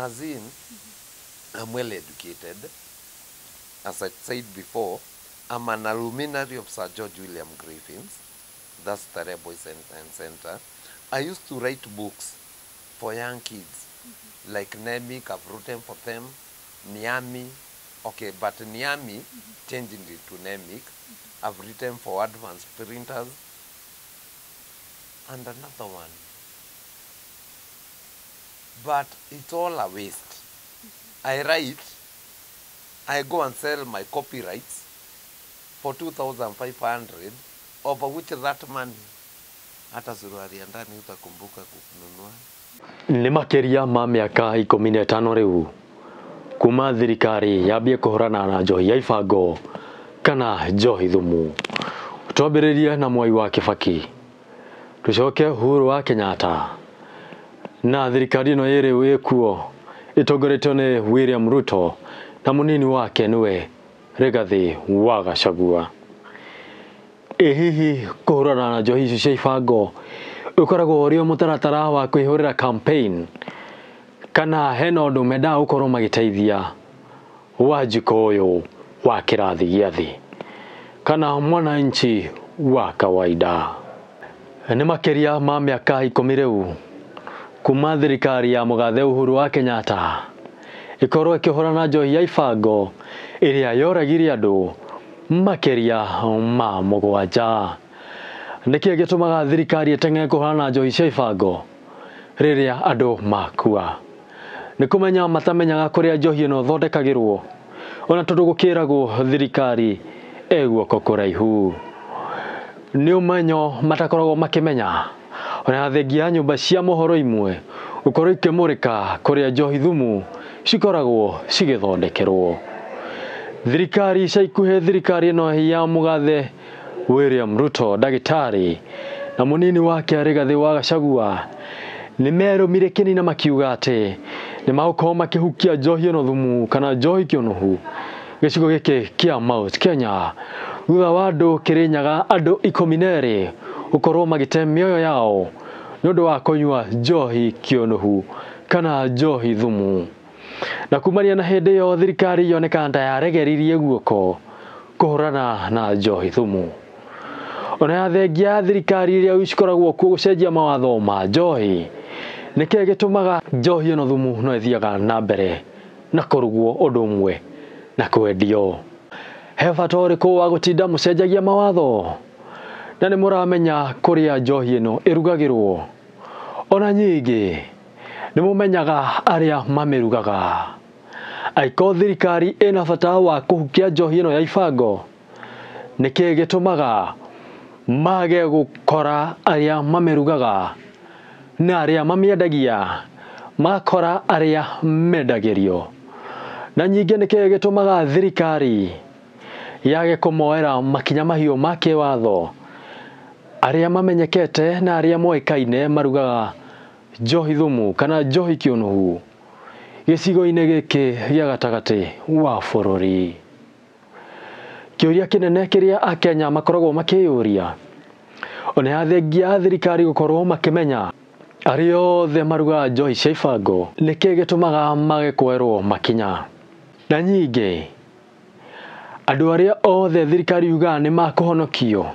As in, I'm well educated. As I said before, I'm an alumni of Sir George William Griffins. That's Starehe Boys and Center. I used to write books for young kids, like Nemic, I've written for them, Niami, okay, but Niami changing it to Nemic. I've written for advanced printers, and another one. But it's all a waste. I write, I go and sell my copyrights for 2,500, over which that money, hata suruali ya ndani utakumbuka kununua. Nĩ makĩria ma mĩaka 15 rĩu kuma thirikari yambie kũhũrana na njohi ya ibango kana njohi thumu. Twambĩrĩrie na Mwai wa Kibaki, tũcoke Uhuru wa Kenyatta, na thirikari ĩno ĩrĩ ĩkuo ĩtongoretio nĩ William Ruto na mũnini wake nĩwe Rigathi wa Gachagua. Ĩ hihi kũhũrana na njohi ici cia ibango ũkoragwo ũrĩ o mũtaratara wa kwĩhũrĩra campaign, kana hena ũndũ mendaga gũkorwo magĩteithia Wanjikũ ũyũ wa kĩrathi gĩa thĩ kana mwananchi wa kawaida? Nĩ makĩria ma mĩaka 10 rĩu kuma thirikari ya mũgathe Uhuru wa Kenyatta ĩkorwo ĩkĩhũrana njohi ya ibango ĩrĩa yoragire andũ makĩria ma 7. Nĩkĩĩ gĩtũmaga thirikari ĩteng'ere kũhũrana njohi cia ibango rĩrĩa andũ makua? Nĩ kũmenya matamenyaga kũrĩa njohi ĩno ĩthondekagĩrwo, ona tondũ gũkĩragwo thirikari ĩ guoko kũraihu. Nĩ ũmenyo matakoragwo makĩmenya, ona thengia ya nyũmba cia mohoro imwe gũkorwo ikĩmũrĩka kũrĩa njohi thumu cikoragwo cigĩthondekerwo. Thirikari ica ikuhĩ, thirikari ĩno ya mũgathe William Ruto ndagĩtarĩ na mũnini wake Rigathi wa Gachagua nĩ merũmire kĩni na makiuga atĩ nĩ magũkorwo makĩhukia njohi ĩno thumu kana njohi kĩũnũhu gĩcigo gĩkĩ kĩa Mount Kenya, thutha wa andũ Kĩrĩnyaga andũ 12 gũkorwo magĩte mĩoyo yao nĩ ũndũ wa kũnyua njohi kĩũnũhu kana njohi thumu. Na kumania na hĩndĩ ĩyo thirikari yonekaga ta yaregeririe guoko kũhũrana na njohi thumu. Ona ya thengia thirikari iria cikoragwo kuo gũcenjia mawatho ma njohi, nĩkĩĩ gĩtũmaga njohi ĩno thumu no ĩthiaga na mbere na kũrugwo ũndũ ũmwe na kwendio? He bata ũrĩkũ wa gũtinda mũcenjagia mawatho na nĩ mũramenya kũrĩa njohi ĩno ĩrugagĩrwo? Ona nyingĩ nĩ mũmenyaga arĩa mamĩrugaga. Angĩkorwo thirikari ĩna bata wa kũhukia njohi ĩno ya ibango, nĩkĩĩ gĩtũmaga mage gũkora arĩa mamĩrugaga na arĩa mamĩendagia makora arĩa mendagĩrio? Na nyingĩ nĩkĩĩ gĩtũmaga thirikari yage kũmoera makinya mahiũ ma kĩwatho arĩa mamenyekete na arĩa moĩkaine marugaga njohi thumu kana njohi kĩũnũhu gĩcigo-inĩ gĩkĩ gĩa gatagatĩ wa bũrũri? Kĩũria kĩnene kĩrĩa akenya makoragwo makĩyũria, ona ya thengia thirikari gũkorwo makĩmenya arĩa othe marugaga njohi cia ibango, nĩkĩĩ gĩtũmaga mage kuoerwo makinya? Na nyingĩ andũ arĩa othe thirikari yugaga nĩ makũhonokio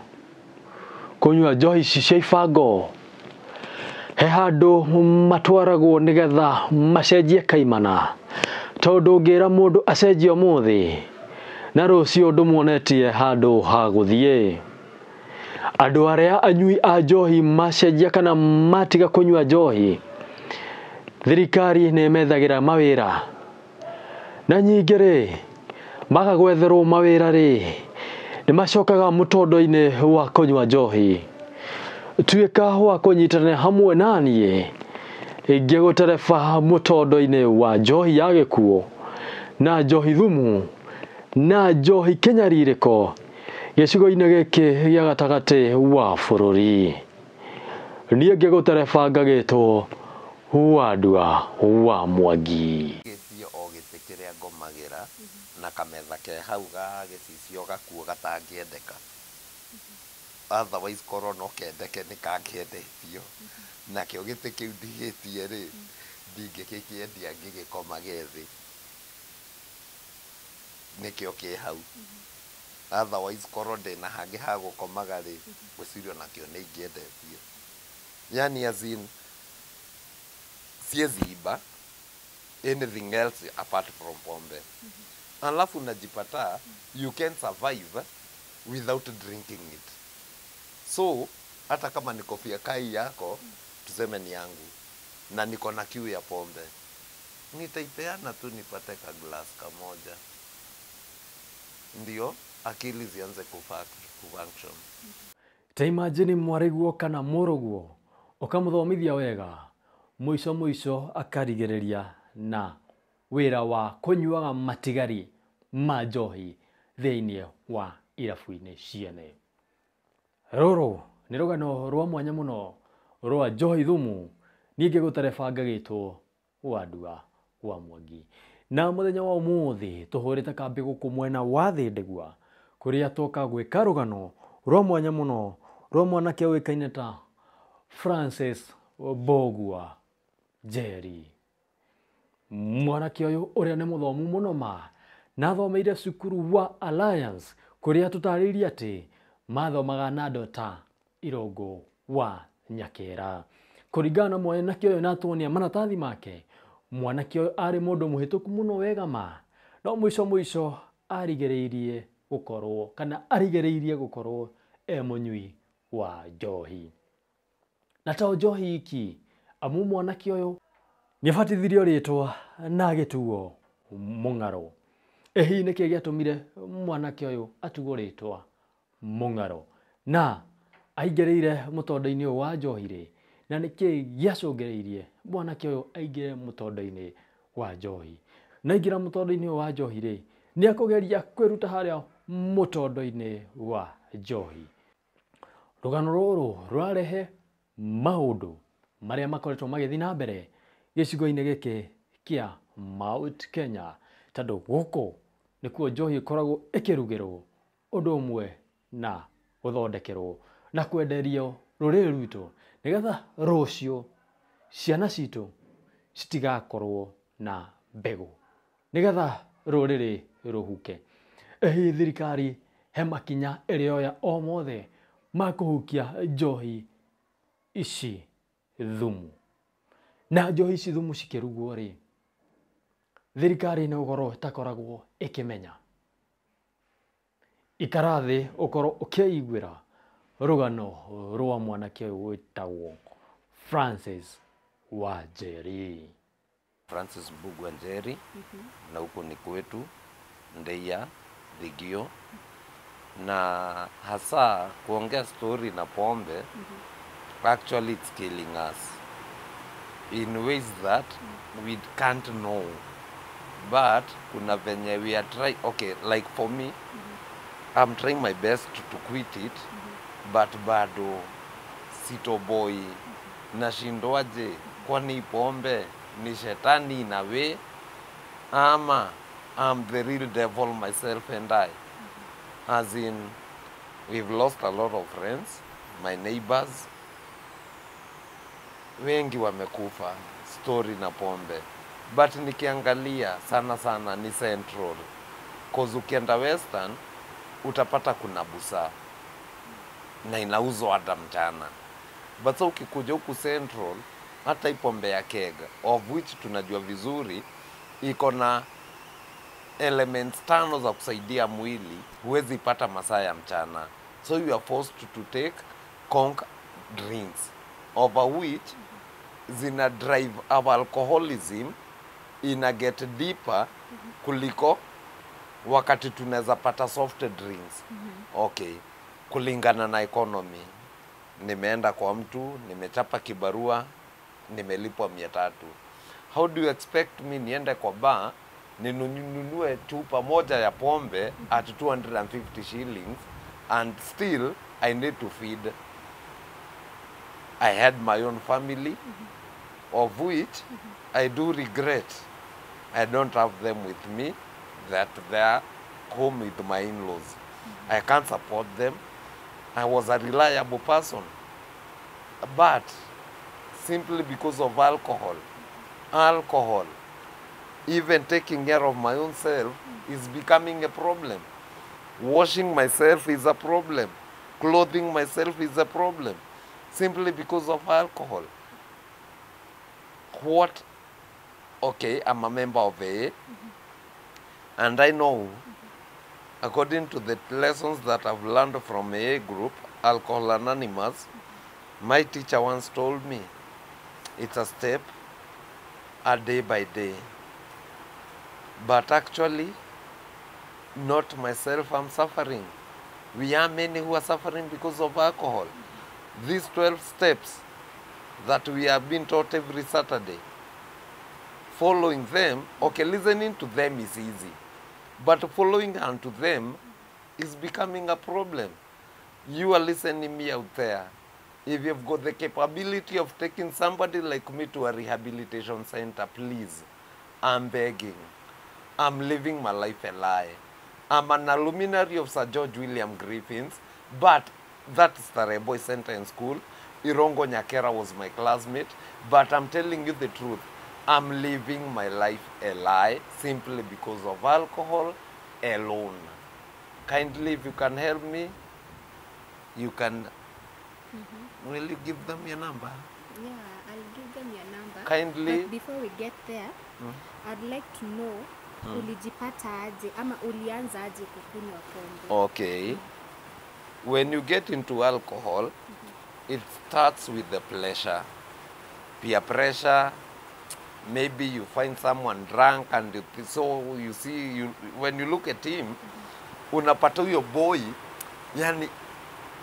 kũnyua njohi ici cia ibango, he handũ matwaragwo nĩgetha macenjie kaimana, tondũ ũngĩra mũndũ acenjie ũmũthĩ na rũciũ ndũmuonetie handũ ha gũthiĩ. Andũ arĩa anyui a njohi macenjia kana matiga kũnyua njohi, thirikari nĩ ĩmethagĩra mawĩra. Na nyingĩ rĩ, maga gwetherwo mawĩra rĩ, nĩ macokaga mũtondo-inĩ wa kũnyua njohi. Tuĩka wa kũnyitanĩra hamwe na niĩ ngĩgũtereba mũtondo-inĩ wa njohi ya gĩkuũ na njohi thumu na njohi kĩnyarirĩko gĩcigo-inĩ gĩkĩ gĩa gatagatĩ wa bũrũri. Niĩ ngĩgũtereba ngagĩtwo Wandua wa Mwangi. Gĩtio o gĩtĩ kĩrĩa ngomagĩra na kametha ke hau ga gĩcicio gakuo gatangĩendeka. Otherwise korwo no kendeke nĩ kangĩendetio. Nakĩo gĩtĩ kĩu ndigĩtie rĩ, Ndingĩkĩkĩendia ngĩgĩkomage thĩ, nĩkĩo kĩ hau. Otherwise korwo ndĩna hangĩ ha gũkomaga rĩ, ngwĩciria onakĩo nĩ ingĩendetie. Yani as in siezi iba anything else apart from pombe. Alafu unajipata you can survive without drinking it. So hata kama ni kofia kai yako, tuseme ni yangu na niko na kiu ya pombe, nitaipeana tu nipate ka glass kamoja, ndio akili zianze kufunction. Ta imagine mwarĩguo kana mũrũguo ũkamũthomithia wega, mũico mũico akarigĩrĩria na wĩra wa kũnyuaga matigari ma njohi thĩinĩ wa irabu-inĩ ciene. Rũrũ nĩ rũgano rwa mwanya mũno rwa njohi thumu, niĩ ngĩgũtereba ngagĩtwo Wandua wa Mwangi. Na mũthenya wa ũmũthĩ tũhũrĩte kambĩ gũkũ mwena wa Thĩndĩgua, kũrĩa twoka gwĩka rũgano rwa mwanya mũno rwa mwanake ũĩkaine ta Francis Mbugua Njeri. Mwanake ũyũ ũrĩa nĩ mũthomu mũno ma, na athomeire cukuru wa Alliance, kũrĩa tũtarĩirie atĩ mathomaga na andũ ta Irũngũ wa Nyakĩra. Kũringana na mwanake ũyũ na tuonia maratathi make, mwanake ũyũ arĩ mũndũ mũhĩtũku mũno wega ma, no mũico mũico arigĩrĩirie gũkorwo kana arigĩrĩirie gũkorwo e mũnyui wa njohi. Na to njohi iki, amu mwanake ũyũ nĩabatithirio rĩtwa na agĩtuo Mũng'aro. Ĩ hihi nĩkĩ gĩatũmire mwanake ũyũ atuo rĩtwa Mũng'aro na aingĩrĩire mũtondo-inĩ ũyũ wa njohi rĩ, na nĩkĩ gĩacũngĩrĩirie mwanake ũyũ aingĩre mũtondo-inĩ wa njohi? Na aingĩra mũtondo-inĩ ũyũ wa njohi rĩ, nĩ akũgeria kwĩruta harĩa mũtondo-inĩ wa njohi. Rũgano rũrũ rũrarehe maũndũ marĩa makoretwo magĩthiĩ na mbere gĩcigo-inĩ gĩkĩ kĩa Mount Kenya, tondũ gũkũ nĩkuo njohi ĩkoragwo ĩkĩrugĩrwo ũndũ ũmwe na gũthondekerwo na kwenderio rũrĩrĩ rwitũ, nĩgetha rũciũ ciana citũ citigakorwo na mbegũ, nĩgetha rũrĩrĩ rũhuke. Ĩ hihi thirikari he makinya ĩrĩoya o mothe ma kũhukia njohi ici thumu? Na njohi ici thumu cikĩrugwo rĩ, thirikari nĩ gũkorwo ĩtakoragwo ĩkĩmenya. Ikara thĩ ũkorwo ũkĩiguĩra rũgano rwa mwanake ũyũ wĩtagwo Francis Wanjeri. Francis Mbugua Njeri, na huku ni kwetu Ndeia Thigio, na hasa kuongea story na pombe, actually it's killing us in ways that we can't know, but kuna venye we are trying. Okay, like for me, I'm trying my best to quit it, but bado sitoboi. Nashindwaje? Kwani pombe ni shetani in a way, ama I'm the real devil myself and I? As in, we've lost a lot of friends, my neighbors wengi wamekufa story na pombe, but nikiangalia sana sana ni Central, cause ukienda Western utapata kuna busaa na inauzwa hata mchana, but so ukikuja huku Central, hata hii pombe ya keg, of which tunajua vizuri iko na elements tano za kusaidia mwili, huwezi pata masaa ya mchana, so you are forced to take conk drinks, over which zina drive our alcoholism ina get deeper kuliko wakati tunaweza pata soft drinks. Okay, kulingana na economy, nimeenda kwa mtu, nimechapa kibarua, nimelipwa 300. How do you expect me niende kwa bar ninunue chupa moja ya pombe at 250 shillings and still I need to feed? I had my own family, of which I do regret I don't have them with me, that they are home with my in-laws. I can't support them. I was a reliable person, but simply because of alcohol, Alcohol, even taking care of my own self is becoming a problem. Washing myself is a problem. Clothing myself is a problem, simply because of alcohol. What? Okay, I'm a member of AA, and I know, according to the lessons that I've learned from AA group, Alcohol Anonymous, my teacher once told me, it's a step, a day by day. But actually, not myself, I'm suffering. We are many who are suffering because of alcohol. These 12 steps that we have been taught every Saturday, following them, okay, listening to them is easy, but following unto them is becoming a problem. You are listening me out there. If you've got the capability of taking somebody like me to a rehabilitation center, please, I'm begging. I'm living my life a lie. I'm an alumni of Sir George William Griffins, but that's the Boys Center in school. Irongo Nyakera was my classmate, but I'm telling you the truth. I'm living my life a lie simply because of alcohol alone. Kindly, if you can help me, you can. Will you give them your number? Yeah, I'll give them your number. Kindly. But before we get there, I'd like to know, ulijipata aje ama ulianza aje kukunywa pombe? Okay. When you get into alcohol, it starts with the pleasure. Peer pressure. Maybe you find someone drunk and you, so you see, you, when you look at him, unapata huyo boy, yani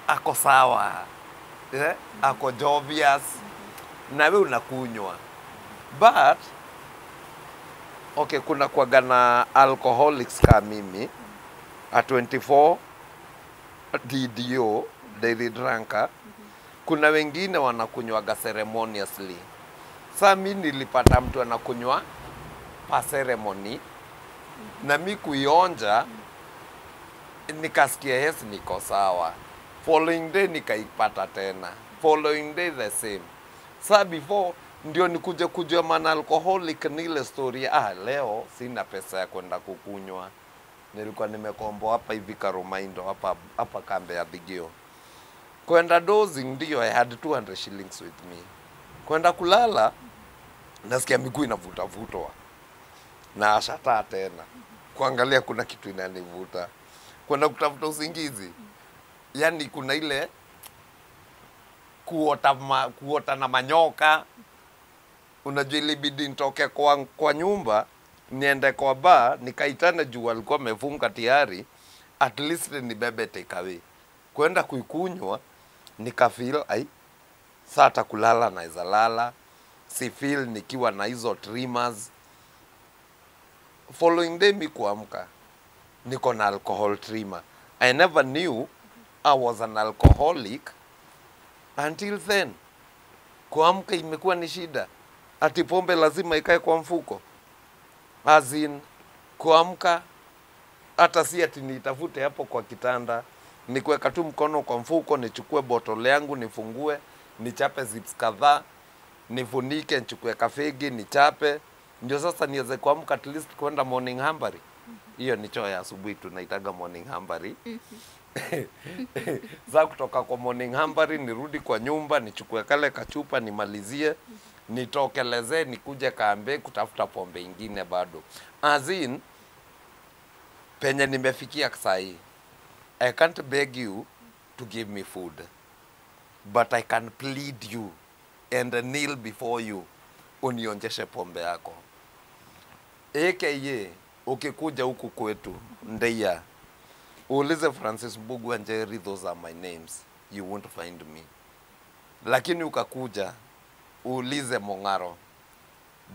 ako sawa, eh? Ako jovious, na we unakunywa. But, okay, kuna kuwaga na alcoholics kama mimi, at 24 DDO, daily drinker, kuna wengine wanakunywaga ceremoniously. Sa mi nilipata mtu anakunywa pa ceremony, na mi kuionja, nikasikia yes, niko sawa. Following day nikaipata tena. Following day the same. Sa before ndio nikuje kujua maana alcoholic ni ile story, leo sina pesa ya kwenda kukunywa. Nilikuwa nimekomboa hapa hivi Karumaindo hapa hapa kambe ya Thigio. Kwenda dozing ndio I had 200 shillings with me. Kwenda kulala nasikia miguu inavuta vutwa. Na ashataa tena. Kuangalia kuna kitu inanivuta. Kwenda kutafuta usingizi. Yani kuna ile kuota na manyoka. Unajua ilibidi nitoke kwa nyumba niende kwa bar nikaitane juu walikuwa wamefunga tayari, at least nibebe takeaway. Kwenda kuikunywa nikafeel ai sasa kulala naweza lala, si feel nikiwa na hizo tremors. Following day mi kuamka niko na alcohol tremor. I never knew I was an alcoholic until then. Kuamka imekuwa ni shida. Ati pombe lazima ikae kwa mfuko. As in, kuamka hata si ati nitafute hapo kwa kitanda, ni kuweka tu mkono kwa mfuko, nichukue bottle yangu, nifungue, nichape zips kadhaa, nifunike, nichukue kafegi, nichape, ndio sasa niweze kuamka at least kwenda morning hambari. Hiyo ni choo ya asubuhi tunaitaga morning hambari. Za kutoka kwa morning hambari nirudi kwa nyumba, nichukue kale kachupa, nimalizie, nitokeleze, nikuje kaambe kutafuta pombe ingine bado. As in, penye nimefikia sahi, I can't beg you to give me food, but I can plead you and kneel before you unionjeshe pombe yako. AKA, ukikuja huku kwetu Ndeia, uulize Francis Mbugua Njeri, those are my names, you won't find me. Lakini ukakuja uulize Mong'aro,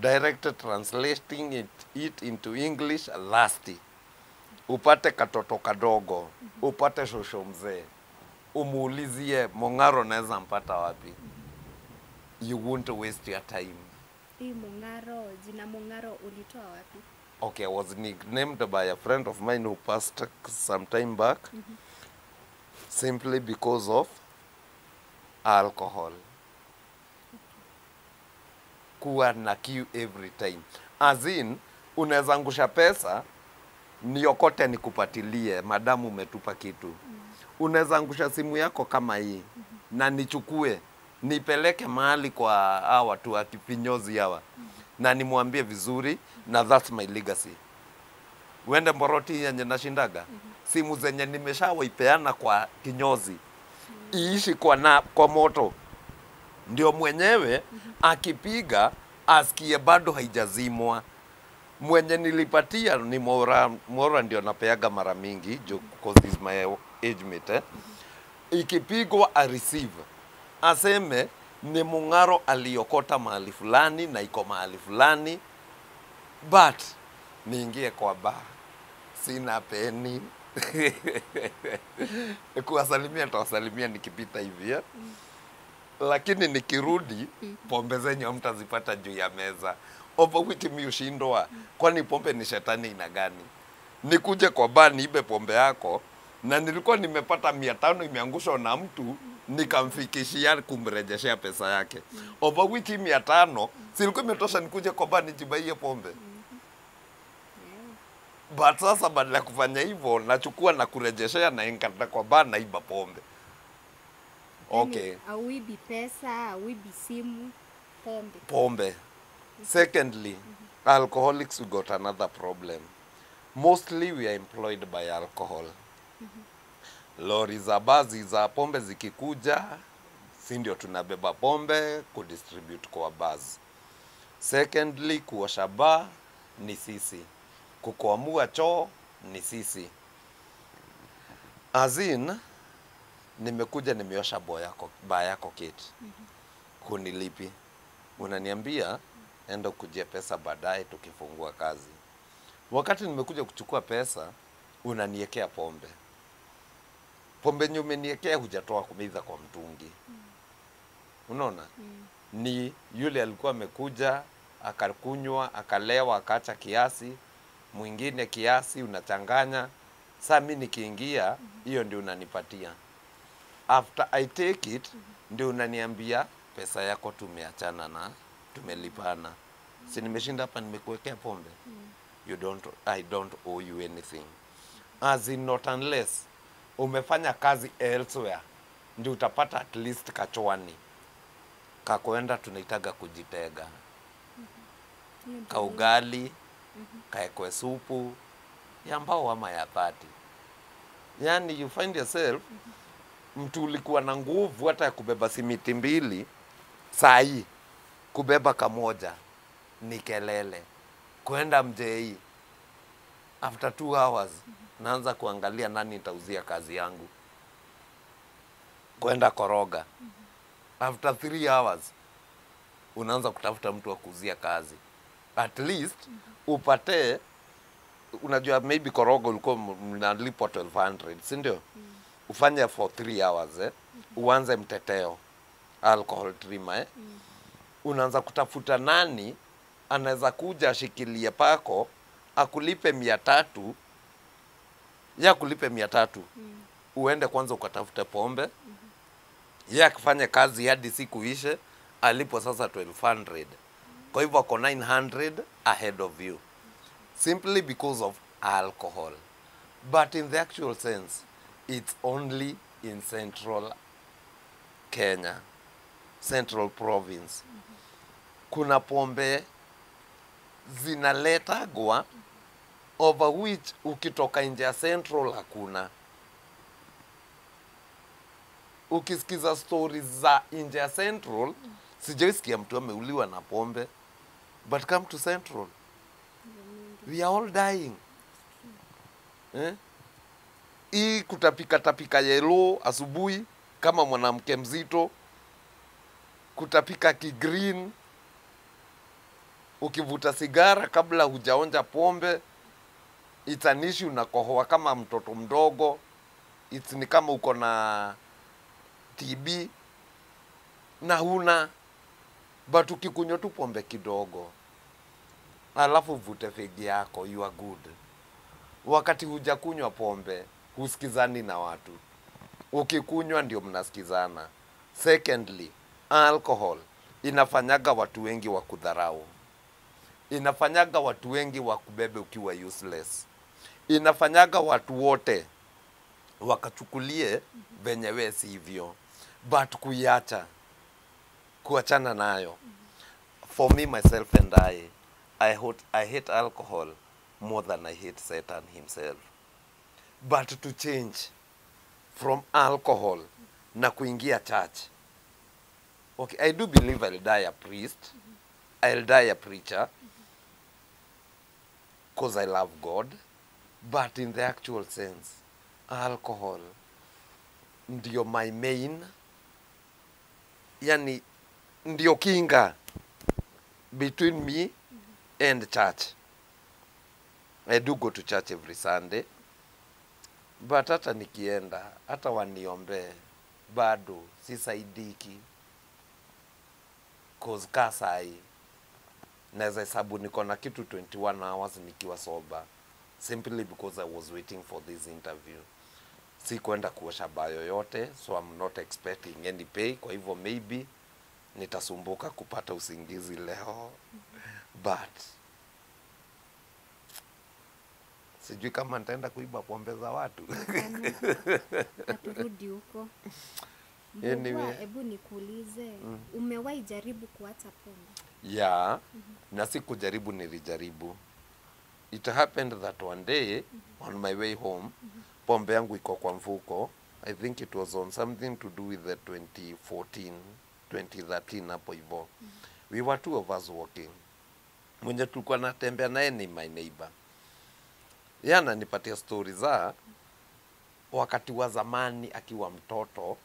direct translating it into English, lasty. Upate katoto kadogo, upate shosho mzee, umuulizie Mong'aro naweza mpata wapi. You won't waste your time. Hii Mong'aro, jina Mong'aro ulitoa wapi? Okay, I was nicknamed by a friend of mine who passed some time back, simply because of alcohol. Kuwa na kiu every time. As in, unaweza angusha pesa niokote nikupatilie, madamu umetupa kitu. Unaweza angusha simu yako kama hii na nichukue nipeleke mahali kwa hawa watu wa kifinyozi hawa na nimwambie vizuri, na that's my legacy. Uende Mboroti yenye nashindaga, simu zenye nimeshawaipeana kwa kinyozi iishi kwa moto, ndio mwenyewe akipiga asikie bado haijazimwa. Mwenye nilipatia ni Mora, Mora ndio napeaga mara mingi juu cause he's my age mate, eh. Ikipigwa a receive aseme ni Mung'aro aliokota mahali fulani na iko mahali fulani, but niingie kwa bar sina peni kuwasalimia nitawasalimia nikipita hivi, eh? Lakini nikirudi pombe zenyu hamtazipata juu ya meza, over which mi ushindwa, kwani pombe ni shetani ina gani? Nikuje kwa bar niibe pombe yako, na nilikuwa nimepata 500 imeangushwa na mtu nikamfikishia kumrejeshea pesa yake, over which 500 silikuwa imetosha nikuje kwa bar nijibaie pombe. But sasa badala ya kufanya hivyo nachukua na kurejeshea na nikata kwa bar naiba pombe. Okay. Yaani, auibi pesa, auibi simu, pombe. Pombe. Secondly, alcoholics, we got another problem. Mostly we are employed by alcohol. Lori za bazi za pombe zikikuja, si ndio tunabeba pombe kudistribute kwa bars. Secondly, kuosha bar ni sisi, kukwamua choo ni sisi. As in, nimekuja nimeosha baa yako, baa yako Kate, hunilipi, unaniambia enda kujia pesa baadaye tukifungua kazi. Wakati nimekuja kuchukua pesa, unaniekea pombe. Pombe yenye umeniekea hujatoa kumeiza kwa mtungi. Unaona? Ni yule alikuwa amekuja akakunywa, akalewa, akaacha kiasi, mwingine kiasi, unachanganya. Saa mi nikiingia, hiyo ndio unanipatia. After I take it, ndio unaniambia pesa yako tumeachana na tumelipana. Si nimeshinda hapa nimekuwekea pombe. You don't, I don't owe you anything. As in, not unless umefanya kazi elsewhere ndio utapata at least kachwani kakwenda tunaitaga kujitega, Hiyo ndio. Kaugali kaekwe supu ya mbao ama ya 30. Yani you find yourself mtu ulikuwa na nguvu hata ya kubeba simiti mbili, saa hii kubeba kamoja ni kelele. Kwenda mjei after 2 hours naanza kuangalia nani nitauzia kazi yangu. Kwenda koroga after 3 hours unaanza kutafuta mtu wa kuuzia kazi, at least upate. Unajua maybe koroga ulikuwa mnalipwa 1200, si ndio? Ufanye for 3 hours, eh? Uanze mteteo alcohol trimmer, eh? Unaanza kutafuta nani anaweza kuja ashikilie pako akulipe 300, ya akulipe 300, uende kwanza ukatafute pombe, ye akifanya kazi hadi siku ishe, alipo sasa 1200. Kwa hivyo ako 900 ahead of you simply because of alcohol. But in the actual sense, it's only in Central Kenya, Central Province. Kuna pombe zinaletagwa over which ukitoka nje ya Central hakuna. Ukisikiza stories za nje ya Central, sijaisikia mtu ameuliwa na pombe, but come to Central, we are all dying, eh? Hii kutapika tapika yellow asubuhi kama mwanamke mzito, kutapika kigreen, ukivuta sigara kabla hujaonja pombe, it's an issue. Unakohoa kama mtoto mdogo, it's ni kama uko na TB na huna, but ukikunywa tu pombe kidogo alafu uvute fegi yako, you are good. Wakati hujakunywa pombe husikizani na watu, ukikunywa ndio mnasikizana. Secondly, alcohol Inafanyaga watu wengi wa kudharau, inafanyaga watu wengi wa kubebe ukiwa useless, inafanyaga watu wote wakachukulie venye we sivyo, but kuiacha, kuachana nayo, for me, myself and I hate alcohol more than I hate Satan himself. But to change from alcohol na kuingia church, okay, I do believe I'll die a priest, I'll die a preacher, because I love God. But in the actual sense, alcohol ndio my main, yani ndio kinga between me and church. I do go to church every Sunday, but hata nikienda, hata waniombee, bado sisaidiki, 'cause kaa sahi naweza hesabu niko na kitu 21 hours nikiwa sober, simply because I was waiting for this interview. Sikuenda kuosha baa yoyote, so I'm not expecting any pay. Kwa hivyo maybe nitasumbuka kupata usingizi leo, but sijui kama nitaenda kuiba pombe za watu. Hapana, haturudi huko. Mbugua, Anyway. hebu nikuulize, umewahi jaribu kuacha pombe? Yeah, na si kujaribu, nilijaribu. It happened that one day on my way home, pombe yangu iko kwa mfuko. I think it was on something to do with the 2014, 2013 hapo hivyo. We were two of us walking. Mwenye tulikuwa natembea naye ni my neighbor. Yeye ananipatia stori za wakati wa zamani akiwa mtoto,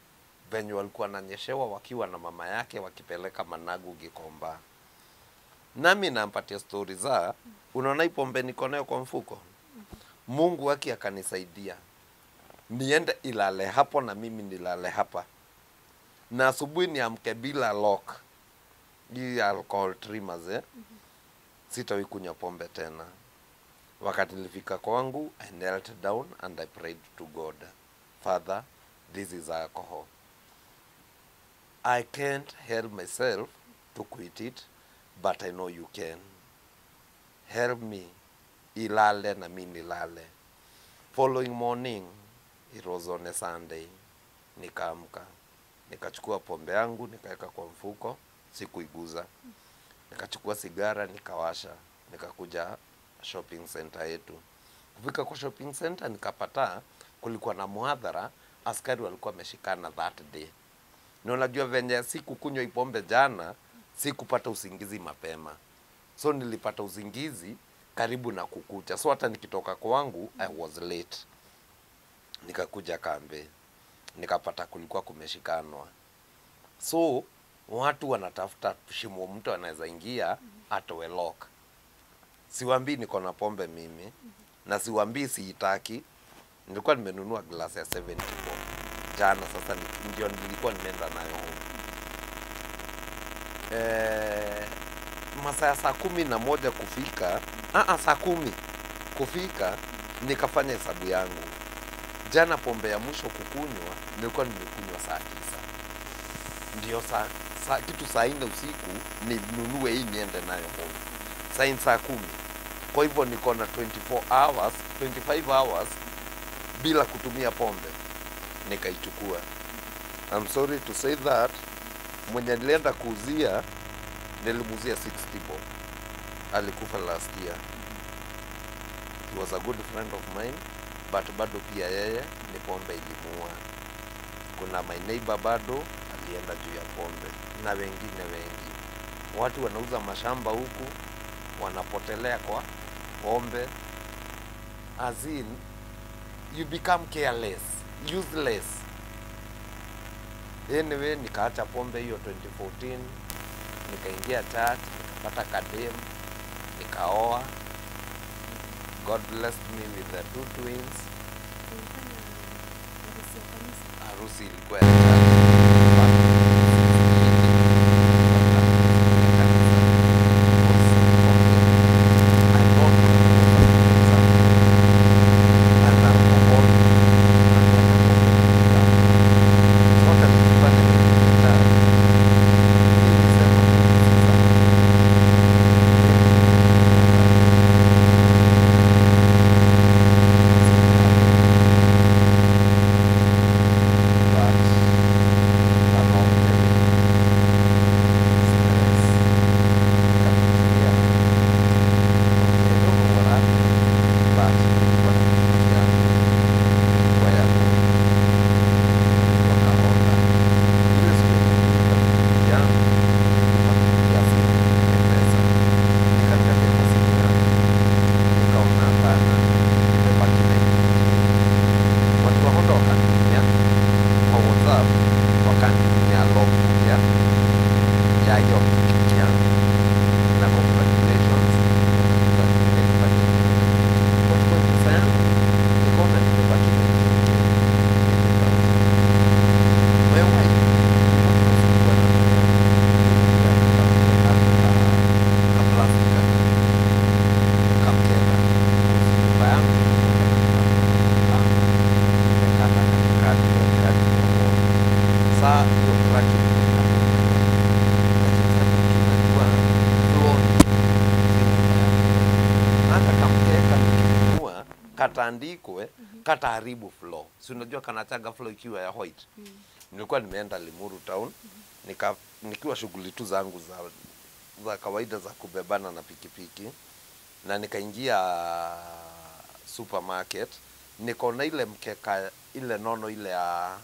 venye walikuwa wananyeshewa wakiwa na mama yake wakipeleka managu Gikomba. Nami nampatia stori za, unaona hii pombe niko nayo kwa mfuko, Mungu wake akanisaidia niende ilale hapo na mimi nilale hapa, na asubuhi niamke bila lock hii alcohol trimmers, eh? Sitawahi kunywa pombe tena. Wakati nilifika kwangu, I knelt down and I prayed to God, "Father, this is alcohol. I can't help myself to quit it, but I know you can. Help me ilale na mi nilale." Following morning, it was on a Sunday, nikaamka, nikachukua pombe yangu nikaweka kwa mfuko, sikuiguza. Nikachukua sigara nikawasha, nikakuja shopping center yetu. Kufika kwa shopping center nikapata kulikuwa na muhadhara, askari walikuwa wameshikana that day. Na unajua venye sikukunywa pombe jana, sikupata usingizi mapema. So nilipata usingizi karibu na kukucha. So hata nikitoka kwangu I was late. Nikakuja kambi, nikapata kulikuwa kumeshikanwa. So watu wanatafuta shimo mtu anaweza ingia atoe lock. Siwaambii niko na pombe mimi na siwaambii siitaki. Nilikuwa nimenunua glass ya 74 jana, sasa ndio nilikuwa nimeenda nayo home. Masaa ya saa 11 kufika, saa 10 kufika, nikafanya hesabu yangu. Jana pombe ya mwisho kukunywa nilikuwa nimekunywa saa 9, ndio saa kitu saa 4 usiku ninunue hii niende nayo home. Saa hii ni saa 10, kwa hivyo niko na 24 hours, 25 hours bila kutumia pombe. Nikaichukua. I'm sorry to say that mwenye nilienda kuuzia, nilimuuzia 60 bob. Alikufa last year. He was a good friend of mine, but bado pia yeye ni pombe ilimuua. Kuna my neighbor bado alienda juu ya pombe na wengine wengi. Watu wanauza mashamba huku wanapotelea kwa pombe. As in, you become careless, useless. Anyway, nikaacha pombe hiyo 2014, nikaingia church, nikapata kadem, nikaoa. God blessed me with the two twins. Ulifanya harusi ya kanisa? Harusi ilikuwa ya church. But ya kanisa. Because, okay, I thought that was a good example. And alcohol, aliacha pombe kitambo. So hata nikifanya kitu cha church, nilisema Hiyo crack ilikuwa inakuja. Lakini sasa tunajua floor si nyumba ya hata kamkeka nikinunua katandikwe kataharibu floor. Si unajua kanachaga floor ikiwa ya white. Nilikuwa nimeenda Limuru town, nikiwa shughuli tu zangu za kawaida za kubebana na pikipiki, na nikaingia supermarket, nikaona ile mkeka ile nono ile ya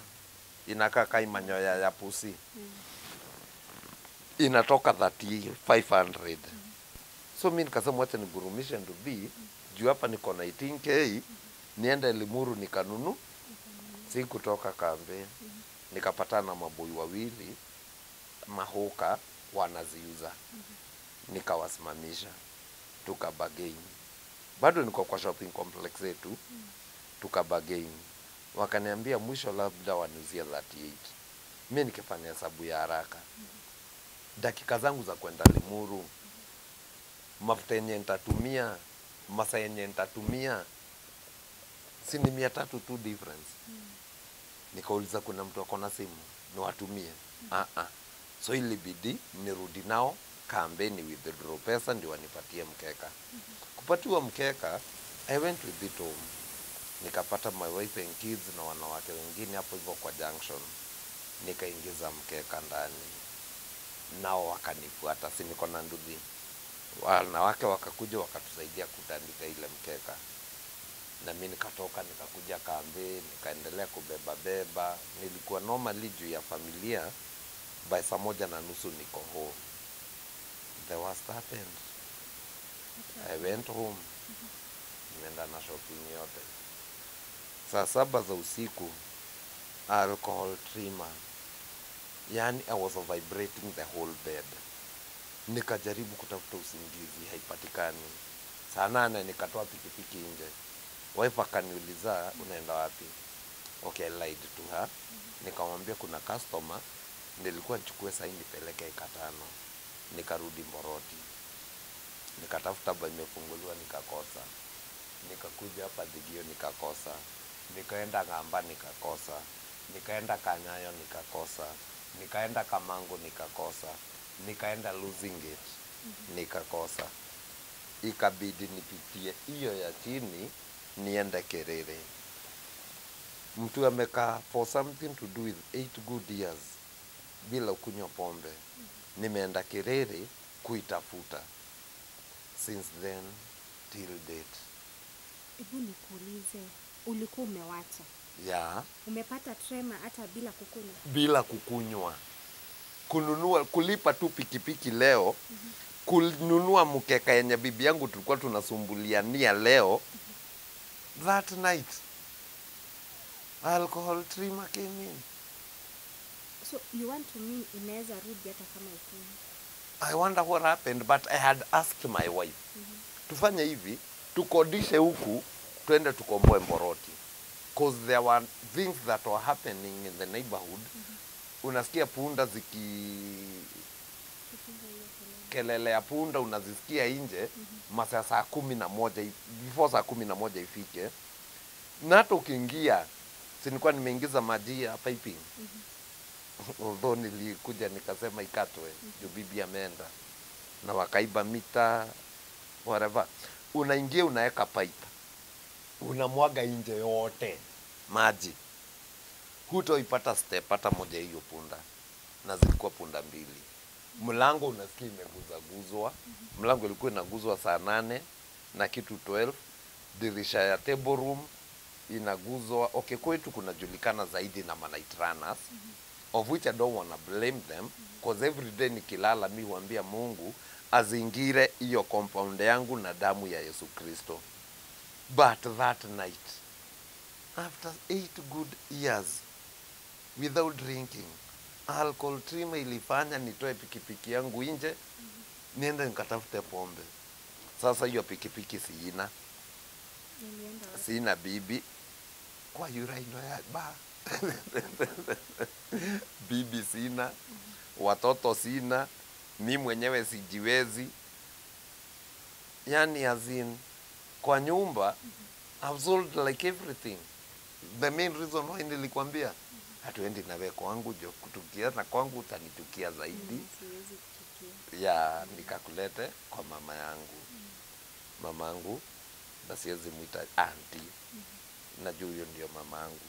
inakaa kai manyoya ya pusi, inatoka 3500. So mi nikasema wacha nigurumishe nduthi juu hapa niko na 18K, niende Limuru nikanunu. Sikutoka kambi, nikapatana na maboi wawili mahoka wanaziuza, nikawasimamisha, tukabargain. Bado niko kwa shopping complex yetu, tukabargain, wakaniambia mwisho labda waniuzie 38. Mi nikifanya hesabu ya haraka, dakika zangu za kwenda Limuru, mafuta yenye nitatumia, masaa yenye nitatumia, si ni 300 tu difference. Nikauliza kuna mtu ako na simu niwatumie? Ah ah. So ilibidi nirudi nao kambe ni withdraw pesa ndio wanipatie mkeka. Kupatiwa mkeka, I went with it home, nikapata my wife and kids na wanawake wengine hapo hivyo kwa junction, nikaingiza mkeka ndani, nao wakanifuata, si niko na nduthi. Wanawake wakakuja wakatusaidia kutandika ile mkeka, na mi nikatoka nikakuja kambi, nikaendelea kubeba beba. Nilikuwa normally juu ya familia by 1:30 niko home. The worst happened. I went home, nimeenda na shopping yote. Saa 7 za usiku, alcohol tremor, yani I was vibrating the whole bed. Nikajaribu kutafuta usingizi, haipatikani. Saa 8 nikatoa pikipiki nje. Wife akaniuliza, "Unaenda wapi?" Okay, I lied to her, nikamwambia kuna customer nilikuwa nichukue sahi nipeleke eka 5. Nikarudi Mboroti, nikatafuta bar imefunguliwa, nikakosa. Nikakuja hapa Thigio, nikakosa. Nikaenda Ng'amba, nikakosa. Nikaenda Kanyayo, nikakosa. Nikaenda Kamango, nikakosa. Nikaenda Losing Gate, nikakosa. Ikabidi nipitie hiyo ya chini niende Kerere. Mtu amekaa for something to do with 8 good years bila kunywa pombe, nimeenda Kerere kuitafuta. Since then till date. Hebu nikuulize, ulikuwa umewacha? Yeah. Umepata tremor hata bila kukunywa? Bila kukunywa. Kununua, kulipa tu pikipiki leo, kununua mkeka yenye bibi yangu tulikuwa tunasumbuliania leo, that night alcohol tremor came in. So you want to mean inaweza rudi hata kama ukunywa? I wonder what happened, but I had asked my wife, tufanye hivi, tukodishe huku, twende tukomboe Mboroti, 'cause there were things that were happening in the neighborhood. Unasikia punda ziki Kufunga hiyo kelele. Kelele ya punda unazisikia nje masaa saa 11, before saa 11 ifike. Na hata ukiingia, si nilikuwa nimeingiza maji ya piping, although nilikuja nikasema ikatwe juu bibi ameenda na wakaiba mita, whatever. Unaingia, unaweka pipe, unamwaga nje yote maji, hutoipata step hata moja hiyo punda, na zilikuwa punda mbili. Mlango unasikia imeguzaguzwa. Mlango ilikuwa inaguzwa saa 8 na kitu 12. Dirisha ya table room inaguzwa. Okay, kwetu kunajulikana zaidi na manight runners, of which I don't wanna blame them, 'cause every day nikilala mi huambia Mungu azingire hiyo compound yangu na damu ya Yesu Kristo. But that night, after 8 good years without drinking, alcohol tremor ilifanya nitoe pikipiki yangu nje niende nikatafute pombe. Sasa hiyo pikipiki siina. Ilienda wapi? Sina bibi kwa yuraino ya ba bibi, sina watoto, sina mi mwenyewe sijiwezi, yani as in kwa nyumba I've sold like everything. The main reason why nilikwambia Hatuendi nawe kwangu, jo tukienda kwangu utanichukia zaidi. Siwezi kuchukia. Ya nikakulete kwa mama yangu. Mamangu na siwezi mwita auntie. Najua huyo ndio mamangu.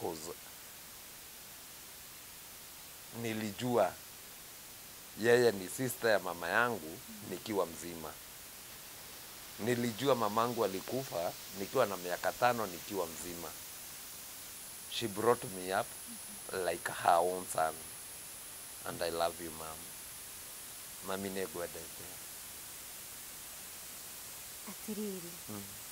'Cause nilijua yeye ni sister ya mama yangu nikiwa mzima. Nilijua mamangu alikufa nikiwa na miaka 5 nikiwa mzima. She brought me up like her own son. And I love you, mom. Mami nĩngwendete. Atiriri,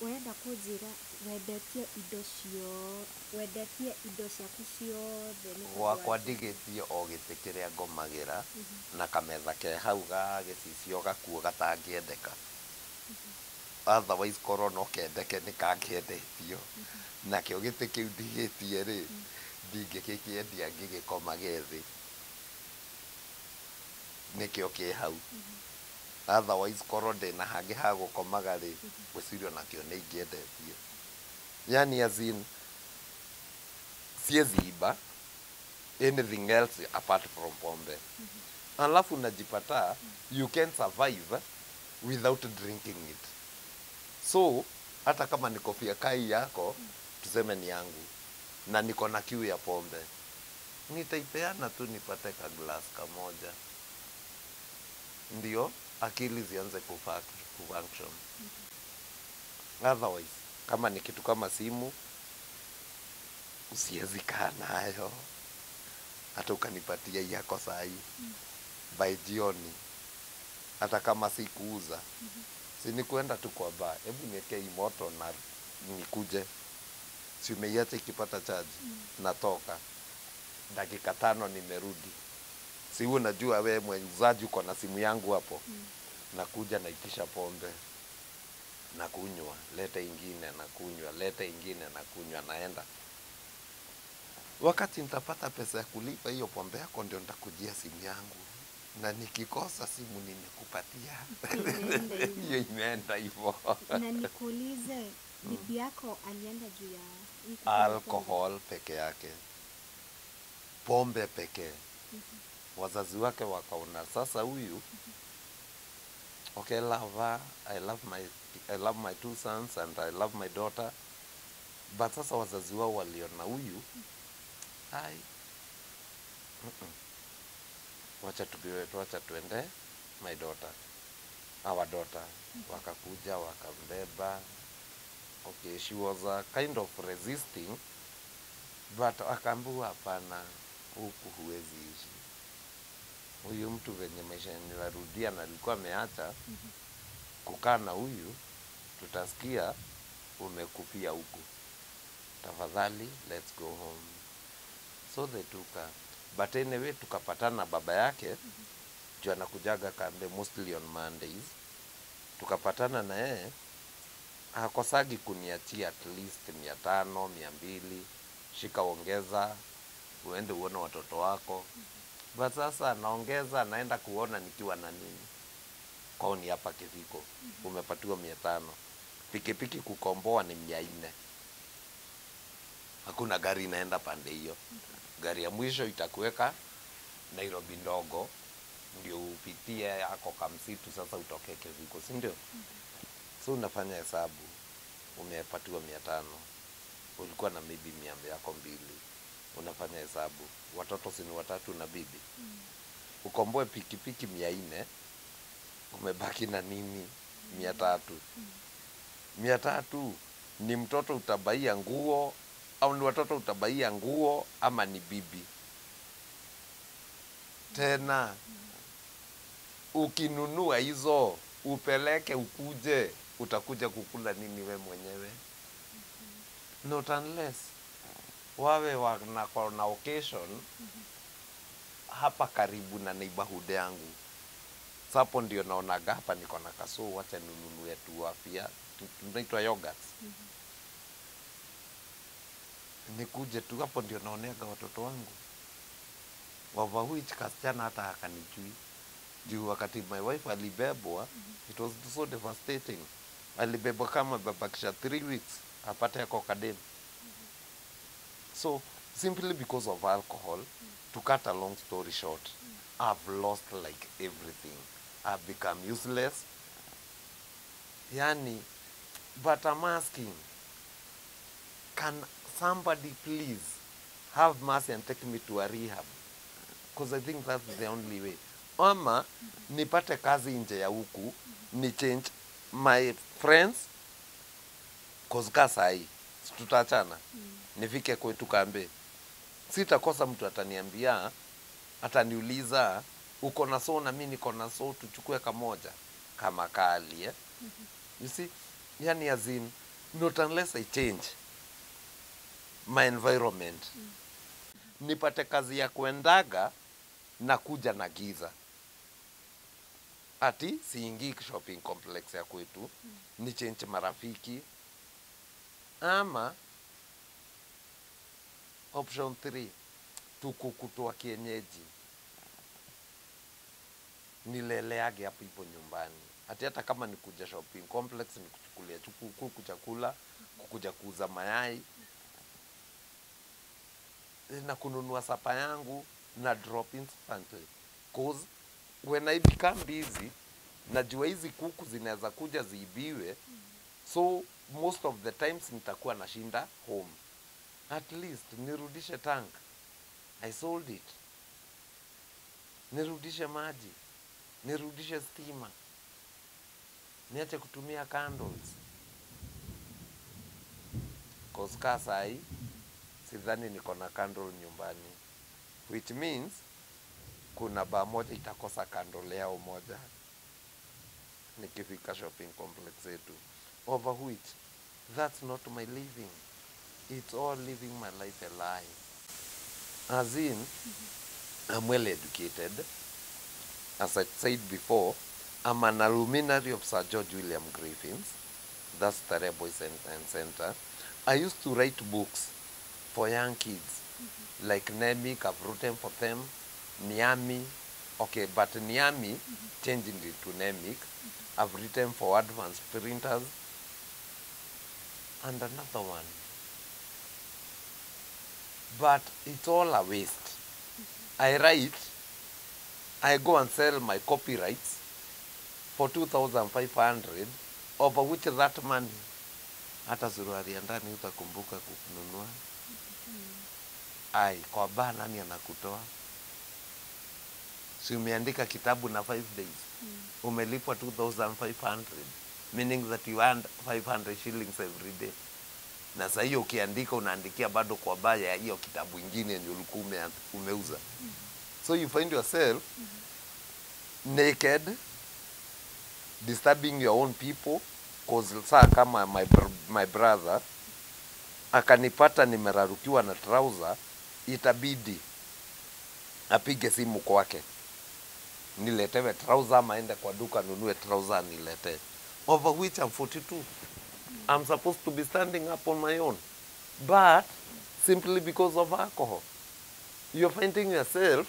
ũrenda kũnjĩra wendetie indo cio, wendetie indo ciaku ciothe nĩ tondũ Gwakwa wa ndigĩtie o gĩtĩ kĩrĩa ngomagĩra na kametha ke hau ga gĩcicio gakuo gatangĩendeka. Otherwise korwo no kendeke nĩ kangĩendetio. Nakĩo gĩtĩ kĩu ndigĩtie rĩ, ndingĩgĩkĩendia ngĩgĩkomage thĩ. Nĩkĩo kĩ hau. Otherwise korwo ndĩna hangĩ ha gũkomaga rĩ, ngwĩciria onakĩo nĩ ingĩendetie. Yani as in, siwezi iba anything else apart from pombe. Alafu unajipata you can survive without drinking it. So hata kama ni kofia kai yako, tuseme ni yangu na niko na kiu ya pombe, nitaipeana tu nipate ka glass kamoja, ndio akili zianze kufunction. Otherwise kama ni kitu kama simu usiwezi kaa nayo, hata ukanipatia yako sahi by jioni, hata kama sikuuza, si ni kuenda tu kwa bar, hebu niweke hii moto na nikuje, si umeiacha ikipata charge, natoka dakika 5 nimerudi. Si unajua we mwenzangu uko na simu yangu hapo. Nakuja naitisha pombe na kunywa, lete ingine na kunywa, lete ingine na kunywa, naenda. Wakati nitapata pesa ya kulipa hiyo pombe yako ndio nitakujia simu yangu. Na nikikosa simu nimekupatia. Hiyo imeenda hivyo. Na nikuulize, bibi yako alienda juu ya hii kukunywa pombe? Alcohol peke yake. Pombe pekee. Wazazi wake wakaona sasa huyu, okay, love her, I love my 2 sons and I love my daughter. But sasa wazazi wao waliona huyu, ai, wacha tubiwe, wacha tuende my daughter, our daughter. Wakakuja wakambeba. Okay, she was a kind of resisting, but akaambiwa hapana, huku huwezi ishi. Huyu mtu venye maisha yanarudia na alikuwa ameacha kukaa na huyu, tutasikia umekufia huku. Tafadhali let's go home. So they took her. But anyway tukapatana baba yake, juu anakujaga kambe mostly on Mondays. Tukapatana na yeye, hakosagi kuniachia at least 500, 200, shika ongeza, uende uone watoto wako. But sasa naongeza, naenda kuona nikiwa na nini. Kwao ni hapa Kiviko, umepatiwa 500. Pikipiki kukomboa ni 400. Hakuna gari inaenda pande hiyo. Gari ya mwisho itakuweka Nairobi ndogo, ndio upitie yako kamsitu sasa utoke Kiviko, si ndio? So unafanya hesabu, umepatiwa 500, ulikuwa na maybe 100 yako 2, unafanya hesabu, watoto si ni 3 na bibi. Ukomboe pikipiki 400, umebaki na nini? 300. 300 ni mtoto utabaia nguo, au ni watoto utabaia nguo, ama ni bibi. Tena ukinunua hizo upeleke ukuje, utakuja kukula nini we mwenyewe? Not unless wawe wana na occasion hapa karibu na neighborhood yangu. Sapo ndio naonaga hapa niko na kaso, wacha ninunue tu afya, tunaitwa yogurt. Nikuje tu hapo ndio naoneaga watoto wangu. Over which kasichana hata hakanijui. Juu wakati my wife alibebwa, it was so devastating. Alibebwa kama babakisha 3 weeks apate yako kadeni. So Simply because of alcohol, to cut a long story short, I've lost like everything. I've become useless. Yani, but I'm asking, can somebody please have mercy and take me to a rehab? Because I think that's the only way. Ama nipate kazi nje ya huku, ni change my friends, cause ka sahi tutaachana, nifike kwetu kambe, sitakosa mtu ataniambia, ataniuliza uko na so na mimi niko na so, tuchukue kamoja kama kali, eh? You see, yani as in, not unless I change my environment, nipate kazi ya kuendaga na kuja na giza, ati siingii shopping complex ya kwetu, ni change marafiki. Ama option 3, tukukutoa kienyeji, nileleage hapo hivyo nyumbani, ati hata kama nikuja shopping complex nikuchukulia kuku chakula, kukuja kuuza mayai na kununua sapa yangu na drop instantly. Cause when I become busy, najua hizi kuku zinaweza kuja ziibiwe, so most of the times nitakuwa nashinda home. At least nirudishe tank, I sold it, nirudishe maji, nirudishe stima, niache kutumia candles. Cause ka sahi sidhani niko na candle nyumbani, which means kuna baa moja itakosa candle yao moja nikifika shopping complex yetu, over which that's not my living. It's all living my life a lie. As in, I'm well educated. As I said before, I'm an alumni of Sir George William Griffins. That's Starehe Boys and Center. I used to write books for young kids, like Nemic, I've written for them, Niami, okay, but Niami, changing it to Nemic, I've written for advanced printers, and another one. But it's all a waste. I write, I go and sell my copyrights for 2,500, over which that money, hata suruali ya ndani utakumbuka kununua. Ai, kwa baa nani anakutoa? Si umeandika kitabu na 5 days. Umelipwa 2,500, meaning that you earned 500 shillings every day. Na saa hiyo ukiandika unaandikia bado kwa baa ya hiyo kitabu ingine yenye ulikuwa umeuza. So you find yourself naked, disturbing your own people, cause saa kama my brother akanipata nimerarukiwa na trouser, itabidi apige simu kwake niletewe trouser, ama aende kwa duka nunue trouser niletee. Over which I'm 42. I'm supposed to be standing up on my own, but simply because of alcohol, you're finding yourself,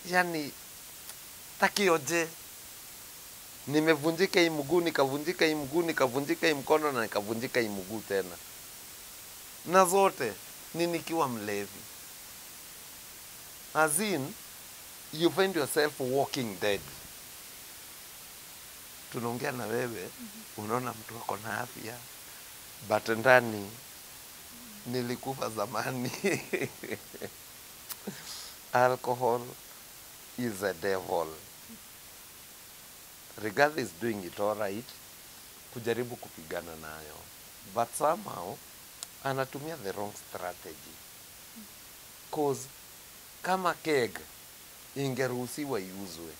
yani takioje, nimevunjika hii mguu, nikavunjika hii mguu, nikavunjika hii mkono na nikavunjika hii mguu tena, na zote ni nikiwa mlevi. As in, you find yourself walking dead. Tunaongea na wewe, unaona mtu ako na afya, but ndani nilikufa zamani. Alcohol is a devil. Rigathi is doing it all right, kujaribu kupigana nayo, but somehow anatumia the wrong strategy. Cause kama keg ingeruhusiwa iuzwe,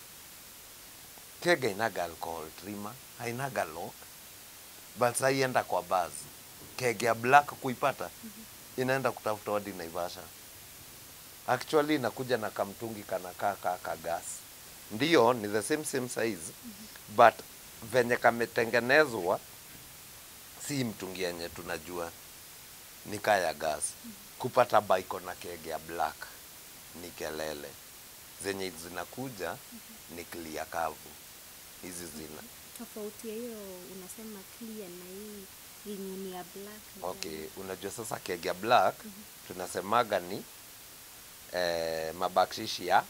keg hainaga alcohol trimmer, hainaga lock, but sasa ienda kwa bars, keg ya black kuipata inaenda kutafuta hadi Naivasha. Actually inakuja na kamtungi kanakaa ka gas, ndio ni the same size, but venye kametengenezwa si mtungi yenye tunajua ni kaya gas. Kupata baiko na keg ya black ni kelele. Zenye zinakuja ni clear kavu. Hizi zina tofauti ya hiyo unasema clear na hii Yenye ni ya black ni Okay, unajua sasa keg ya black tunasemaga ni mabakshishi ya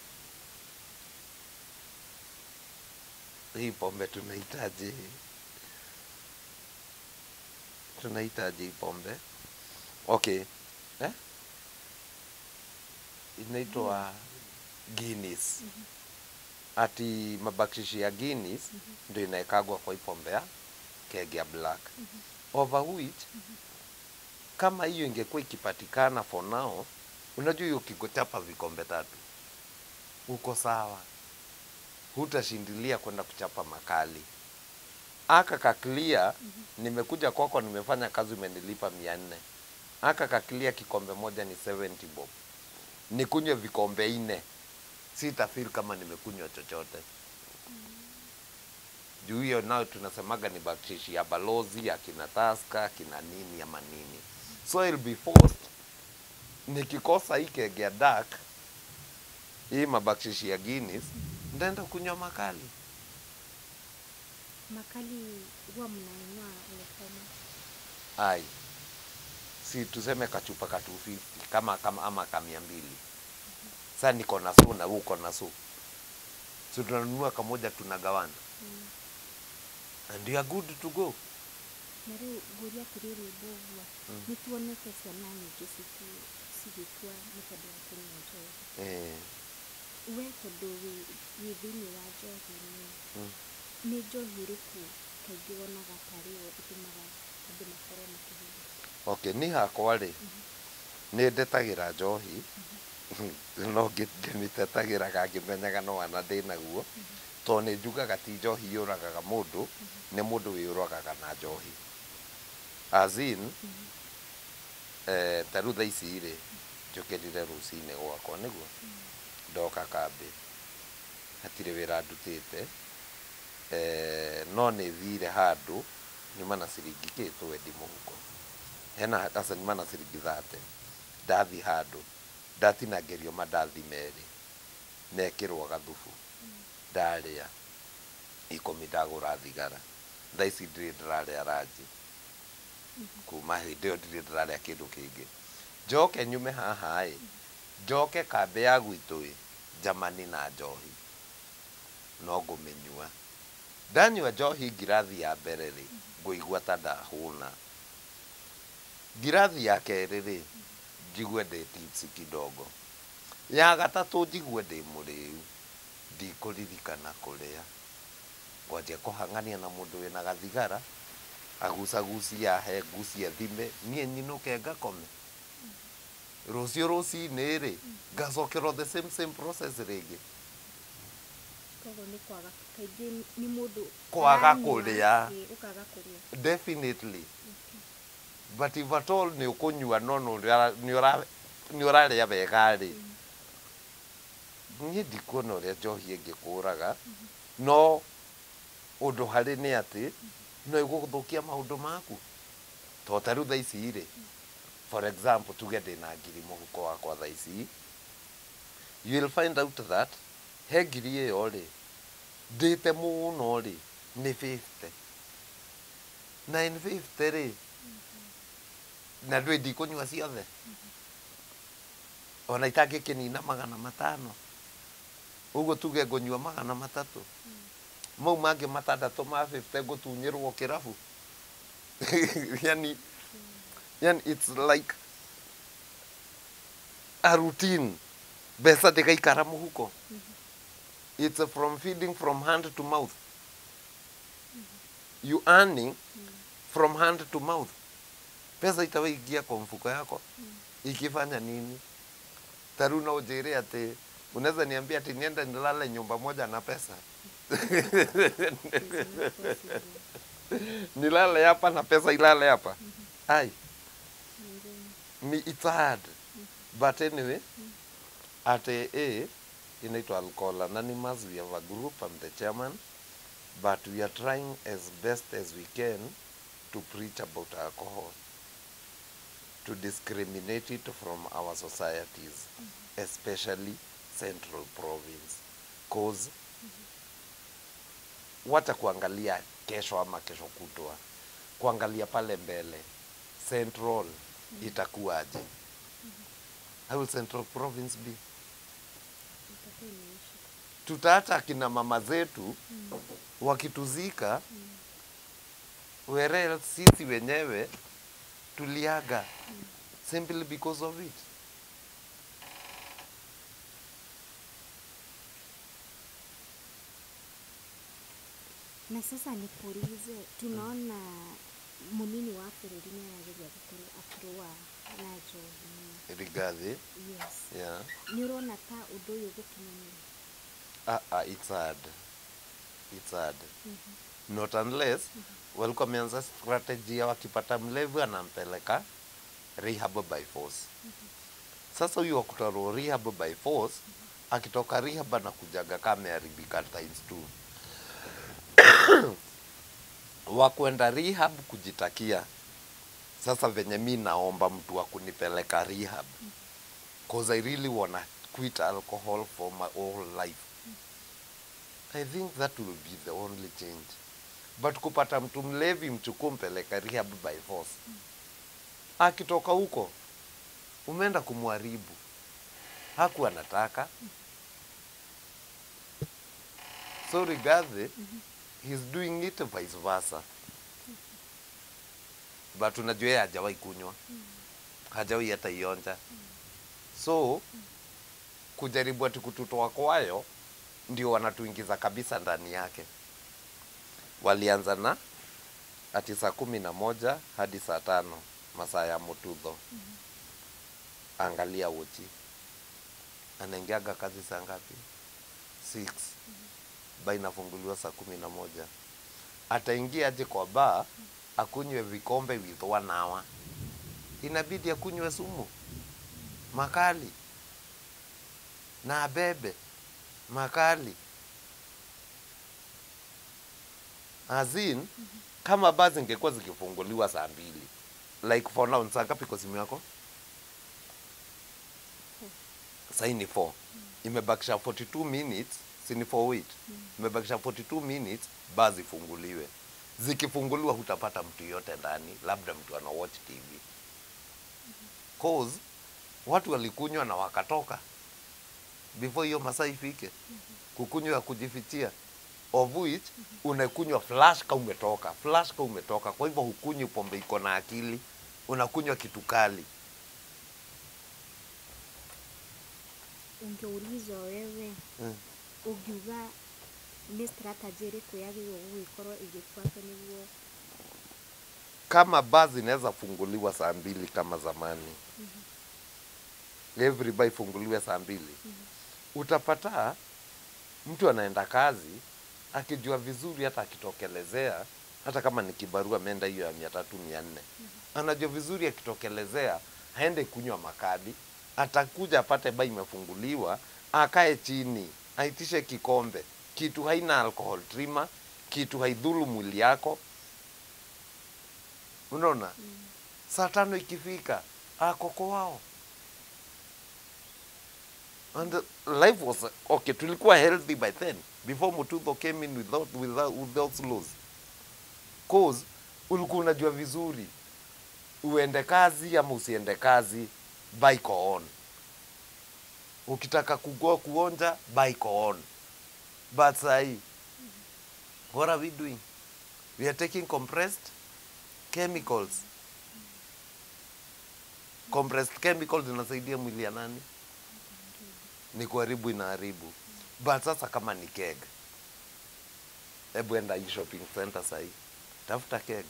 hii pombe tunahitaji hii pombe, okay, eh? Inaitwa Guinness. Ati mabakshishi ya Guinness ndio inaekagwa kwa hii pombe ya keg ya black, over which kama hiyo ingekuwa ikipatikana for now, unajua hiyo ukikochapa vikombe tatu uko sawa, hutashindilia kwenda kuchapa makali. Aka kaklia, nimekuja kwako, nimefanya kazi, umenilipa 400. Aka kaklia kikombe moja ni 70 bob, nikunywe vikombe 4, sitafeel kama nimekunywa chochote. Juu hiyo nayo tunasemaga ni bakshishi ya balozi, ya kina Tusker, kina nini ama nini. So I'll be forced, nikikosa hii keg ya dark, hii mabakshishi ya Guinness, ndaenda kunywa makali. Makali huwa mnanunua like how much? Ai, si tuseme kachupa ka 250 kama ama ka 200. Sasa niko na su na uko na su, so tunanunua kamoja tunagawana, and you are good to go. Na rĩu ngũria atĩrĩrĩ, Mbũgua, nĩ tuonete ciana nyingĩ cigĩkua nĩ tondũ wa kũnyua njohi. We tondũ wĩ thĩinĩ wa njohi-inĩ, nĩ njohi ĩrĩkũ kaingĩ wonaga tarĩ yo ĩtũmaga andũ makorwo makĩhurũka? Okay, niĩ hakwa rĩ, nĩ ndetagĩra njohi, no ngĩmĩtetagĩra ngĩmenyaga no wana ndĩnaguo, tondũ nĩ njugaga ti njohi yũragaga mũndũ, nĩ mũndũ wĩyũragaga na njohi. As in, ta rĩu thaa ici rĩ, njũkĩrire rũcinĩ gwakwa nĩguo ndoka kambĩ, hatirĩ wĩra ndutĩte, no nĩ thire handũ nyuma na ciringi kĩ twendi mũhuko, hena aca nyuma na ciringi 30, ndathi handũ ndatinangĩrio mandathi merĩ mekĩrwo gathubu, ndarĩa 10 ndagũra thigara. Thaa ici ndirĩ ndĩrarĩa ranji, kuma hĩndĩ ĩyo ndirĩ ndĩrarĩa kĩndũ kĩngĩ. Njoke nyume haha ĩ, njoke kambĩ ya gwitũ ĩ, njamani na njohi no ngũmĩnyua. Ndanyua njohi ngirathi ya mbere rĩ, ngũigua ta ndahũna. Ngirathi ya kerĩ rĩ, njigue ndĩ tipsy kidogo. Ya gatatũ njigue ndĩ mũrĩu, ndikũririkana kũrĩa. Ngwanjia kũhang'ania na mũndũ wĩna gathigara, agucagucie ahe, ngucie thime, niĩ nyinũke ngakome. Rũciũ rũcinĩ rĩ, ngacokerwo the same same process rĩngĩ. Koguo nĩ kwaga, kaingĩ nĩ mũndũ Kwaga aranyua, kũrĩa. Ũkaga kũrĩa. Definitely. But if at all nĩ ũkũnyua no nĩ ũrarĩa wega rĩ, niĩ ndikuona ũrĩa njohi ĩngĩkũraga, no ũndũ harĩ nĩ atĩ no ĩgũthũkia maũndũ maku. To ta rĩu thaa ici rĩ, for example, tuge ndĩna ngiri mũhuko wakwa thaa ici, you will find out that he ngiri ĩyo rĩ, ndĩte mũno rĩ, nĩ 50. Na in 50 rĩ, na ndũĩ ndikũnyua ciothe, ona itangĩkĩnina 500, ũguo tuge ngũnyua 300, mau mangĩ 6 ma 50 ngũtunyĩrwo kĩrabu. Yani it's like a routine. Mbeca ndĩgaikara mũhuko. It's from feeding from hand to mouth. You earning from hand to mouth. Pesa itawaingia kwa mfuko yako ikifanya nini? Ta rĩu no ũnjĩre atĩ unaweza niambia ati niende nilale nyumba moja na pesa? It's not possible. Nilale hapa na pesa ilale hapa? Ai, Ni ngumu. ni it's hard. But anyway, at AA inaitwa Alcohol Anonymous, we have a group, I'm the chairman, but we are trying as best as we can to preach about alcohol, to discriminate it from our societies, especially Central Province. Cause wacha kuangalia kesho ama kesho kutwa. Kuangalia pale mbele Central itakuwaje? How will Central Province be? Tutaacha kina mama zetu wakituzika, whereas sisi wenyewe tuliaga simply because of it. Na sasa nikuulize, tunaona munini wa bũrũri nĩ arageria gũkorwo akĩrũa na njohi. Rigathi. Yes. Yeah. Nĩ ũrona ta ũndũ ũyũ ũgũkinyanĩra? It's hard. It's hard. Not unless walikuwa wameanza strategy ya wakipata mlevi anampeleka rehab by force. Sasa huyu wa rehab by force, akitoka rehab anakujaga kama ameharibika times 2. Wakwenda rehab kujitakia. Sasa venye mi naomba mtu wa kunipeleka rehab, cause I really wanna quit alcohol for my whole life. I think that will be the only change. But kupata mtu mlevi mchukue mpeleka rehab by force, akitoka huko umeenda kumharibu. Hakuwa anataka. So Rigathi, he's doing it vice versa. But unajua yeye hajawahi kunywa. Hajawahi hata ionja. So kujaribu ati kututoa kwayo ndio wanatuingiza kabisa ndani yake. Walianza na ati saa 11 hadi saa 5 masaa ya Mututho. Angalia wochi. Anaingiaga kazi saa ngapi? 6. Baa inafunguliwa saa 11. Ataingia aje kwa baa akunywe vikombe with 1 hour? Inabidi akunywe sumu makali na abebe makali. Azin, kama baa zingekuwa zikifunguliwa saa 2, like for now, saa ngapi kwa simu yako? Saa ni 4. Imebakisha 42 minutes, si ni 4:08. Imebakisha 42 minutes baa zifunguliwe. Zikifunguliwa hutapata mtu yote ndani, labda mtu ana watch TV. Cause watu walikunywa na wakatoka before hiyo masaa ifike. Kukunywa kujifichia, of which unakunywa flash ka umetoka, flash ka umetoka. Kwa hivyo hukunywi pombe iko na akili, unakunywa kitu kali. Ungeulizwa wewe, ungiuga nĩ strategy ĩrĩkũ yagĩrĩirwo gũgĩkorwo ĩgĩbuatwo nĩguo? Kama baa zinaweza funguliwa saa 2 kama zamani, every bar ifunguliwe saa 2, utapata mtu anaenda kazi akijua vizuri, hata akitokelezea, hata kama ni kibarua ameenda hiyo ya 300 400, anajua vizuri akitokelezea haende kunywa makali, atakuja apate baa imefunguliwa, akae chini, aitishe kikombe, kitu haina alcohol trimmer, kitu haidhuru mwili yako. Unaona? Saa 5 ikifika, akoko wao. And life was okay, tulikuwa healthy by then before Mututho came in without laws. Cause ulikuwa unajua vizuri uende kazi ama usiende kazi, bike on. Ukitaka kugoa kuonja, bike on. But sahi, what are we doing? We are taking compressed chemicals. Compressed chemicals inasaidia mwili ya nani? Ni kuharibu, inaharibu. But sasa kama ni keg, hebu enda hii shopping center sahi, tafuta keg,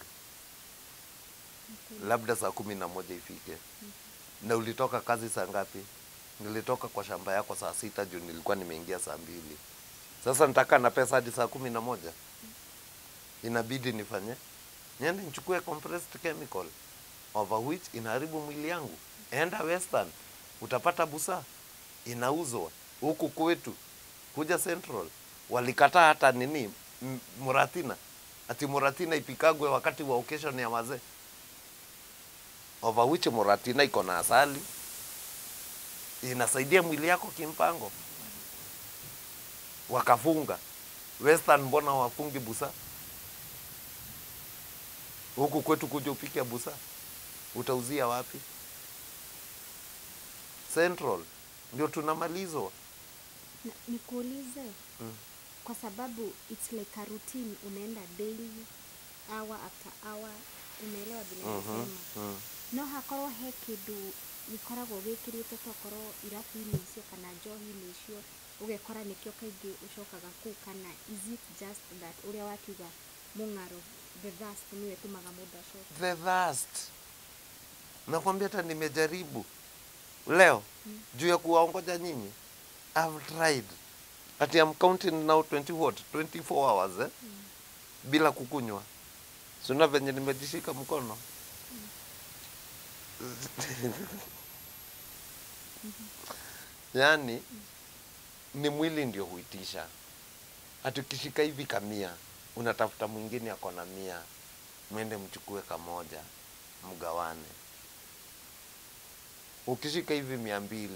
labda saa 11 ifike. Na ulitoka kazi saa ngapi? Nilitoka kwa shamba yako saa 6 juu nilikuwa nimeingia saa 2. Sasa nitakaa na pesa hadi saa 11. Inabidi nifanye niende nichukue compressed chemical, over which inaharibu mwili yangu. Enda Western utapata busaa inauzwa. Huku kwetu kuja Central walikataa hata nini muratina, ati muratina ipikagwe wakati wa occasion ya wazee, over which muratina iko na asali, inasaidia mwili yako kimpango. Wakafunga. Western mbona wafungi busaa? Huku kwetu kuja upike busa, utauzia wapi? Central ndio tunamalizwa. Nikuulize, kwa sababu it's like a routine, unaenda daily, hour after hour, unaelewa vile nasema. No hakorwo he kindu gikoragwo gikirite tokorwo irabu-inĩ icio kana njohi-inĩ icio, ugekora nikio kaingĩ ucokaga kũu, kana is it just that uria wakiuga mung'aro, the thirst niwe ĩtũmaga mũndũ acoke? The thirst. Nakwambia hata nimejaribu leo juu ya kuwaongoja nyinyi. I've tried. Ati I'm counting now 20 what? 24 hours eh? Bila kukunywa. Sina venye nimejishika mkono. Yani ni mwili ndio huitisha. Ati ukishika hivi kamia, unatafuta mwingine ako na 100, mwende mchukue kamoja, mgawane. Ukishika hivi 200,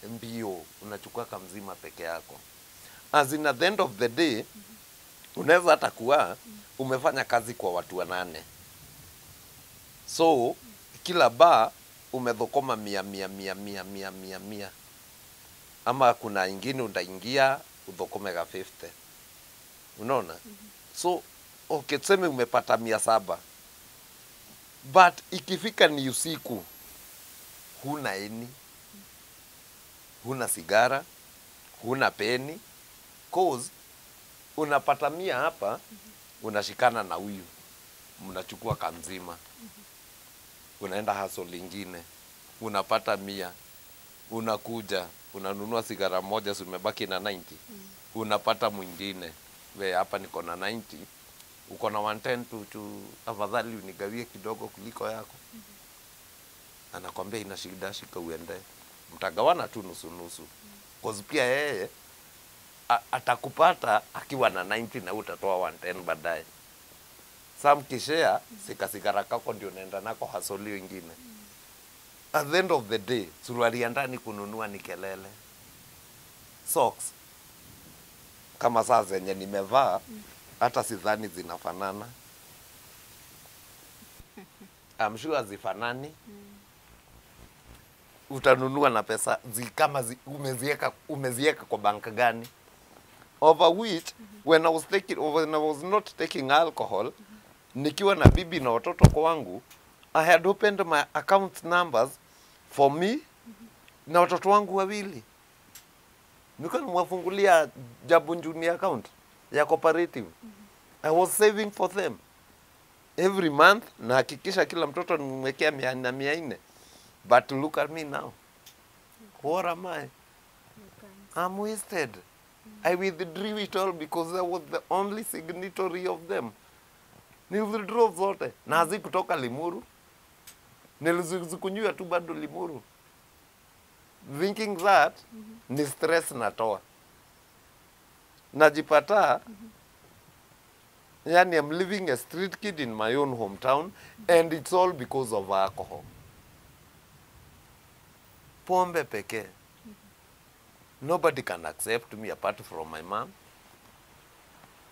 mbio unachukua kamzima peke yako. As in at the end of the day, unaweza hata kuwa umefanya kazi kwa watu 8. So kila bar umedhokoma 100 100 100 100 100 100. Ama kuna ingine utaingia udhokome ga 50. Unaona? So okay, tuseme umepata 700. But ikifika ni usiku, huna eni, huna sigara, huna peni, cause unapata 100 hapa, unashikana na huyu, mnachukua kamzima. Unaenda hustle lingine, unapata 100, unakuja, unanunua sigara moja, si umebaki na 90. Unapata mwingine, we hapa niko na 90, uko na 110 tu, afadhali unigawie kidogo kuliko yako. Anakwambia ina shida, shika uende. Mtagawana tu nusu nusu. Cause pia yeye atakupata akiwa na 90 na utatoa 110 baadaye. Some kishare, sika sigara kako ndio unaenda nako hasoli wengine. At the end of the day, suruali ya ndani kununua ni kelele. Socks kama saa zenye nimevaa, hata sidhani zinafanana. I'm sure hazifanani. Utanunua na pesa kama umezieka kwa bank gani? Over which when I was not taking alcohol, nikiwa na bibi na watoto kwangu, I had opened my account numbers for me na watoto wangu wawili. Nilikuwa nimewafungulia Jabu Junior account ya cooperative. I was saving for them every month, na hakikisha kila mtoto nimemwekea 100 na 400. But look at me now. What am I? I'm wasted. I withdrew it all because I was the only signatory of them. Niliwithdraw zote. Na hazikutoka Limuru. Nilizikunywa tu bado Limuru. Thinking that ni stress natoa. Najipata, yani I'm living a street kid in my own hometown, and it's all because of alcohol. Pombe pekee. Nobody can accept me apart from my mom,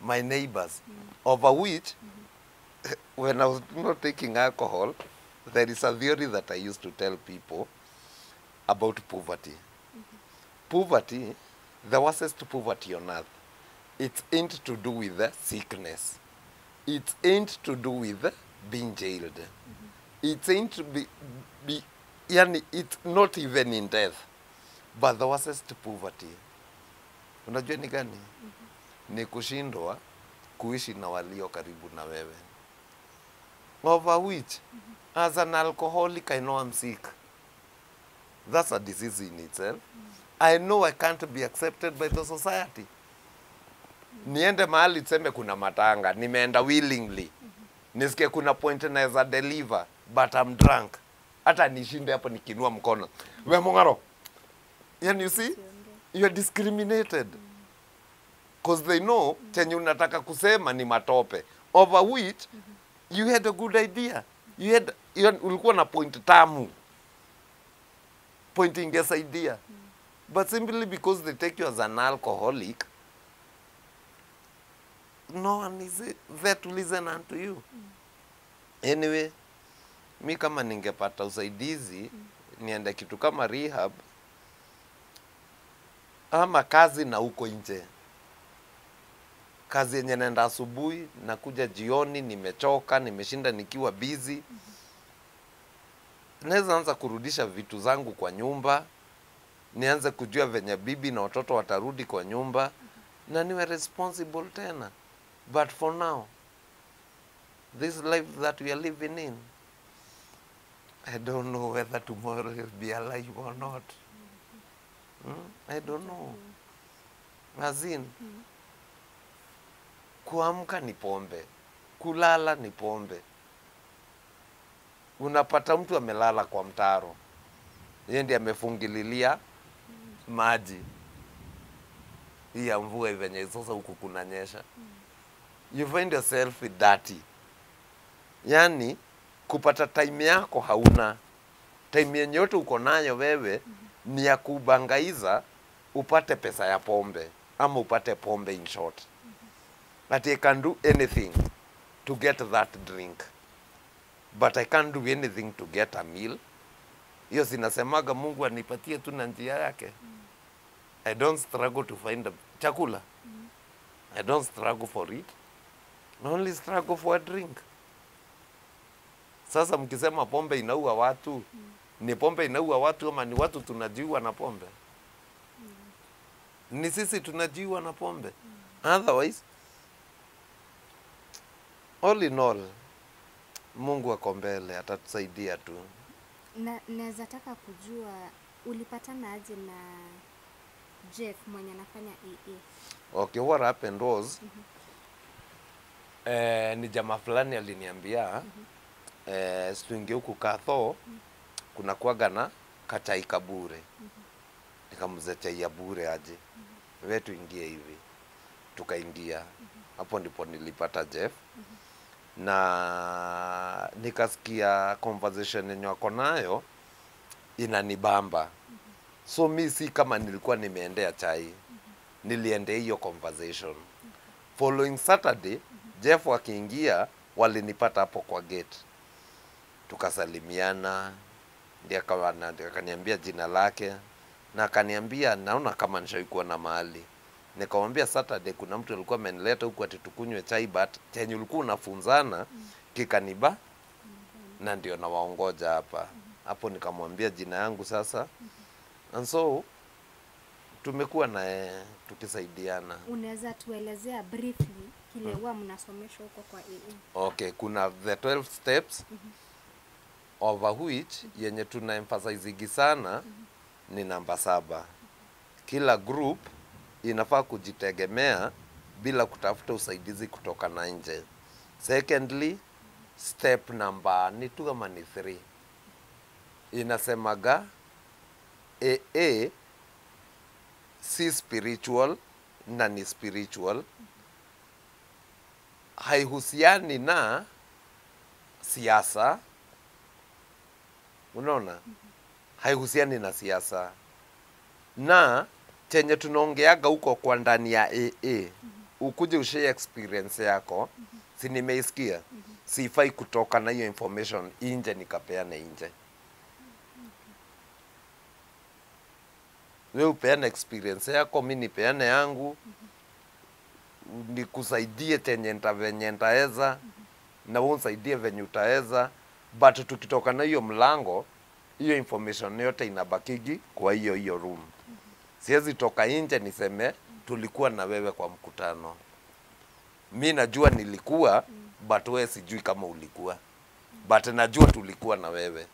my neighbors, over which, when I was not taking alcohol, there is a theory that I used to tell people about poverty. Poverty, the worstest poverty on earth, it ain't to do with the sickness. It ain't to do with being jailed. It ain't to be yani, it's not even in death. But the worstest poverty, unajua ni gani? Ni kushindwa kuishi na walio karibu na wewe. Over which, as an alcoholic, I know I'm sick. That's a disease in itself. I know I can't be accepted by the society. Niende mahali tuseme kuna matanga, nimeenda willingly. Nisikie kuna point naweza deliver, but I'm drunk. Hata nishinde hapo nikinua mkono. We mungaro. And you see, you are discriminated. Because they know chenye unataka kusema ni matope. Over which, you had a good idea. You had, ulikuwa na point tamu. Point ingesaidia. But simply because they take you as an alcoholic, no one is there to listen unto you. Anyway, mi kama ningepata usaidizi niende kitu kama rehab ama kazi na huko nje, kazi yenye naenda asubuhi nakuja jioni, nimechoka, nimeshinda nikiwa busy, naweza anza kurudisha vitu zangu kwa nyumba, nianze kujua venye bibi na watoto watarudi kwa nyumba na niwe responsible tena. But for now, this life that we are living in, I don't know whether tomorrow will be alive or not. I don't know. As in, kuamka ni pombe, kulala ni pombe. Unapata mtu amelala kwa mtaro, yeye ndiye amefungililia maji hii ya mvua venye sasa huku kunanyesha. You find yourself dirty. Yani kupata time yako hauna. Time yenye yote uko nayo wewe ni ya kubangaiza upate pesa ya pombe ama upate pombe in short. That I can do anything to get that drink, but I can't do anything to get a meal. Hiyo sinasemaga Mungu anipatie tu na njia yake. I don't struggle to find a chakula. I don't struggle for it. I only struggle for a drink. Sasa mkisema pombe inaua watu, ni pombe inaua watu ama ni watu tunajiua na pombe? Ni sisi tunajiua na pombe. Otherwise, all in all, Mungu ako mbele, atatusaidia tu. Na naweza taka kujua ulipatana aje na Jeff mwenye anafanya AA? Okay, what happened was, ni jamaa fulani aliniambia, situingie huku Katho, kuna kuwaga na kachai kabure. Nikamuuliza chai ya bure aje? Wewe tuingie hivi. Tukaingia. Hapo ndipo nilipata Jeff. Na nikasikia conversation yenye wako nayo inanibamba. So mi si kama nilikuwa nimeendea chai, niliendea hiyo conversation. Following Saturday, Jeff akiingia, walinipata hapo kwa gate. Tukasalimiana, ndiye akaniambia jina lake na akaniambia naona kama nishaikuwa na mahali. Nikamwambia Saturday kuna mtu alikuwa amenileta huku ati tukunywe chai, but chenye ulikuwa unafunzana kikaniba na ndio nawaongoja hapa. Hapo nikamwambia jina yangu sasa. And so tumekuwa na tukisaidiana. Unaweza tuelezea briefly kile huwa mnasomeshwa huko kwa AA? Okay, kuna the 12 steps over which yenye tuna emphasize sana ni namba 7. Kila group inafaa kujitegemea bila kutafuta usaidizi kutoka na nje. Secondly, step number ni 2 ama ni 3 inasemaga AA si spiritual na ni spiritual, haihusiani na siasa. Unaona? Haihusiani na siasa. Na chenye tunaongeaga huko kwa ndani ya AA, ukuje ushare experience yako, si nimeisikia, sifai kutoka na hiyo information nje nikapeane nje. Wewe upeane experience yako, mimi nipeane yangu, nikusaidie chenye venye nitaweza, na wewe unisaidie venye utaweza, but tukitoka na hiyo mlango, hiyo information yote inabakigi kwa hiyo hiyo room. Siwezi toka nje niseme tulikuwa na wewe kwa mkutano. Mi najua nilikuwa, but wewe sijui kama ulikuwa. But najua tulikuwa na wewe.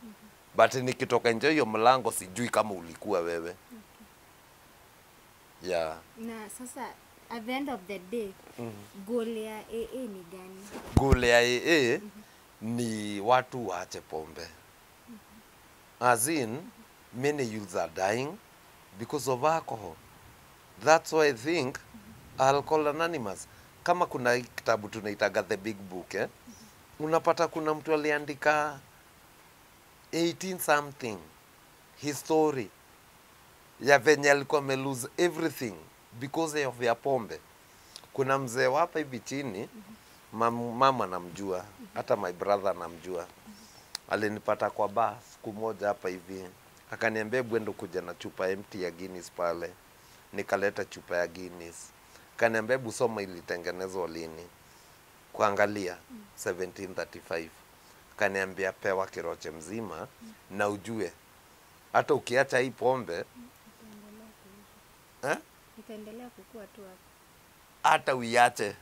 But nikitoka nje hiyo mlango sijui kama ulikuwa wewe. Yeah. Na sasa at the end of the day, goal ya AA ni gani? Goal ya AA ni watu waache pombe. As in, many youths are dying because of alcohol. That's why I think Alcohol Anonymous, kama kuna kitabu tunaitaga The Big Book, eh? Unapata kuna mtu aliandika 18 something his story ya venye alikuwa ame lose everything because of ya pombe. Kuna mzee hapa hivi chini, Mama namjua, hata my brother namjua. Alinipata kwa bar siku moja hapa hivi, akaniambia bwendo kuja na chupa empty ya Guinness pale. Nikaleta chupa ya Guinness, akaniambia hebu soma ilitengenezwa lini, kuangalia 1735. Akaniambia pewa kiroche mzima na ujue hata ukiacha hii pombe itaendelea kukua tu hapo, hata uiache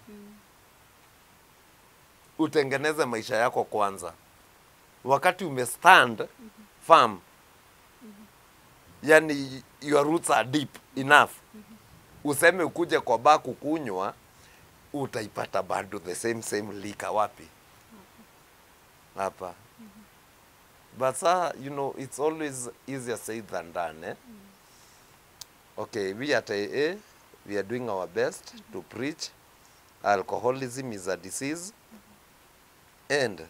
utengeneze maisha yako kwanza. Wakati umestand firm, yani your roots are deep enough, useme ukuje kwa bar kukunywa, utaipata bado the same liquor wapi hapa. But sir, you know, it's always easier said than done, eh? Okay, we at AA, we are doing our best to preach alcoholism is a disease, and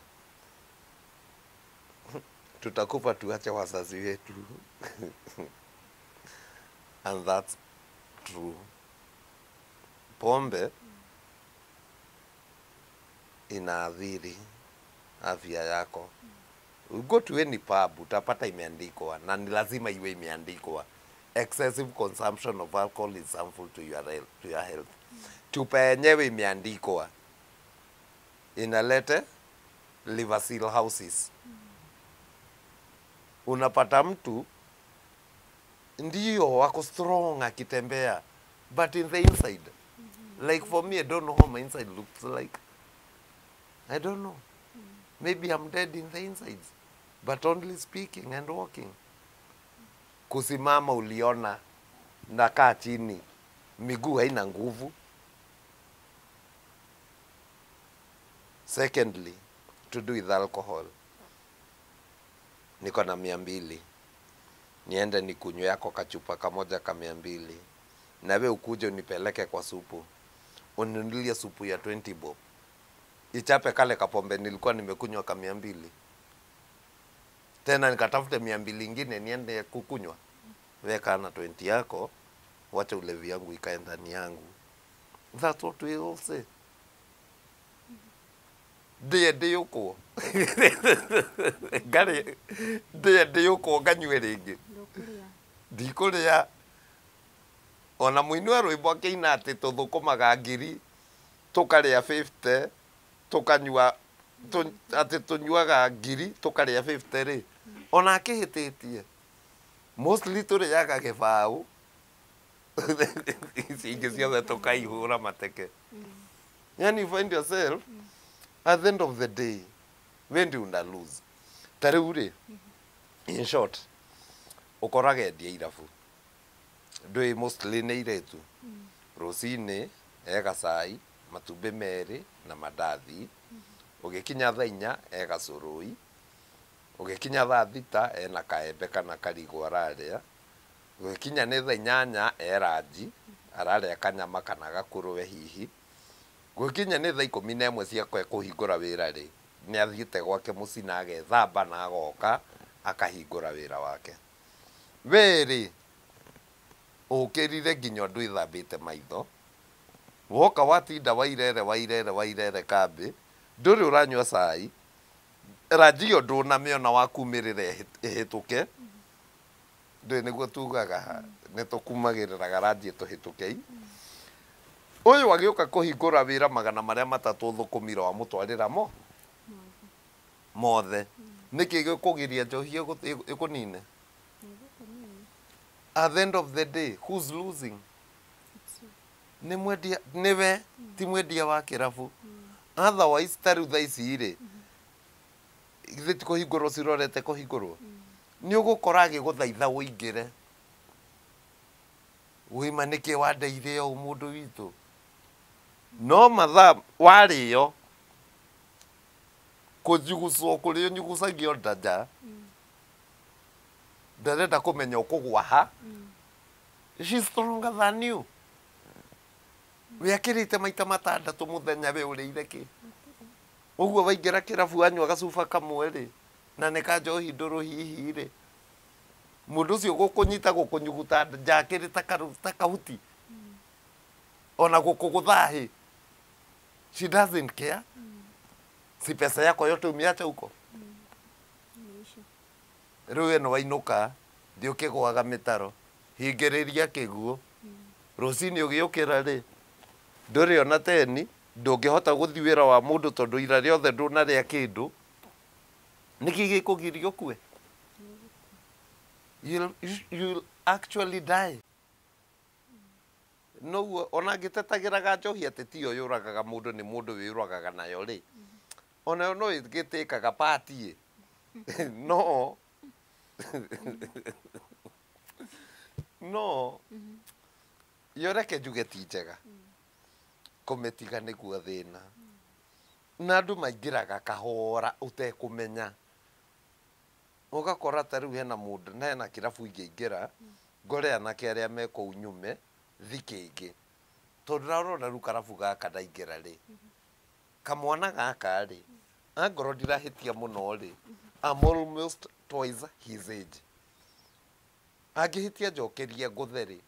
tutakufa tuache wazazi wetu. And that's true. Pombe inaathiri afya yako. You go to any pub, utapata imeandikwa, na ni lazima iwe imeandikwa, excessive consumption of alcohol is harmful to your health. Chupa yenyewe imeandikwa inalete liver cirrhosis. Unapata mtu ndio wako strong akitembea, but in the inside, like for me, I don't know how my inside looks like. I don't know. Maybe I'm dead in the insides, but only speaking and walking. Kusimama uliona nakaa chini, miguu haina nguvu. Secondly, to do with alcohol. Niko na 200. Niende nikunywe yako kachupa kamoja ka 200. Na we ukuje unipeleke kwa supu. Uninunulie supu ya 20 bob. Ichape kale kapombe nilikuwa nimekunywa ka 200. Tena nikatafute 200 ingine niende kukunywa. Weka na 20 yako, wacha ulevi yangu ikae ndani yangu. That's what we all say. Ndiye yuko. Ngari ndiye yuko nganywe ringi. Ndikuria. Ona muini wa rwimbo akĩina atĩ tũthũkũmaga ngiri tũkarĩa 50 tũkanyua atĩ tũnyuaga ngiri tũkarĩa 50 rĩ, ona akĩhĩtĩtie mostly tũrĩaga gĩbaũ, ici ingĩ ciothe tũkaihũra mateke. Yani you find yourself at the end of the day we ndi una lose. Ta rĩu rĩ, in short, ũkoraga endia irabu ndũĩ mostly nĩ irĩtu, rũcinĩ ega cai, matumbĩ merĩ na mandathi, ũgĩkinya thaa 4 ega cũrũi, ũgĩkinya thaa 6 ena kaembe kana karigũ ararĩa, ũgĩkinya nĩ thaa 8 e ranji ararĩa kanyama kana gakũrũwe hihi, gũgĩkinya nĩ thaa 11 cia kũhingũra wĩra rĩ, nĩ athiĩte gwake mũciĩ na agethamba na agoka akahingũra wĩra wake. We rĩ, ũkĩrire nginya ũndũ ĩthambĩte maitho, woka watinda wairere wairere wairere kambĩ, ndũrĩ ũranyua cai, ranji ĩyo ndũnamĩona wakumĩrĩra ĩhĩtũke, ndũĩ nĩguo tugaga nĩ tũkumagĩrĩraga ranji ĩtũhĩtũkei. Ũyũ agĩũka kũhingũra wĩra 300 thũkũmira wamũtwarĩra mo mothe. Nĩkĩ gĩkũgiria njohi ĩkũnine? At the end of the day, who's losing? Nĩ mwendia, nĩwe, ti mwendia wa kĩrabu. Otherwise, ta rĩu thaa ici rĩ, githĩ ti kũhingũrwo cirorete kũhingũrwo? Nĩ ũgũkora agĩgũthaitha ũingĩre. Wĩma nĩkĩ wandeire ũũ mũndũ witũ? No mathaa warĩo, kũnjugucwo kũrĩa ũnyugucagio nda, ndarenda kũmenya ũkũgwa ha. She's stronger than you. We akĩrĩte maita 6 mũthenya we ũrĩire kĩ? Ũguo waingĩra kĩrabu wanyua gacuba kamwe rĩ, na nĩ ka njohi ndũrũ hihi rĩ, mũndũ ũcio gũkũnyita gũkũnyuguta nja akĩrĩ ta kahuti, ona gũkũgũtha hĩ. She doesn't care. Si pesa yako yote umeacha huko. Rĩu ĩno wainũka thiĩ ũkĩgũaga mĩtaro hingĩrĩria kĩguũ rũcinĩ ũgĩũkĩra rĩ ndũrĩ ona teni ndũngĩhota gũthiĩ wĩra wa mũndũ tondũ ira rĩothe ndũnarĩa kĩndũ nĩkĩ gĩkũgiria ũkue? You'll actually die. Noguo ona ngĩtetagĩraga njohi atĩ tiyo yũragaga mũndũ nĩ mũndũ wĩyũragaga nayo rĩ onayo no ĩgĩtĩkaga pati no no yo reke njuge ti njega kũmĩtiga nĩguo thĩna na andũ maingĩraga kahora ũtekũmenya ũgakora ta rĩu hena mũndũ na hena kĩrabu ingĩingĩra ngore anake arĩa me kũu nyume thi kĩngĩ tondũ rarona rĩu karabu gaka ndaingĩra rĩ kamwana gaka rĩ angorwo ndirahĩtia mũno rĩ I'm almost twice his age angĩhĩtia njokerie ngũthe rĩ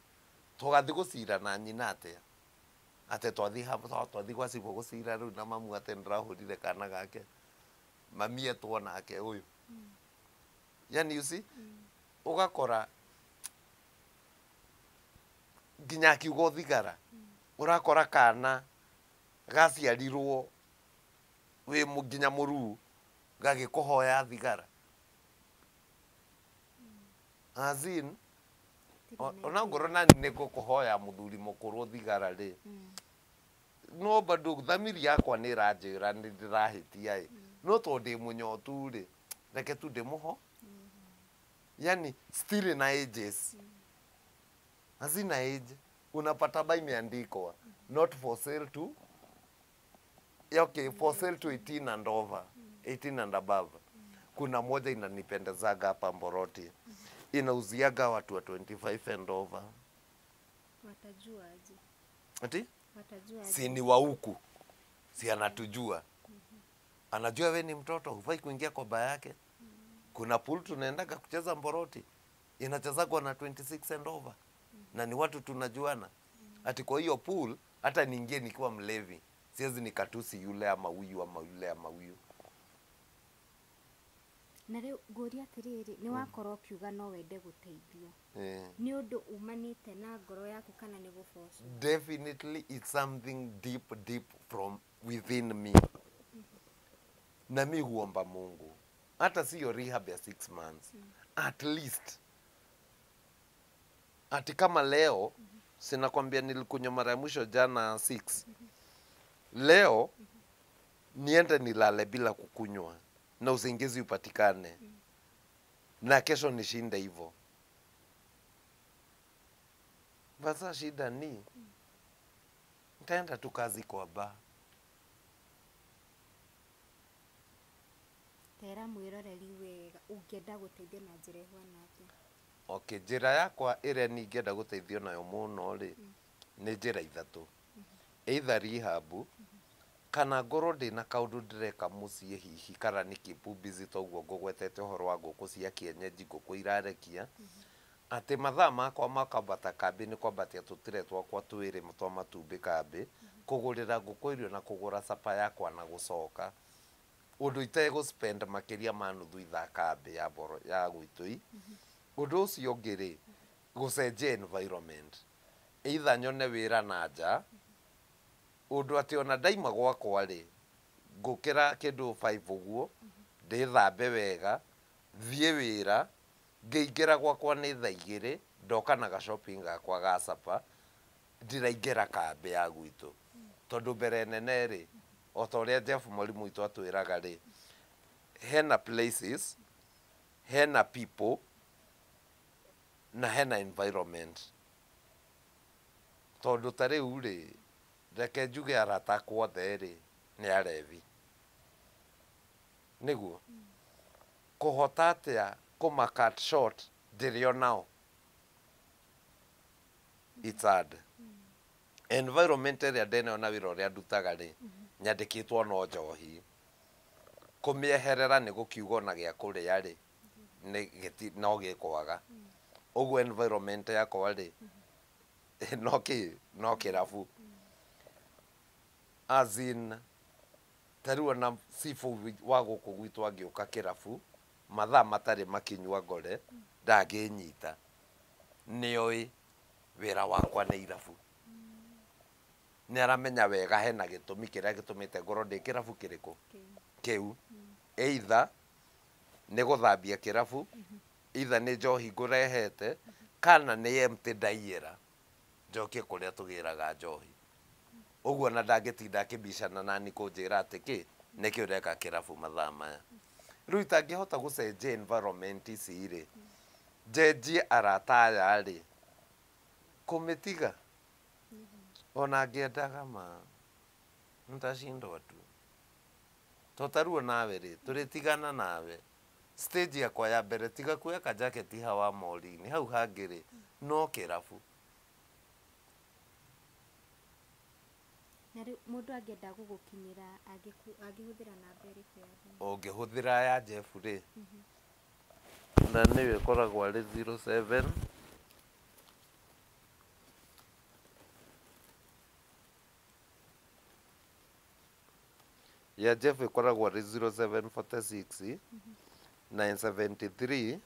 tũgathiĩ gũcira na nyina atĩa atĩ twathiĩ gwa cibũ gũcira rĩu na mamu atĩ nĩndĩrahũrire kana gake mami etwo nake ũyũ yani you see ũgakora nginya akiuga thigara ũrakora kana gaciarirwo wĩ nginya mũruu gagĩkũhoya thigara as in ona ngorwo nani nĩ ngũkũhoya mũthuri mũkũrũ thigara rĩ no bado thamiri yakwa nĩ ĩranjĩra nĩ ndĩrahĩtia ĩ no tondũ ndĩ mũnyotu rĩ reke tu ndĩmũho yani still na ages hazina age unapata ba imeandikwa not for sale to okay for sale to 18 and over 18 and above. Kuna moja inanipendezaga hapa Mboroti inauziaga watu wa 25 and over. Watajua aje? Ati? Watajua aje? Si ni wa huku. Si anatujua. Anajua we ni mtoto hufai kuingia kwa baa yake. Kuna pool tunaendaga kucheza Mboroti inachezagwa na 26 and over. Na ni watu tunajuana. Ati kwa hiyo pool hata niingie nikiwa mlevi siwezi nikatusi yule ama huyu ama yule ama huyu. Na rĩu ngũria atĩrĩrĩ nĩ wakorwo ũkiuga no wende gũteithio nĩ ũndũ umanĩte na ngoro yaku kana nĩ gũbocwo? Definitely it's something deep deep from within me. Na mi huomba Mungu hata sio rehab ya 6 months at least ati kama leo sinakwambia nilikunywa mara ya mwisho jana 6 leo niende nilale bila kukunywa na usingizi upatikane na kesho nishinde hivyo. Basa shida ni nitaenda tu kazi kwa ba tera mwiroreri wega ũngĩenda gũteithio na njĩra ĩhana atĩa? Okay, njĩra yakwa ĩrĩa ningĩenda gũteithio nayo mũno rĩ nĩ njĩra ithatũ. Either rehab kana ngorwo ndĩna kaũndũ ndĩreka mũciĩ hihi kana nĩ keep busy toguo ngũgwetete ũhoro wa ngũkũ cia kienyeji ngũkũ irarekia atĩ mathaa makwa makambata kambĩ nĩ kwambatia tũtire twakwa twĩrĩ twa matumbĩ kambĩ kũgũrĩra ngũkũ irio na kũgũra capa yakwa na gũcoka ũndũ itegũ spend makĩria ma nuthu ithaa kambĩ ya mboro ya gwitũ. Ũndũ ũcio ũngĩ rĩ gũcenjia environment either nyone wĩra na nja ũndũ atĩ ona ndaima gwakwa rĩ ngũkĩra kĩndũ 5 ũguo ndĩthambe wega thiĩ wĩra ngĩingĩra gwakwa nĩ thaa igĩrĩ ndoka na ga shopping gakwa ga capa ndiraingĩra kambĩ ya gwitũ tondũ mbere nene rĩ o ta ũrĩa Jeff mwarimu witũ atwĩraga rĩ hena places hena people na hena environment tondũ ta rĩu rĩ reke njuge arata akwa othe rĩ nĩ arevi nĩguo kũhota atĩa kũma cut short ndĩrĩ onao it's hard. Environment ĩrĩa ndĩnayo na wĩra ũrĩa ndutaga rĩ nyandĩkĩtwo no njohi kũmĩeherera nĩ gũkiuga ona gĩa kũrĩa rĩ no gĩkwaga ũguo environment yakwa rĩ no kĩ no kĩrabu. As in ta rĩu ona cibũ wa gũkũ gwitũ angĩũka kĩrabu mathaa matarĩ makinyua ngore ndangĩnyita, nĩoĩ wĩra wakwa nĩ irabu. Nĩ aramenya wega hena gĩtũmi kĩrĩa gĩtũmĩte ngorwo ndĩ kĩrabu kĩrĩkũ kĩu, either nĩ gũthambia kĩrabu, either nĩ njohi ngũrehete, kana nĩ empty ndaiyĩra njokie kũrĩa tũgĩraga njohi. Ũguo na ndangĩtinda akĩbicana nani kũnjĩra atĩ kĩ nĩkĩ ũreka kĩrabu mathaa maya. Rĩu itangĩhota gũcenjia environment ici rĩ, njenjie arata aya rĩ, kũmĩtiga ona ngĩendaga ma nitashindwa tu. To ta rĩu nawe rĩ, tũrĩtigana nawe stage yakwa ya mbere tiga kuoya kajaketi hawa mall-inĩ, hau hangĩ rĩ no kĩrabu. Na rĩu mũndũ angĩenda gũgũkinyĩra angĩhũthĩra namba ĩrĩkũ ya thimũ? Ũngĩhũthĩra ya Jeff rĩ, na nĩyo ĩkoragwo arĩ 07 ya Jeff ĩkoragwo arĩ 0746 973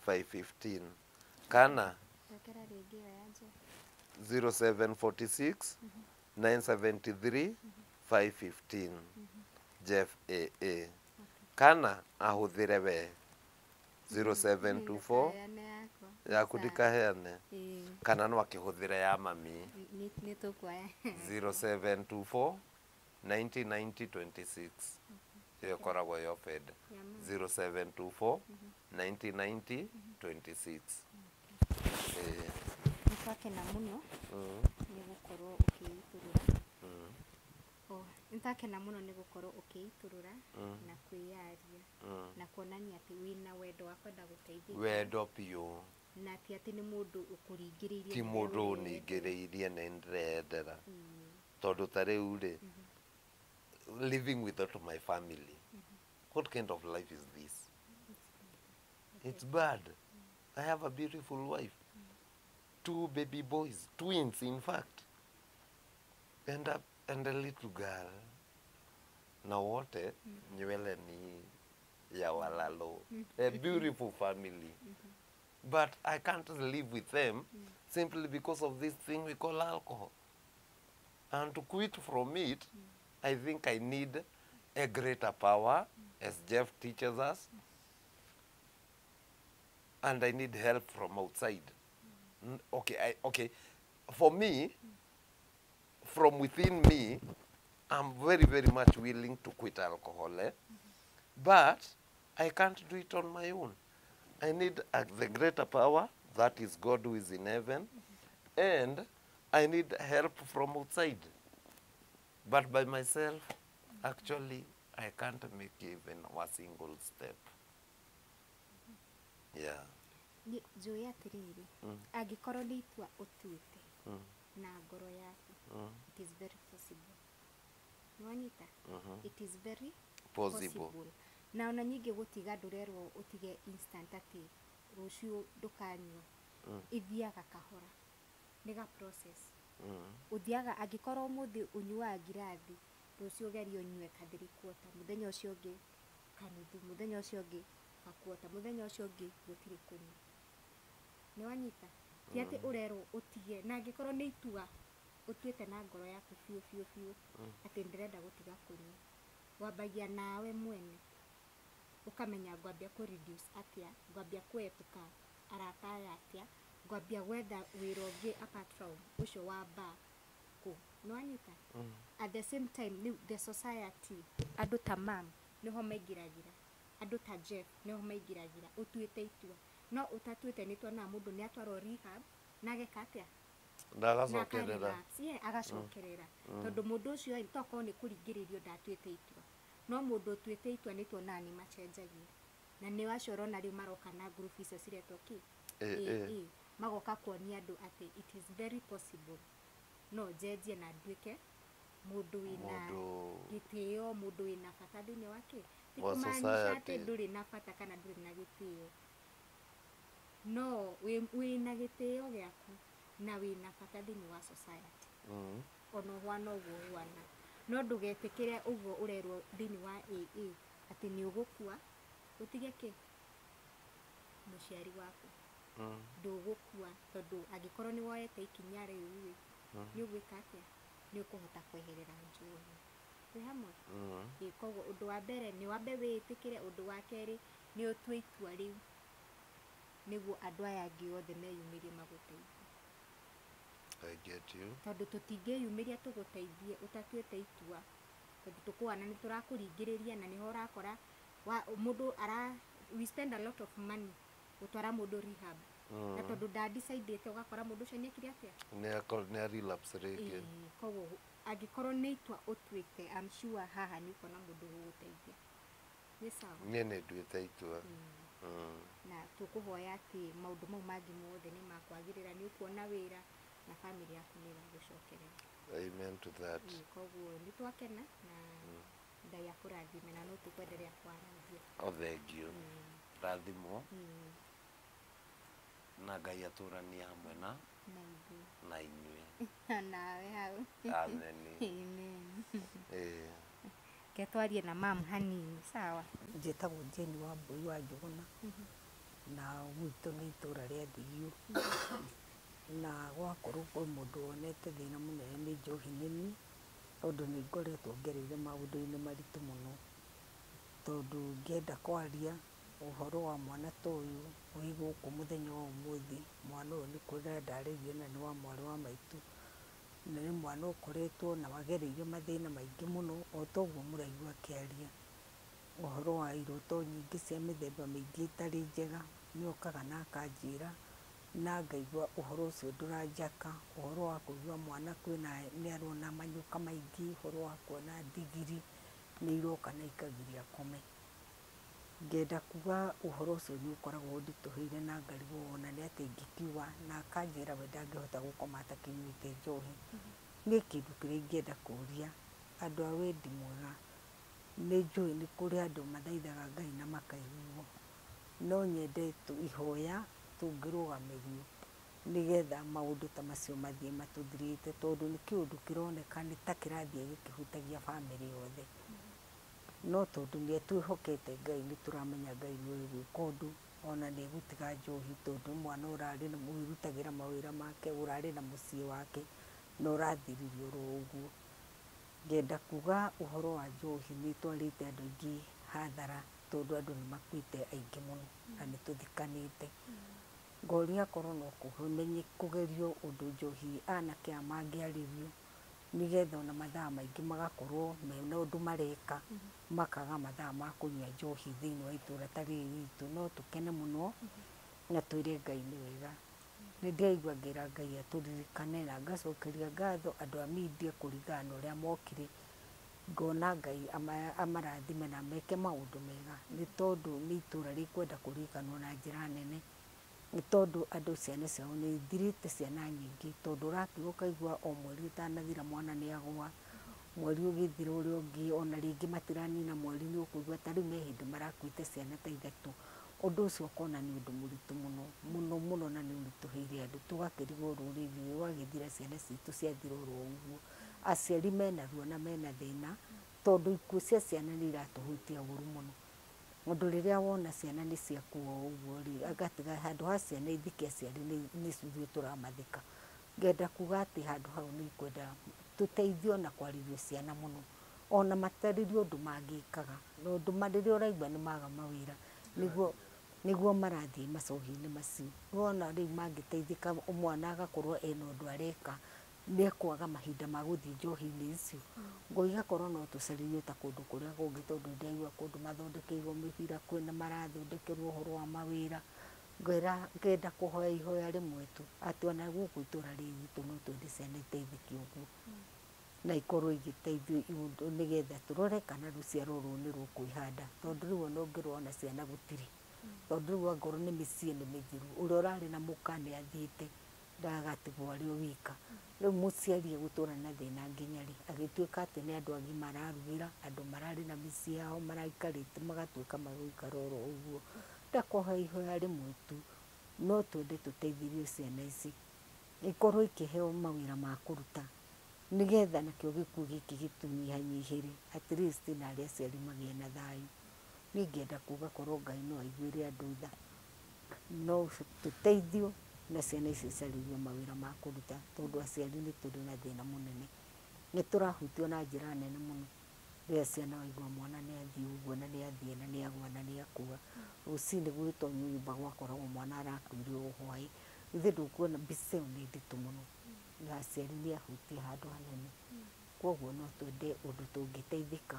515 kana Cokera rĩngĩ ĩyo ya Jeff. 0746 973 515 Jeff AA kana ahũthĩre we 0724 Ndũkaheane yakwa. yaku ndikaheane, kana no akĩhũthĩre ya mami Nĩ tũkuoya. 0724 9090 26 ĩyo ĩkoragwo yofed Ya mami. 0724 9090 26. Nĩ twakena mũno nĩ gũkorwo ũkĩitũrũra. Nĩ twakena mũno nĩ gũkorwo ũkĩitũrũra na kwĩyaria na kuonania atĩ wĩna wendo wa kwenda gũteithĩka. Wendo biũ. Na ti atĩ nĩ mũndũ ũkũringĩrĩirie. Ti mũndũ ũningĩrĩirie nĩ ndĩreyendera. Tondũ ta rĩu rĩ, living without my family, what kind of life is this? It's bad. I have a beautiful wife, 2 baby boys, twins in fact, and a little girl. Na wote nywele ni ya walalo. A beautiful family. But I can't live with them simply because of this thing we call alcohol. And to quit from it, I think I need a greater power, as Jeff teaches us, and I need help from outside. Okay. For me, from within me, I'm very, very much willing to quit alcohol, But I can't do it on my own. I need the greater power, that is God who is in heaven, and I need help from outside. But by myself, actually, I can't make even a single step. Yeah. Njũĩ atĩrĩrĩ, angĩkorwo nĩ itua ũtuĩte na ngoro yaku, it is very possible. Nĩwanyita? It is very possible. Na ona nyingĩ gũtiga ndũrerwo ũtige instant atĩ rũciũ ndũkanyua. Ithiaga kahora. Nĩ ga process. Ũthiaga angĩkorwo ũmũthĩ ũnyuaga ngirathi, rũciũ ũgerie ũnyue kathiri quarter, mũthenya ũcio ũngĩ kanuthu, mũthenya ũcio ũngĩ gakuota, mũthenya ũcio ũngĩ gũtirĩ kũnyua. Nĩwanyita? Ti atĩ ũrerwo ũtige, na angĩkorwo nĩ itua ũtuĩte na ngoro yaku biũ biũ biũ atĩ ndĩrenda gũtiga kũnyua, wambagia nawe mwene ũkamenya ngwambia kũ reduce atĩa, ngwambia kũepuka arata aya atĩa, ngwambia gwetha wĩra ũngĩ apart from ũcio wa bar kũ. Nĩwanyita? At the same time rĩu the society, andũ ta mam nĩho maingĩragĩra, andũ ta Jeff nĩho maingĩragĩra, ũtuĩte itua. No ũtatuĩte nĩ tuonaga mũndũ nĩ atwarwo rehab na ageka atĩa? Ndagacokerera. Agacokerera. Tondũ mũndũ ũcio tokorwo nĩ kũringĩrĩrio ndatuĩte itua. No mũndũ ũtuĩte itua nĩ tuonaga nĩ macenjagia. Na nĩ acio ũrona rĩu maroka na group icio ciretwo kĩ? AA. Magoka kuonia andũ atĩ it is very possible. No njenjie na nduĩke mũndũ wĩna gĩtĩo, mũndũ wĩna bata thĩinĩ wa kĩ? Ti kũmaanisha atĩ ndũrĩ na bata kana ndũrĩ na gĩtĩo. No wĩna gĩtĩo gĩaku na wĩna bata thĩinĩ wa society. Ona ũhuana ũguo ũhuana. No ndũgetĩkĩre ũguo ũrerwo thĩinĩ wa AA atĩ nĩ ũgũkua ũtige kĩ mũciari waku. Ndũgũkua tondũ angĩkorwo nĩ woete ikinya rĩu rĩ, nĩ ũgwĩka atĩa? Nĩ ũkũhota kweherera njohi. Twĩ hamwe? Ĩĩ, koguo ũndũ wa mbere nĩ wambe wĩĩtĩkĩre, ũndũ wa kerĩ nĩ ũtue itua rĩu nĩguo andũ aya angĩ othe meyumĩrie magũteithie. I get you. Tondũ tũtingĩyumĩria tũgũteithie ũtatuĩte itua, tondũ tũkũhana nĩ tũrakũringĩrĩria na nĩho ũrakora mũndũ ara we spend a lot of money gũtwara mũndũ rehab. Na tondũ nda-decidĩte ũgakora mũndũ ũcio nĩekire atĩa? Nĩ relapse rĩngĩ. Koguo angĩkorwo nĩ itua ũtuĩte, I'm sure haha nĩ ũkuona mũndũ ũgũgũteithia. Nĩ sawa? Niĩ nĩ nduĩte itua. Na tũkũhoya atĩ maũndũ mau mangĩ mothe nĩ makwagĩrĩra, nĩ ũkuona wĩra na family yaku nĩ ĩgagũcokerera. Amen to that. Koguo nĩ twakena na Ngai akũrathime na no tũkwenderea kwarangia. Oh, thank you. Rathimwo na Ngai atũranie hamwe na na ithuĩ na inyuĩ. Nawe hau. Amen. Amen. Ke twarie na mam hanini, sawa? Njĩtagwo Jane Wambui wa Njũgũna na gwitũ nĩ itũra rĩa Thigio, na gwakorwo kwĩ mũndũ wonete thĩna mũnene nĩ njohi nini, tondũ nĩ ngoretwo ngereire maũndũ-inĩ maritũ mũno, tondũ ngĩenda kwaria ũhoro wa mwana ta ũyũ wĩ gũkũ mũthenya wa ũmũthĩ, mwana ũyũ nĩ kwĩra ndarĩirie na nĩ wa mwarĩ wa maitũ, na nĩ mwana ũkoretwo na wagereire mathĩna maingĩ mũno o ta ũguo mũraigua akĩaria ũhoro wa iroto nyingĩ cia mĩthemba mĩingĩ ĩtarĩ njega, nĩ okaga na akanjĩra na ngaigua ũhoro ũcio ndũranjaka, ũhoro wa kũigua mwana kwĩna nĩ arona manyũka maingĩ, ũhoro wa kuona ndigiri nĩ iroka na ikagiria akome. Ngenda kuga ũhoro ũcio nĩ ũkoragwo ũnditũhĩire na ngarigwo ona nĩ atĩ ingĩkiuga, na akanjĩra we ndangĩhota gũkoma atakĩnyuĩte njohi. Niĩ kĩndũ kĩrĩa ingĩenda kũria andũ a wendi mwega, nĩ njũĩ nĩ kũrĩ andũ mathaithaga Ngai na makaiguo, no nyende ihoya tũngĩrũgamĩrio nĩgetha maũndũ ta macio mathiĩ matũthirĩte, tondũ nĩ kĩũndũ kĩroneka nĩ ta kĩrathiĩ gĩkĩhutagia bamĩrĩ yothe. No tondũ nĩ twĩhokete Ngai nĩ tũramenya Ngai nĩwe ũgwĩka ũndũ, ona nĩ egũtiga njohi, tondũ mwana ũrarĩ na wĩrutagĩra mawĩra make, ũrarĩ na mũciĩ wake na ũrathiririo oro ũguo. Ngenda kuga ũhoro wa njohi nĩ ĩtwarĩte andũ aingĩ hathara, tondũ andũ nĩ makuĩte aingĩ mũno na nĩ tũthikanĩte. Ngoria korwo no kũmenye kũgerio ũndũ njohi anake aya mangĩarĩrio, nĩgetha ona mathaa maingĩ magakorwo mena ũndũ mareka, makaga mathaa ma kũnyua njohi thĩinĩ wa itũra ta rĩrĩ ritũ. No tũkene mũno na twĩre Ngai nĩ wega. Nĩ ndĩraigua ngĩra Ngai atũririkane na ngacokeria ngatho andũ a media kũringana na ũrĩa mokire, ngona Ngai amarathime na meke maũndũ mega, nĩ tondũ nĩ itũra rĩkwenda kũririkanwo na njĩra nene, nĩ tondũ andũ ciana ciao nĩ ithirĩte ciana nyingĩ, tondũ ũrakiuga ũkaigua o mweri ũtanathira mwana nĩ agũa, mweri ũgĩthira ũrĩa ũngĩ ona rĩngĩ matiranina mweri nĩ ũkũigua ta rĩu me hĩndĩ marakuĩte ciana ta ithatũ. Ũndũ ũcio ũkona nĩ ũndũ mũritũ mũno mũno mũno na nĩ ũritũhĩire andũ, tũgakĩrigwo rũrĩrĩ rwagĩthira ciana citũ ciathira oro ũguo. Aciari mena ruo na mena thĩna, tondũ ikuũ cia ciana nĩ iratũhutia ũru mũno. Ũndũ rĩrĩa wona ciana nĩ ciakua ũguo rĩ, agatiga handũ ha ciana ithike aciari nĩ ithuĩ tũramathika. Ngenda kuga atĩ handũ hau nĩ ngwenda tũteithio na kwarĩrio ciana mũno, ona matarĩrio ũndũ mangĩkaga, na ũndũ rĩrĩa ũraigua nĩ maga mawĩra nĩguo marathiĩ macohi-inĩ macio. Wona rĩu mangĩteithĩka mwana agakorwo ena ũndũ areka, nĩ ekwaga mahinda ma gũthiĩ njohi-inĩ icio. Ngoiga korwo no tũcarĩrio ta kũndũ kũrĩa kũngĩ, tondũ ndĩraigua kũndũ mathondekeirwo mĩbira, kwĩna marathondekerwo ũhoro wa mawĩra. Ngenda kũhoya ihoya rĩmwe tu atĩ ona gũkũ itũra rĩrĩ ritũ no twende ciana iteithĩke ũguo, na ikorwo igĩteithio nĩgetha tũrore kana rũciaro rũrũ nĩ rũkwĩhanda, tondũ rĩu ona ũngĩrora ciana gũtirĩ, tondũ rĩu angorwo nĩ mĩciĩ nĩ mĩthiru, ũrĩa ũrarĩ na mũka nĩ athiĩte ndagatigwo arĩ o wika. Rĩu mũciari egũtũra na thĩna nginya rĩ, agĩtuĩka atĩ nĩ andũ agima ararugĩra, andũ mararĩ na mĩciĩ yao maraikarĩte magatuĩka magũikara oro ũguo. Ndakũhoya ihoya rĩmwe tu, no twende tũteithĩrĩrie ciana ici ikorwo ikĩheo mawĩra ma kũruta, Nĩgetha nakĩo gĩkuũ gĩkĩ gĩtũnyihanyihĩre at least na arĩa aciari magĩe na thayũ. Niĩ ingĩenda kuga korwo Ngai no aiguĩre andũ tha, no tũteithio na ciana ici icarĩrio mawĩra ma kũruta, tondũ aciari nĩ tũrĩ na thĩna mũnene. Nĩ tũrahutio na njĩra nene mũno rĩrĩa ciana waigua mwana nĩ athiĩ ũguo na nĩ athiĩ na nĩ agwa na nĩ akua. Rũcinĩ gũgĩtonyio nyũmba gwakoragwo mwana arakuire o hwaĩ. Ithe ndũkuona mbica ĩyo nĩ nditũ mũno na aciari nĩ ahutie handũ hanene. Koguo no twende ũndũ tũngĩteithĩka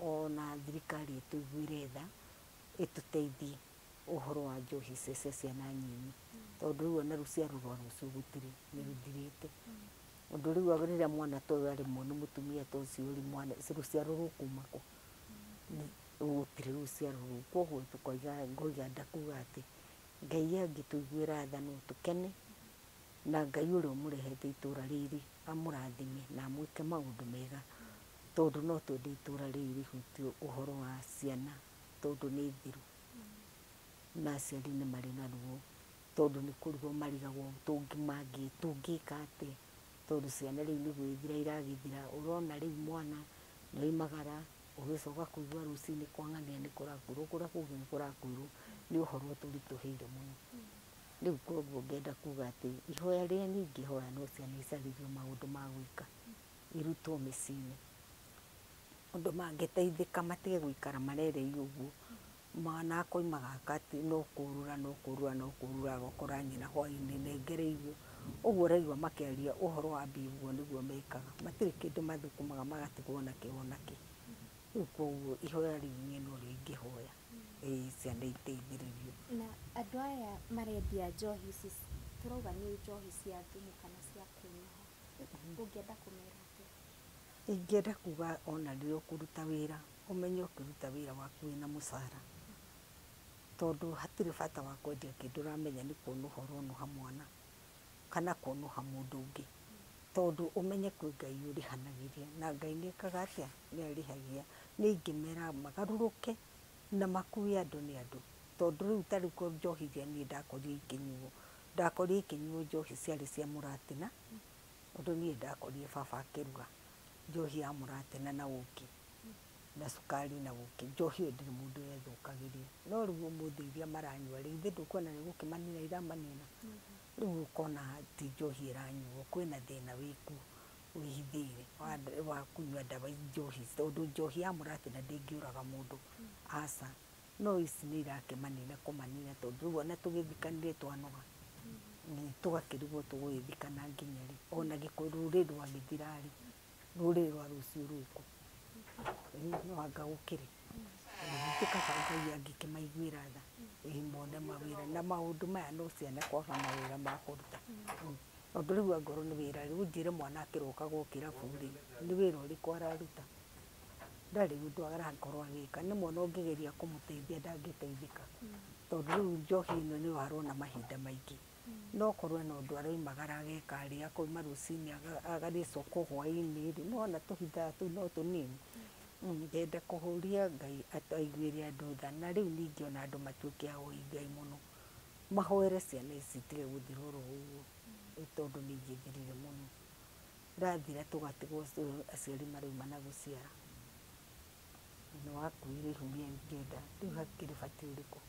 ona thirikari ĩtũiguĩre tha, ĩtũteithie ũhoro wa njohi ici cia ciana nyinyi, tondũ rĩu ona rũciaro rwa rũciũ gũtirĩ, nĩ rũthirĩte. Ũndũ rĩu rĩrĩa mwana ta ũyũ aremwo nĩ mũtumia ta ũcio rĩ, mwana rũciaro rũkuma kũ? Gũtirĩ rũciaro rũu. Koguo tũkoiga, ngoiga ndakuga atĩ Ngai angĩtũiguĩra tha no tũkene, na Ngai ũrĩa ũmũrehete itũra rĩrĩ amũrathime na amwĩke maũndũ mega, tondũ no twende itũra rĩrĩ rĩhutio ũhoro wa ciana, tondũ nĩ thiru na aciari nĩ marĩ na ruo, tondũ nĩ kũrigwo marigagwo tũngĩka atĩa, tondũ ciana rĩu nĩ gwĩthira iragĩthira. Ũrona rĩu mwana nĩ oimagara, ũgĩcoka kũigua rũcinĩ kwa ng'ania nĩ kũrakuirwo, kũrĩa kũngĩ nĩ kũrakuirwo, nĩ ũhoro ũtũritũhĩire mũno. Rĩu koguo ngenda kuga atĩ ihoya rĩrĩa niĩ ingĩhoya no ciana icarĩrio maũndũ ma gwĩka, irutwo mĩciĩ-inĩ, ũndũ mangĩteithĩka matige gũikara marereirio ũguo. Mwana akoima gaka atĩ no kũrũra no kũrũra no kũrũra, agakora nyina hwaĩ-inĩ nengereirio. Ũguo ũraigua makĩaria ũhoro wa mbia ũguo nĩguo mekaga, matirĩ kĩndũ mathũkũmaga magatigwo nakĩ onakĩ. Rĩu koguo ihoya rĩu niĩ norĩo ingĩhoya, ĩĩ ciana iteithĩrĩrio. Na andũ aya marendia njohi ici tũrauga nĩ njohi cia thumu kana cia kũnuha, ũngĩenda kũmera atĩa? Ingĩenda kuga ona rĩrĩa ũkũruta wĩra, ũmenye ũkĩruta wĩra waku wĩna mũcara, tondũ hatirĩ bata wa kwendia kĩndũ ũramenya nĩ kũnũha ũronũha mwana kana kũnũha mũndũ ũngĩ, tondũ ũmenye kwĩ Ngai ũrĩhanagĩria na Ngai nĩ ekaga atĩa? Nĩ arĩhagia. Nĩ ingĩmera magarũrũke na makue andũ nĩ andũ, tondũ rĩu ta rĩu njohi iria niĩ ndakorire ikĩnyuo, ndakorire ikĩnyuo njohi ciarĩ cia mũratina, ũndũ niĩ ndakorire baba akĩruga njohi ya mũratina na ũkĩ na cukari na ũkĩ. Njohi ĩyo ndĩrĩ mũndũ yethũkagĩria, no rĩu ũmũthĩ iria maranyua rĩ, ithe ndũkuona nĩ gũkĩmanina iramanina. Rĩu ũkona ti njohi ĩranyuo, kwĩna thĩna wĩkuo wĩhithĩire wa kũnyua ndawa njohi, tondũ njohi ya mũratina ndĩngĩũraga mũndũ, aca. No ici nĩ irakĩmanina kũmanina, tondũ rĩu ona tũgĩthikanire twanoga, tũgakĩrigwo tũgũgĩthikana nginya rĩ, ona gĩkũ rũrĩrĩ rwagĩthira rĩ, rũrĩrĩ rwa rũciũ rwĩkũ? No anga gũkĩrĩ. Nĩ kaba Ngai angĩkĩmaiguĩra tha, ĩĩ mone mawĩra na maũndũ maya no ciana kwaga mawĩra ma kũruta. Tondũ rĩu angorwo nĩ wĩra rĩ, ũnjĩre mwana akĩroka gũkĩra kĩrabu rĩ, nĩ wĩra ũrĩkũ araruta? Ndarĩ ũndũ arakorwo agĩka, nĩ mwana ũngĩgeria kũmũteithia ndangĩteithĩka, tondũ rĩu njohi ĩno nĩyo arona mahinda maingĩ. No korwo ena ũndũ aroimagara ageka rĩ, akoima rũcinĩ agagĩcoka hwaĩ-inĩ rĩ, nĩwona tũhinda tũu no tũnini. Ngenda kũhũria Ngai aiguĩre andũ tha, na rĩu ningĩ ona andũ matuĩke ahoi Ngai mũno, mahoere ciana ici itige gũthira oro ũguo, tondũ nĩ igĩthirire mũno. Irathira tũgatigwo aciari marauma na gũciara. Nĩ wakuire ihu mĩeri kenda, rĩu hakĩrĩ bata ũrĩkũ?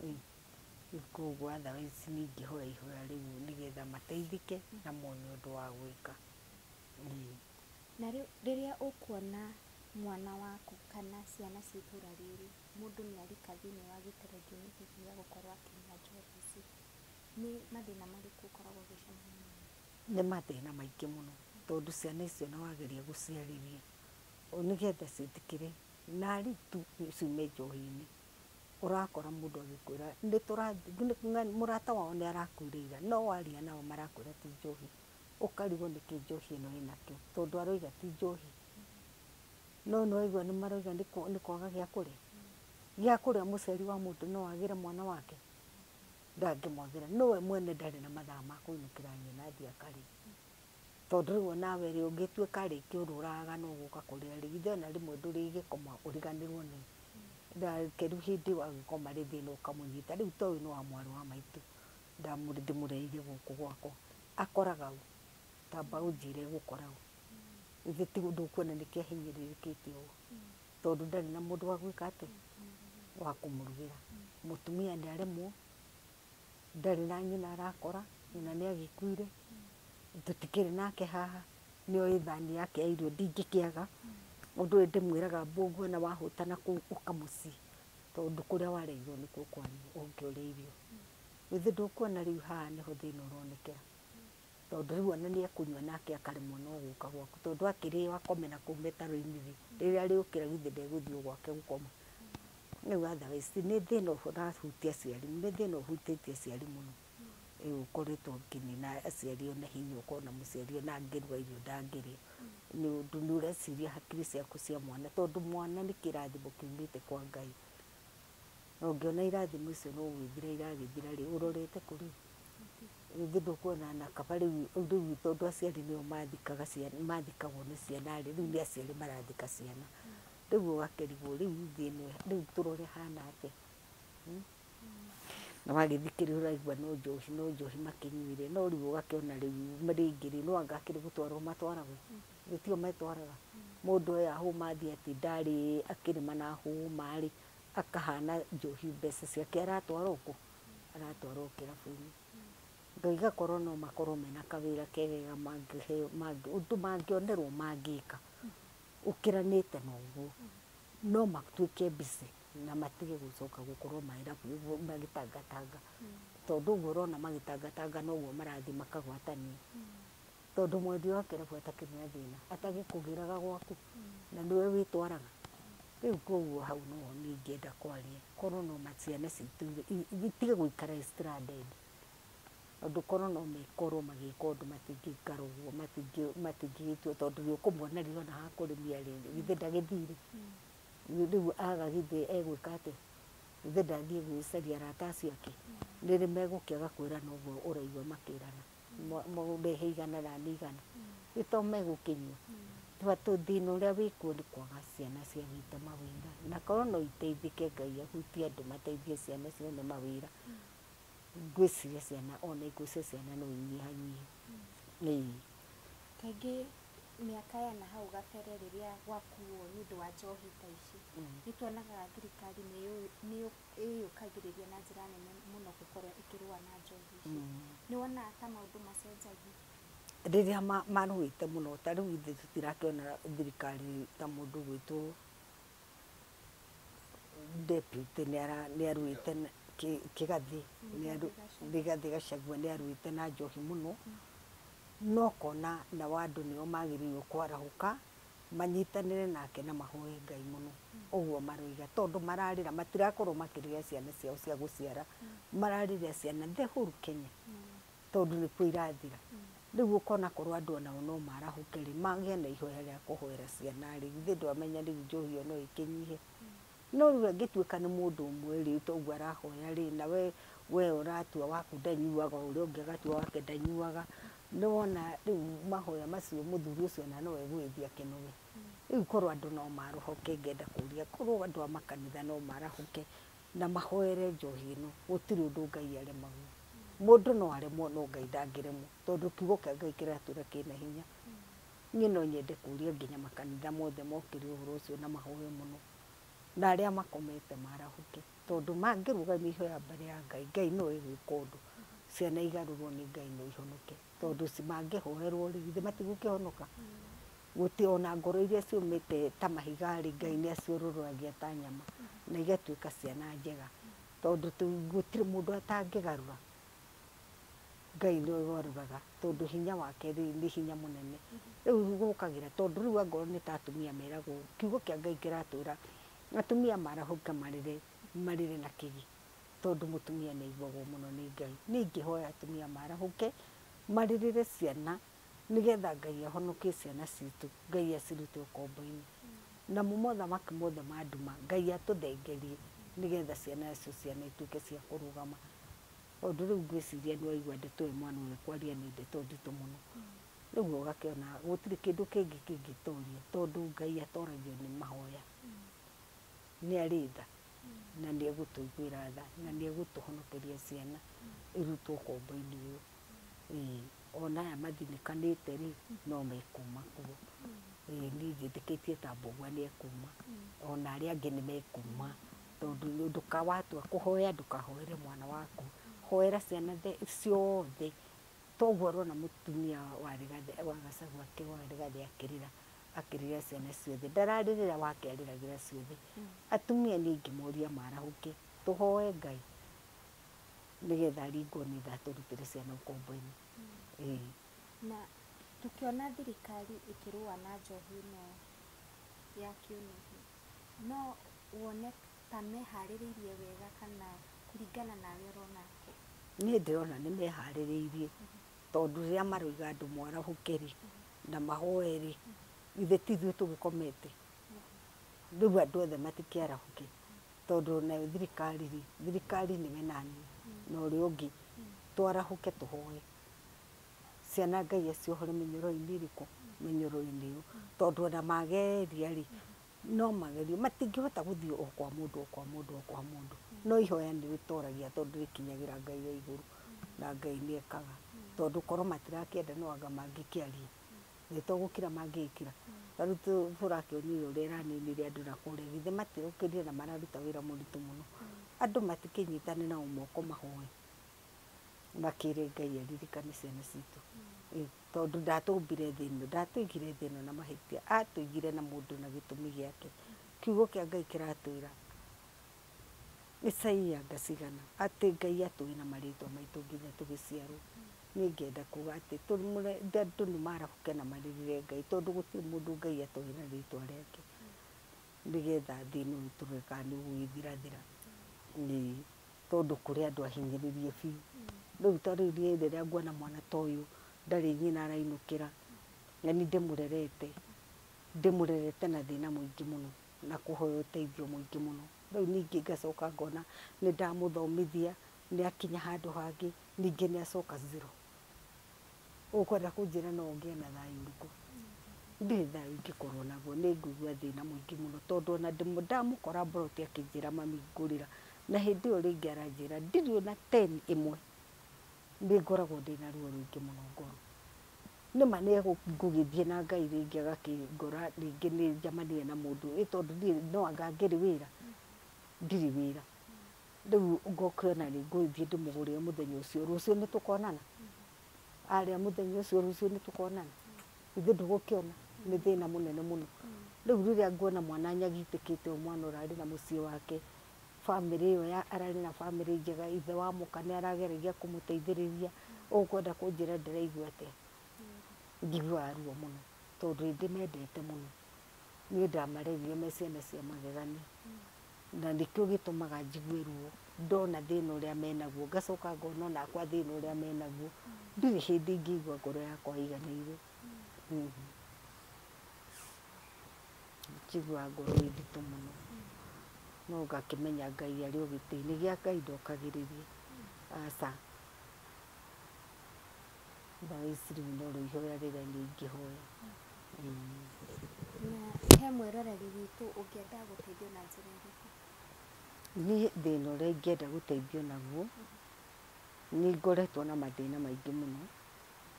Rĩu koguo otherwise niĩ ingĩhoya ihoya rĩu nĩgetha mateithĩke na mone ũndũ wa gwĩka. Na rĩu rĩrĩa ũkuona mwana waku kana ciana cia itũra rĩrĩ, mũndũ nĩ arika thĩinĩ wa gĩterengio-inĩ gĩkĩ gĩa gũkorwo akĩnyua njohi ici, nĩ mathĩna marĩkũ ũkoragwo ũgĩcemania namo? Nĩ mathĩna maingĩ mũno, tondũ ciana icio nĩ wageria gũciarĩria nĩgetha ciĩtĩkĩre narĩ tu ciume njohi-inĩ, ũrakora mũndũ agĩkwĩra mũrata wao nĩ arakuire ira, no waria nao marakwĩra ti njohi, ũkarigwo nĩkĩ njohi ĩno ĩnakĩo, tondũ aroiga ti njohi. No nĩ waigua nĩ marauga nĩ kwaga gĩa kũrĩa. Gĩa kũrĩa mũciari wa mũndũ no agĩre mwana wake? Ndangĩmwagĩra. No we mwene ndarĩ na mathaa ma kũinũkĩra nyina athiĩ akarĩe. Tondũ rĩu onawe rĩ, ũngĩtuĩka rĩngĩ ũrũraga no gũka kũrĩa rĩ, ithe ona rĩmwe ndũrĩgĩkoma ũriganĩrwo nĩ nake rĩu hĩndĩ ĩyo agĩkoma rĩ thĩna ũkamũnyita. Rĩu ta ũyũ nĩ wa mwarĩ wa maitũ, ndĩmũreire gũkũ gwakwa, akoraga ũ? Tamba ũnjĩre gũkora ũ. Ithe ti ndũkuona nĩkĩ ahinyĩrĩrĩkĩte ũguo. Tondũ ndarĩ na mũndũ wa gwĩka atĩa, wa kũmũrugĩra. Mũtumia nĩ aremwo, ndarĩ na nyina arakora, nyina nĩ agĩkuire, tũtikĩrĩ nake haha, nĩoĩ thani yake ya irio ndingĩkĩaga. Ũndũ ũyũ ndĩmwĩraga mbũguo na wahũtana kũu ũka mũciĩ, tondũ kũrĩa wareirwo nĩkuo kwanyu ũngĩũrĩa irio. Githĩ ndũkuona rĩu haha nĩho thĩna ũronekera. Tondũ rĩu ona nĩ ekũnyua nake akaremwo no gũka gwaku, tondũ akĩrĩo akome na kũu mĩtaro-inĩ rĩ, rĩrĩa arĩũkĩra githĩ ndegũthiĩ gwake gũkoma. Rĩu otherwise nĩ thĩna ũrahutia aciari, nĩ thĩna ũhutĩtie aciari mũno. Rĩu ũkoretwo ũkĩnina aciari ona hinya ũkona mũciari ona angĩruga irio ndangĩrĩa. Nĩ ũndũ nĩ ũreciria hakiri ciaku cia mwana, tondũ mwana nĩ kĩrathimo kiumĩte kwa Ngai. Na ũngĩona irathimo icio no gwĩthira iragĩthira rĩ, ũrorete kũrĩ? Githĩ ndũkuona na kaba rĩu rĩu tondũ aciari nĩo mathikaga ciana, mathikagwo nĩ ciana rĩ, rĩu nĩ aciari marathika ciana. Rĩu ũgakĩrigwo rĩu thĩna rĩu tũrore hana atĩa. Na wagĩthikĩrĩria ũraigua no njohi no njohi makĩnyuire, no rĩu ũgakĩona rĩu rĩngĩ rĩ, no anga akĩrĩ gũtwarwo matwaragwo, gĩtio metwaraga. Mũndũ oya hũma athiĩ atinda arĩ akĩrĩma na hũma rĩ, akahana njohi mbeca ciake aratwara kũ? Aratwara kĩrabu-inĩ. Ngai gakorwo no makorwo mena kawĩra kegega mangĩheo, ũndũ mangĩonerwo mangĩka, ũkĩranĩte na ũguo, no matuĩke busy na matige gũcoka gũkorwo marabu ũguo magĩtangatanga. Tondũ ũguo ũrona magĩtangatanga noguo marathiĩ makagwatania. Tondũ mwendia wa kĩrabu atakĩrĩ na thĩna, atagĩkũgĩraga gwaku, na nĩwe wĩtwaraga. Rĩu koguo hau noho niĩ ingĩenda kwaria, korwo no ciana citũ itige gũikara stranded. Tondũ korwo no mekorwo magĩka ũndũ matingĩikara ũguo, matingĩgĩtua tondũ nĩ ũkũmwona rĩrĩa ona hakũrĩmia rĩ, githĩ ndagĩthire. Rĩu aga githĩ egwĩka atĩa? Githĩ ndathiĩ gwĩcaria arata acio ake? Rĩrĩ megũkĩaga kwĩrana ũguo ũraigua makĩrana, mũrehe igana na nĩ igana. Nĩ to megũkĩnyua. Thĩna ũrĩa wĩkuo nĩ kwaga ciana ciagĩte mawĩra. Na korwo no iteithĩke Ngai ahutie andũ mateithie ciana cione mawĩra. Ngwĩciria ciana ona ikuũ cia ciana no inyihanyihe. Ĩĩ. Kaingĩ mĩaka ya na hau gabere rĩrĩa gwakuo nĩ ũndũ wa njohi ta ici, nĩ tuonaga thirikari nĩ ĩyũkagĩrĩria na njĩra nene mũno gũkorwo ĩkĩrũa na njohi ici. Nĩ wonaga ta maũndũ macenjagia? Rĩrĩa marũĩte mũno, ta rĩu ithuĩ tũtirakĩona thirikari ta mũndũ ũgwĩtwo deputy nĩ arũĩte na Kĩgathĩ, Rigathĩ Gachagua nĩ arũĩte na njohi mũno. No kona nao andũ nĩo magĩrĩirwo kwarahũka manyitanĩre nake na mahoe Ngai mũno. Ũguo maroiga tondũ mararĩra, matirakorwo makĩrĩra ciana ciao cia gũciara, mararĩra ciana the whole Kenya, tondũ nĩkuo irathira. Rĩu ũkona korwo andũ onao no marahũke rĩ, magĩe na ihoya rĩa kũhoera ciana rĩ, githĩ ndwamenya rĩu njohi ĩyo no ĩkĩnyihe. No rĩu angĩtuĩka nĩ mũndũ ũmwe rĩ, toguo arahoya rĩ, na we ũratua waku ndanyuaga, ũrĩa ũngĩ agatua wake ndanyuaga, nĩ wona rĩu mahoya macio mũthuri ũcio ona no egũgĩthiĩ akĩnoge. Rĩu korwo andũ no marahũke, ngenda kũria korwo andũ a makanitha no marahũke na mahoere njohi ĩno, gũtirĩ ũndũ Ngai aremagwo. Mũndũ no aremwo no Ngai ndangĩremwo, tondũ kiugo kĩa Ngai kĩratwĩra kĩna hinya. Niĩ no nyende kũria nginya makanitha mothe mokĩre ũhoro ũcio na mahoe mũno. Na arĩa makomete marahũke, tondũ mangĩrũgamia ihoya mbere ya Ngai, Ngai no egwĩka ũndũ. Ciana igarũrwo nĩ Ngai no ihonoke, tondũ mangĩhoerwo rĩ, githĩ matigũkĩhonoka? Gũtirĩ ona ngoro iria ciũmĩte ta mahiga rĩ, Ngai nĩ aciũrũragia ta nyama na igatuĩka ciana njega, tondũ gũtirĩ mũndũ atangĩgarũra. Ngai nĩwe ũgarũraga, tondũ hinya wake rĩ, nĩ hinya mũnene. Rĩu gũkagĩra, tondũ rĩu angorwo nĩ ta atumia meragwo, kiugo kĩa Ngai kĩratwĩra atumia marahũke marĩre, marĩre na kĩgi, tondũ mũtumia nĩ aiguagwo mũno nĩ Ngai. Niĩ ingĩhoya atumia marahũke, marĩrĩre ciana, nĩgetha Ngai ahonokie ciana citũ, Ngai acirute ũkombo-inĩ. Namo mothamaki mothe ma nduma, Ngai atũthengerie, nĩgetha ciana icio ciana ituĩke cia kũrũgama. Tondũ rĩu ngwĩciria nĩ waigua ndeto ĩyo mwana ũyũ kwaria nĩ ndeto nditũ mũno. Rĩu ũgakĩona gũtirĩ kĩndũ kĩngĩ kĩngĩtoria, tondũ Ngai atoragio nĩ mahoya. Nĩ arĩ tha, na nĩ egũtũiguĩra tha, na nĩ egũtũhonokeria ciana irutwo ũkombo-inĩ ũyũ. Ĩĩ ona aya mathinĩkanĩte rĩ no mekuma kuo. Ĩĩ niĩ njĩtĩkĩtie ta Mbũgua nĩ ekuma, ona arĩa angĩ nĩ mekuma, tondũ watua kũhoya ndũkahoere mwana waku, hoera ciana ciothe. Toguo ũrona mũtumia wa Gachagua wa Rigathĩ akĩrĩra, akĩrĩra ciana ciothe, ndararĩrĩra wake arĩragĩra ciothe. Atumia niĩ ingĩmoria marahũke, tũhoe Ngai nĩgetha aringwo nĩ tha tũrutĩre ciana ũkombo-inĩ. Ĩĩ. Na tukiona thirikari ĩkĩrũa na njohi ĩno ya kĩũnũhu, no wone ta meharĩrĩirie wega kana kũringana nawe ũrona atĩa? Niĩ ndĩrona nĩ meharĩrĩirie tondũ rĩrĩa maroiga andũ mwarahũke rĩ na mahoe rĩ, ithe ti ithuĩ tũgĩkomete, rĩu andũ othe matikĩarahũke, tondũ nayo thirikari rĩ, thirikari nĩwe naniĩ na ũrĩa ũngĩ, twarahũke tũhoe ciana Ngai aciohore mĩnyoro-inĩ ĩrĩkũ, mĩnyoro-inĩ ĩyo, tondũ ona mageria rĩ no magerie, matingĩhota gũthiĩ o kwa mũndũ o kwa mũndũ o kwa mũndũ, no ihoya nĩ rĩtoragia tondũ rĩkinyagĩra Ngai wa igũrũ na Ngai nĩ ekaga, tondũ korwo matirakĩenda no anga mangĩkĩaria, nĩ to gũkira mangĩgĩkira. Ta rĩu tũrakĩonire ũrĩa ĩraninire andũ na kũrĩa, githĩ matirokĩrire na mararuta wĩra mũritũ mũno. Andũ matikĩnyitane nao moko mahoe, makĩre Ngai aririkane ciana citũ. Tondũ ndatũmbire thĩ ĩno, ndatũigire thĩ ĩno na mahĩtia, atũigire na mũndũ na gĩtũmi gĩake. Kiugo kĩa Ngai kĩratwĩra Isaia ngacigana atĩ Ngai atũĩ na marĩtwa maitũ nginya tũgĩciarwo. Niĩ ngĩenda kuga atĩ andũ nĩ marahũke na marĩrĩre Ngai, tondũ gũtirĩ mũndũ Ngai atoĩ na rĩtwa rĩake, nĩgetha thĩ ĩno tũrore kana nĩ ĩgũgĩthirathira. Ĩĩ tondũ kũrĩ andũ ahinyĩrĩrie biũ. Rĩu ta rĩu niĩ rĩrĩa nguona mwana ta ũyũ ndarĩ nyina arainũkĩra, na niĩ ndĩmũrerete, ndĩmũrerete na thĩna mũingĩ mũno na kũhoya ũteithio mũingĩ mũno. Rĩu ningĩ ngacoka ngona nĩ ndamũthomithia, nĩ akinya handũ hangĩ, ningĩ nĩ acoka zero. Ũkwenda kũnjĩra no ũngĩe na thayũ ũrĩkũ? Ndirĩ thayũ ingĩkorwo naguo, nĩ ngũigua thĩna mũingĩ mũno, tondũ ona ndamũkora mburoti akĩnjĩra mami ngũrĩra, na hĩndĩ ĩyo rĩngĩ aranjĩra ndirĩ ona 10 ĩmwe, nĩ ngoragwo ndĩna ruo rũingĩ mũno ngoro. Nĩma nĩ ngũgĩthiĩ na Ngai rĩngĩ agakĩngora rĩngĩ nĩ njemania na mũndũ, ĩ tondũ niĩ no anga ngĩrĩ wĩra, ndirĩ wĩra. Rĩu ngokĩona nĩ ngũthiĩ ndĩmũgũrĩre mũthenya ũcio, rũciũ nĩ tũkonana, arĩa mũthenya ũcio rũciũ nĩ tũkonana, ithuĩ ndũgũkĩona, nĩ thĩna mũnene mũno. Rĩu rĩrĩa nguona mwana nyagitĩkĩte o mwana ũrarĩ na mũciĩ wake, bamĩrĩ ĩyo ya ararĩ na bamĩrĩ njega, ithe wa mũka nĩ arageragia kũmũteithĩrĩria, ũkwenda kũnjĩra ndĩraigua atĩa? Njiguaga ruo mũno, tondũ nĩ ndĩmendete mũno. Niĩ ndamarerire me ciana cia magegania, na nĩkĩo gĩtũmaga njigue ruo ndona thĩna ũrĩa menaguo, ngacoka ngona onakwa thĩna ũrĩa menaguo, ndirĩ hĩndĩ ingĩigua ngoro yakwa ĩiganĩire. Njiguaga ngoro ĩ nditũ mũno, no ngakĩmenya Ngai arĩ o gĩtĩ-inĩ gĩa Ngai ndokagĩrĩria, aca. Thaa ici rĩu no rĩo ihoya rĩrĩa niĩ ingĩhoya. Na he mwĩroreri witũ ũngĩenda gũteithio na njĩra ĩrĩkũ? Niĩ thĩna ũrĩa ingĩenda gũteithio naguo, nĩ ngoretwo na mathĩna maingĩ mũno,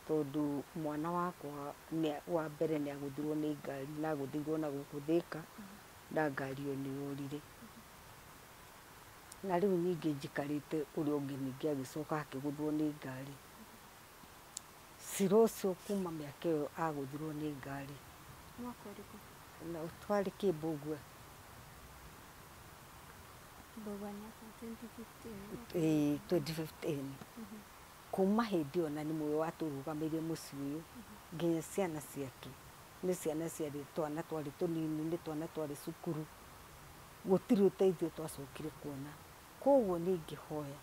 tondũ mwana wakwa wa mbere nĩ agũthirwo nĩ ngari, na agũthirwo na gũkũ Thĩka, na ngari ĩyo nĩ yorire. Na rĩu ningĩ njikarĩte ũrĩa ũngĩ ningĩ agĩcoka akĩgũthwo nĩ ngari. Cira ũcio kuma mĩaka ĩyo agũthirwo nĩ ngari. Mwaka ũrĩkũ? Na twarĩ Kĩmbũngua. Kĩmbũngua nĩ atĩa? 2015? Ĩĩ 2015. Kuma hĩndĩ ĩyo na nĩ mũĩ watũrũgamĩire mũciĩ ũyũ nginya ciana ciake, nĩ ciana ciarĩ twana twarĩ tũnini, nĩ twana twarĩ cukuru, gũtirĩ ũteithio twacokire kuona. Koguo niĩ ingĩhoya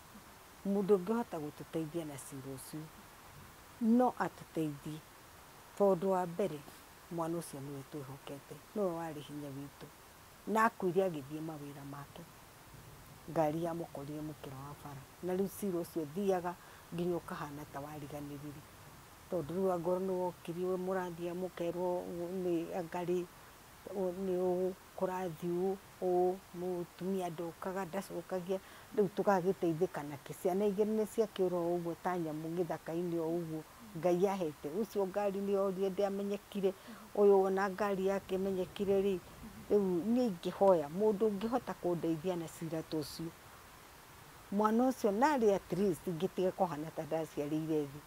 mũndũ ũngĩhota gũtũteithia na cira ũcio no atũteithie, tondũ wa mbere mwana ũcio nĩwe twĩhokete, nĩwe warĩ hinya witũ, na akuire agĩthiĩ mawĩra make, ngari yamũkorire mũkĩra wa bara, na rĩu cira ũcio ũthiaga nginya ũkahana ta wariganĩrire, tondũ rĩu angorwo nĩ wokiri mũrathiĩ mũkerwo nĩ ngarĩ nĩ ũũ kũrathiĩ ũũ ũũ, mũtumia ndokaga ndacokagia, Rĩu tũgagĩteithĩka nakĩ? Ciana igĩrĩ nĩ ciakĩũra o ũguo ta nyamũ gĩthaka-inĩ o ũguo Ngai ahete. Ũcio ngari nĩ yorire ndĩamenyekire, ũyũ ona ngari yake ĩmenyekire rĩ. Rĩu niĩ ingĩhoya mũndũ ũngĩhota kũndeithia na cira ta ũcio, mwana ũcio narĩ at least ngĩtige kũhana ta ndaciarĩire thĩ.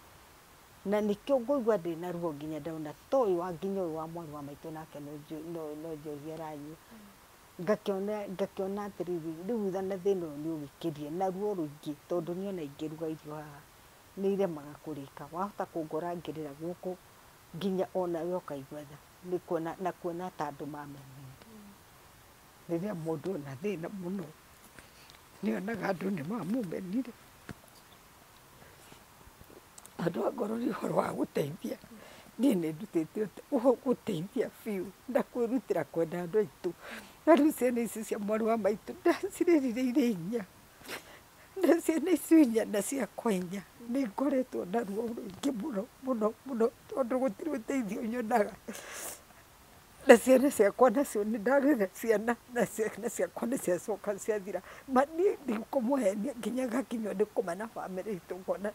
Na nĩkĩo ngũigua ndĩna ruo nginya ndona ta ũyũ wa nginya ũyũ wa mwarĩ wa maitũ nake no njohi aranyua. Ngakĩona atĩrĩrĩ, rĩu na thĩna ũyũ nĩ ũgĩkĩrie na ruo rũingĩ, tondũ niĩ ona ingĩruga irio haha nĩ iremaga kũrĩka. Wahota kũngora ngĩrĩra gũkũ nginya onawe ũkaigua tha nĩ kuona na kuona ta andũ mamenire. Rĩrĩa mũndũ ona thĩna mũno nĩonaga andũ nĩ mamũmenire. Andũ angorwo nĩ ũhoro wa gũteithia, niĩ nĩ ndutĩte gũteithia biũ na kwĩrutĩra kwenda andũ aitũ. Na rĩu ciana ici cia mwarĩ wa maitũ ndacirerire irĩ inya, na ciana icio inya na ciakwa inya nĩ ngoretwo na ruo rũingĩ mũno mũno mũno, tondũ gũtirĩ ũteithio nyonaga. Na ciana ciakwa nacio nĩ ndarera ciana na ciana ciakwa nĩ ciacoka ciathira. Ma niĩ ndikũmũhenia nginya ngakinywo nĩ kũmena bamĩrĩ itũ ngona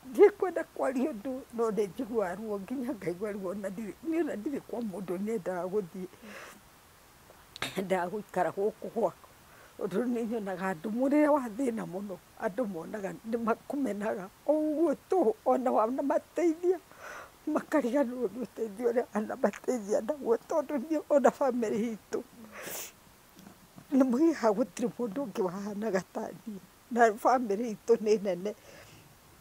ndikwenda kwaria ũndũ no nĩ njiguaga ruo nginya ngaigua ruo na ndirĩ niĩ ona ndirĩ kwa mũndũ nyendaga gũthiĩ, nyendaga gũikara gũkũ gwakwa. Tondũ nĩ nyonaga andũ rĩrĩa wathĩna mũno andũ monaga nĩ makũmenaga o ũguo tũhũ ona wanamateithia makariganĩrwo nĩ ũteithio ũrĩa wanamateithia naguo, tondũ niĩ ona bamĩrĩ itũ nĩ moigaga gũtirĩ mũndũ ũngĩ wahanaga ta niĩ, na bamĩrĩ itũ nĩ nene.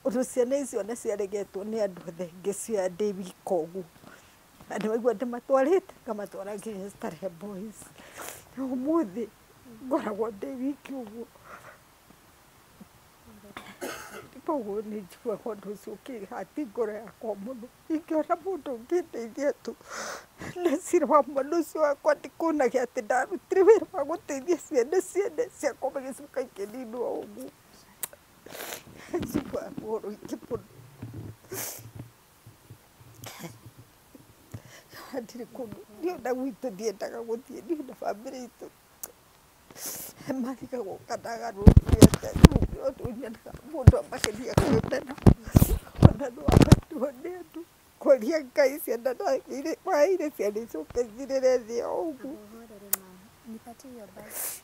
Ũndũ ciana icio ona ciaregetwo nĩ andũ othe ngĩcioya ndĩ wika ũguo, na nĩ waigua ndĩmatwarĩte ngamatwara nginya Starehe Boys. Na ũmũthĩ ngoragwo ndĩ wiki ũguo. Koguo nĩ njiguaga ũndũ ũcio ũkĩhati ngoro yakwa mũno. Ingĩona mũndũ ũngĩndeithia tu na cira wa mwana ũcio wakwa ndikuonaga atĩ ndarutire wĩra wa gũteithia ciana ciene ciakwa magĩcoka ikĩninwo ũguo. Njiguaga ruo rũingĩ mũno. Ndirĩ kũndũ, niĩ ona gwitũ ndiendaga gũthiĩ, niĩ ona bamĩrĩ itũ marigagwo kana garũrũkire atĩa. Rĩu ũndũ nyonaga mũndũ amageria kwĩmena ona no amenwo nĩ andũ. Kũria Ngai ciana waheire ciana icoke ithirĩre thĩ o ũguo. Ũhorere mama, nipatie hiyo basi.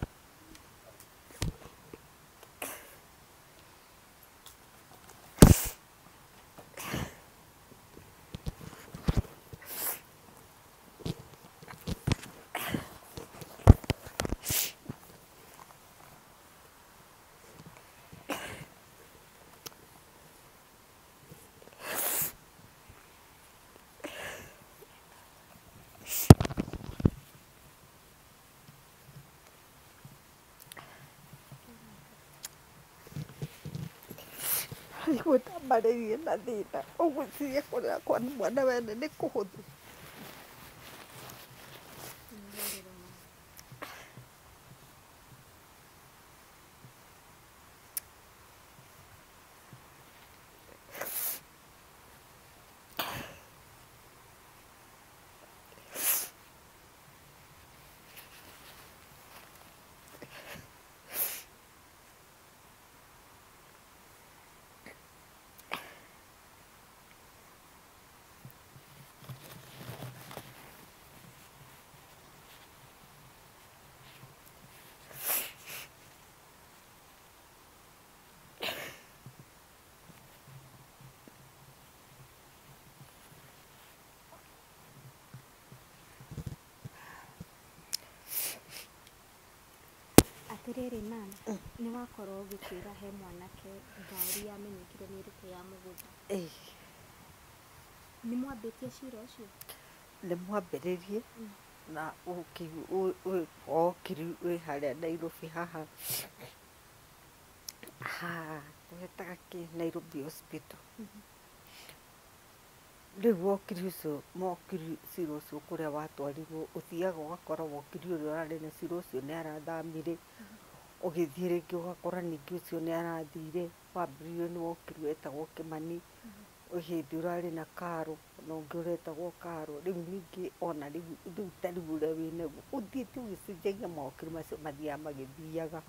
Rĩu ndambarĩirie na thĩna, ũgwĩciria kũrera kwa mwana wene nĩ kũhũthũ? Ũhorere mama. Atĩrĩrĩ ma'am, nĩ wakorwo ũgĩtwĩra he mwanake ngari yamenyekire nĩ ĩrĩkũ ya mũgũnda. Nĩ mwambĩtie cira ũcio? Nĩ mwambĩrĩrie na okiri wĩ harĩa Nairobi haha twetaga kĩ Nairobi Hospital. Rĩu wokiri ũcio mokiri cira ũcio kũrĩa watwarirwo ũthiaga ũgakora wokiri ũrĩa ũrarĩ na cira ũcio nĩ arathamire, ũgĩthiĩ rĩngĩ ũgakora ningĩ ũcio nĩ arathire, wambĩrĩirio nĩ wokiri wetagwo Kĩmani, hĩndĩ ũrarĩ na Karo na ũngĩ ũretagwo Karo. Rĩu ningĩ ona rĩu ta rĩu ũrĩa wĩnaguo ũthiĩte ũgĩcenjagia mawokiri macio mathiaga magĩthiaga.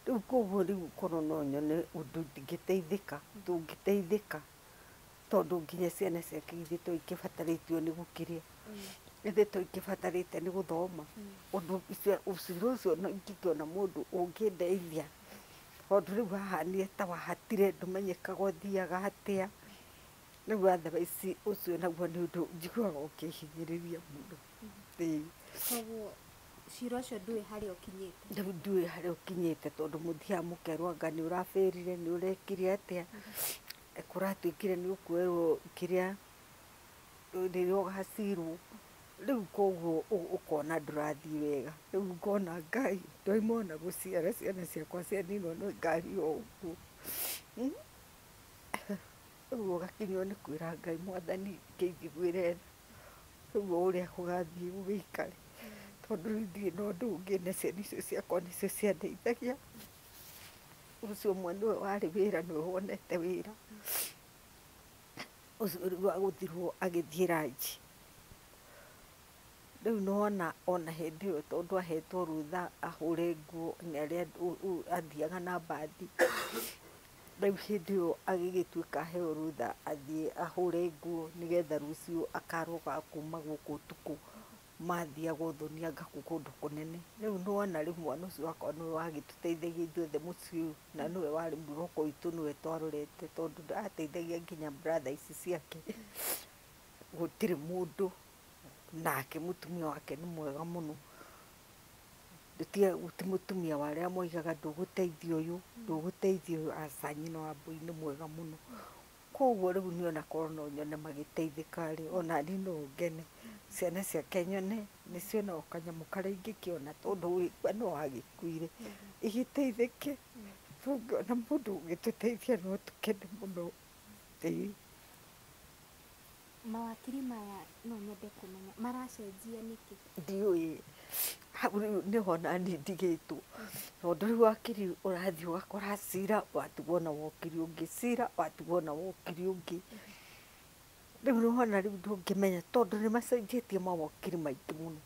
Rĩu koguo rĩu korwo no nyone ũndũ ingĩteithĩka, tũngĩteithĩka tondũ nginya ciana ciake ithuĩ to ikĩbatarĩtio nĩ gũkĩrĩa, ithuĩ to ikĩbatarĩte nĩ gũthoma. Ũndũ ũcira ũcio no ingĩkĩona mũndũ ũngĩndeithia, tondũ rĩu haha ta wahatire ndũmenyekaga ũthiaga atĩa. Rĩu otherwise ũcio naguo nĩ ũndũ njiguaga ũkĩhinyĩrĩria mũno. Ĩĩ. Koguo cira ũcio ndũĩ harĩa ũkinyĩte? Rĩu ndiũĩ harĩa ũkinyĩte tondũ mũthiaga mũkerwo anga nĩ ũrabĩrire, nĩ ũrekire atĩa, kũratuĩkire nĩ ũkuoerwo kĩrĩa rĩrĩa ũgacirwo. Rĩu koguo ũkona ndũrathiĩ wega. Rĩu ngona Ngai ndoima ona gũciara ciana ciakwa cianinwo nĩ ngari o ũguo. Rĩu ũgakinywo nĩ kwĩra Ngai Mwathani kĩnjiguĩre tha. Rĩu o ũrĩa gũgathiĩ gũgĩikare, tondũ rĩu ndirĩ na ũndũ ũngĩ na ciana icio ciakwa nĩcio ciandeithagia. Ũcio ũmwe nĩwe warĩ wĩra, nĩwe wonete wĩra. Ũcio rĩu agũthirwo agĩthiĩ ranji. Rĩu nĩwona ona hĩndĩ ĩyo tondũ ahetwo rũtha ahũre nguo nĩ arĩa athiaga na mbathi. Rĩu hĩndĩ ĩyo agĩgĩtuĩka aheo rũtha athiĩ ahũre nguo nĩgetha rũciũ akaroga kuma gũkũ ũtukũ mathiaga ũthoni anga kũndũ kũnene. Rĩu nĩwona rĩu mwana ũcio wakwa nĩwe wagĩtũteithagia ithuothe mũciĩ ũyũ, na nĩwe warĩ mwĩhoko witũ, nĩwe twarorete tondũ ateithagia nginya brother ici ciake. Gũtirĩ mũndũ nake mũtumia wake nĩ mwega mũno. Ti mũtumia wa arĩa moigaga ndũgũteithia ũyũ, ndũgũteithia ũyũ, aca nyina wa Mbũi nĩ mwega mũno. Koguo rĩu niĩ ona korwo no nyone magĩteithĩka rĩ, ona niĩ no ngene. Ciana ciake nyone nĩciona o kanyamũ karĩa ingĩkĩona tondũ wĩigua no agĩkuire, igĩteithĩke. Tũngĩona mũndũ ũngĩtũteithia no tũkene mũno. Ĩĩ. Mawakiri maya no nyende kũmenya maracenjia nĩkĩ? Ndiũĩ. Hau rĩu nĩho naniĩ ndigĩtwo, tondũ rĩu wakiri ũrathiĩ ũgakora cira watigwo na wokiri ũngĩ, cira watigwo na wokiri ũngĩ. Rĩu nĩwona rĩu ndũngĩmenya tondũ nĩmacenjetie mawokiri maingĩ mũno.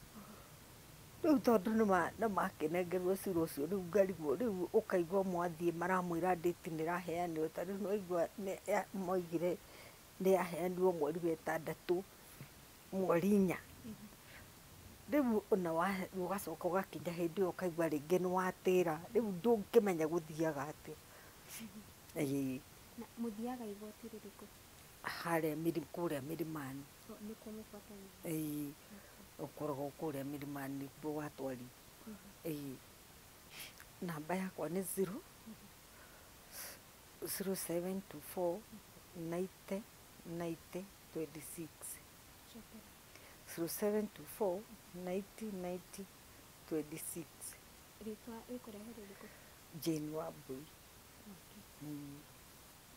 Rĩu tondũ nĩmakĩnengerwo cira ũcio rĩu ngarigwo rĩu ũkaigua mwathiĩ maramwĩra ndĩti nĩĩraheanirwo, ta rĩu nĩwaigua moigire nĩyaheanirwo mweri wa ĩtandatũ mweri 4. Rĩu ona ũgacoka ũgakinya hĩndĩ ĩyo ũkaigua rĩngĩ nĩwatĩra, rĩu ndũngĩmenya gũthiaga atĩa. Ĩĩ. Na mũthiaga igoti rĩrĩkũ? Harĩa kũrĩa Milimani. Nĩkuo mũbuatagĩrĩra? Ĩĩ, ũkoragwo kũrĩa Milimani nĩkuo watwarirwo. Ĩĩ. Namba yakwa nĩ 0 0724 90 90 26. 0724 90 90 26. Rĩtwa rĩkũrehe rĩrĩkũ? Jane Wambui.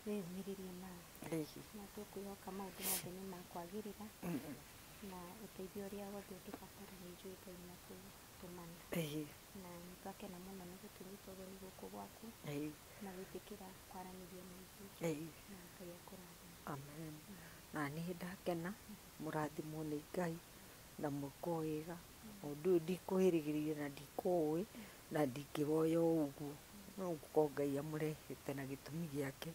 Wĩyũmĩrĩrie na tũkwĩhoka maũndũ mothe nĩ makwagĩrĩra na ũteithio ũrĩa wothe ũngĩbatara nĩ njũĩ Ngai nĩ ekũtũmana. Na nĩ twakena mũno nĩ gũtũnyita ũgeni gũkũ gwaku na gwĩtĩkĩra kwaranĩria na ithuĩ. Na Ngai akũrathime. Amen. Na niĩ ndakena, mũrathimwo nĩ Ngai na mwĩkwo wega. Ũndũ ũyũ ndikũwĩrĩgĩrĩire na ndikũũĩ na ndingĩwoya o ũguo. No gũkorwo Ngai amũrehete na gĩtũmi gĩake,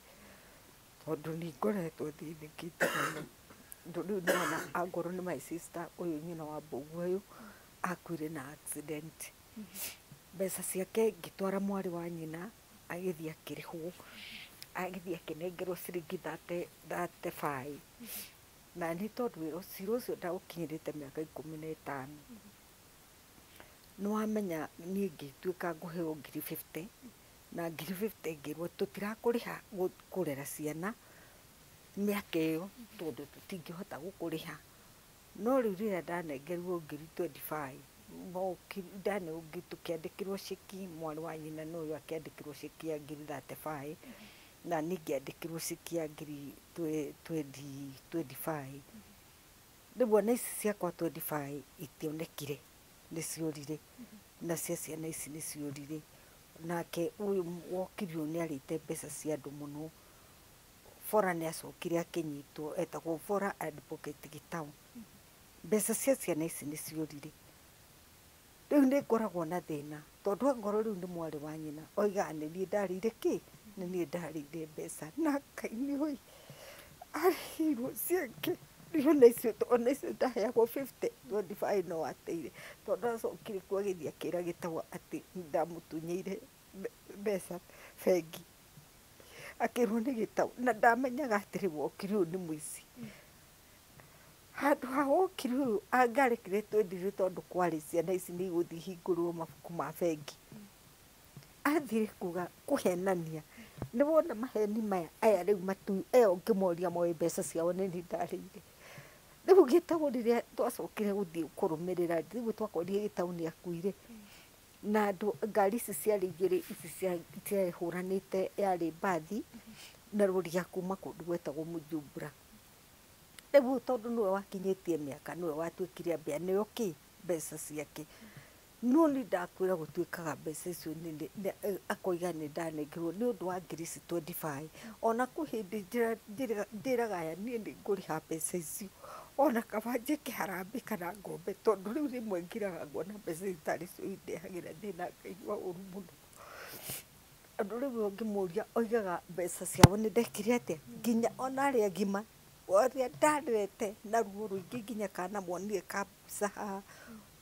tondũ nĩ ngoretwo thĩnĩkĩte mũno. Tondũ rĩu nĩwona angorwo nĩ my sister ũyũ nyina wa Mbũgua ũyũ akuire na accident. Mbeca ciake ngĩtwara mwarĩ wa nyina agĩthiĩ akĩrĩhwo, agĩthiĩ akĩnengerwo ciringi 35. Na nĩ tondũ wĩra cira ũcio ndaũkinyĩrĩte mĩaka 15. Nĩwamenya niĩ ngĩtuĩka ngũheo ngiri 50 na ngiri 50 ngĩrwo tũtirakũrĩha kũrera ciana mĩaka ĩyo tondũ tũtingĩhota gũkũrĩha. No rĩu rĩrĩa ndanengerirwo ngiri 25, tũkĩandĩkĩrwo ceki, mwarĩ wa nyina na ũyũ akĩandĩkĩrwo ceki ya ngiri 35 na niĩ ngĩandĩkĩrwo ceki ya ngiri 25. Rĩu ona ici ciakwa 25 itionekire, nĩciorire, na cia ciana ici nĩciorire. Nake ũyũ wokiri ũyũ nĩarĩte mbeca cia andũ mũno. Bora nĩacokire akĩnyitwo, etagwo Bora Advocate Gitau. Mbeca cia ciana ici nĩciorire. Rĩu nĩ ngoragwo na thĩna tondũ angorwo rĩu nĩ mwarĩ wa nyina oigaga nĩ niĩ ndarĩire kĩ, nĩ niĩ ndarĩire mbeca na Ngai nĩũĩ arĩirwo ciake. Ona icio ndaheagwo 50 25 no ateire tondũ acokire kuo agĩthiĩ akĩra Gĩtaũ atĩ ndamũtunyĩire mbeca bengi, akĩrwo nĩ Gĩtaũ na ndamenyaga atĩrĩ wokiri ũyũ nĩ mũici. Handũ ha wokiri ũyũ angarekire twendire tondũ kwarĩ ciana ici nĩ igũthiĩ hingũrĩrwo mabuku ma bengi. Athire kuga kũhenania nĩ wona maheni maya aya rĩu matu aya ũngĩmoria moĩ mbeca ciao nĩ niĩ ndarĩire. Rĩu Gĩtaũ rĩrĩa twacokire gũthiĩ kũrũmĩrĩra rĩu twakorire Gĩtaũ nĩ akuire na andũ ngari ici ciarĩ igĩrĩ ici ciahũranĩte yarĩ mbathi na rori ya kuma kũndũ gwetagwo Mujumbura. Rĩu tondũ nĩwe wakinyĩtie mĩaka nĩwe watuĩkire ambia nĩo kĩ mbeca ciake. No nĩ ndakwĩra gũtuĩkaga mbeca icio akoiga nĩ ndanengerwo nĩ ũndũ wa ngiri ici 25. Ona kwĩ hĩndĩ njĩraga aya niĩ nĩ ngũrĩha mbeca icio ona kaba njĩke harambee kana ngombe tondũ rĩu rĩmwe ngiraga ngona mbeca ici tarĩ cio indehagĩra thĩna ngaigua ũru mũno. Andũ rĩu ũngĩmũria oigaga mbeca ciao nĩ ndekire atĩa nginya ona arĩa agima ũrĩa ndarerete na ruo rũingĩ nginya kana monire kambica haha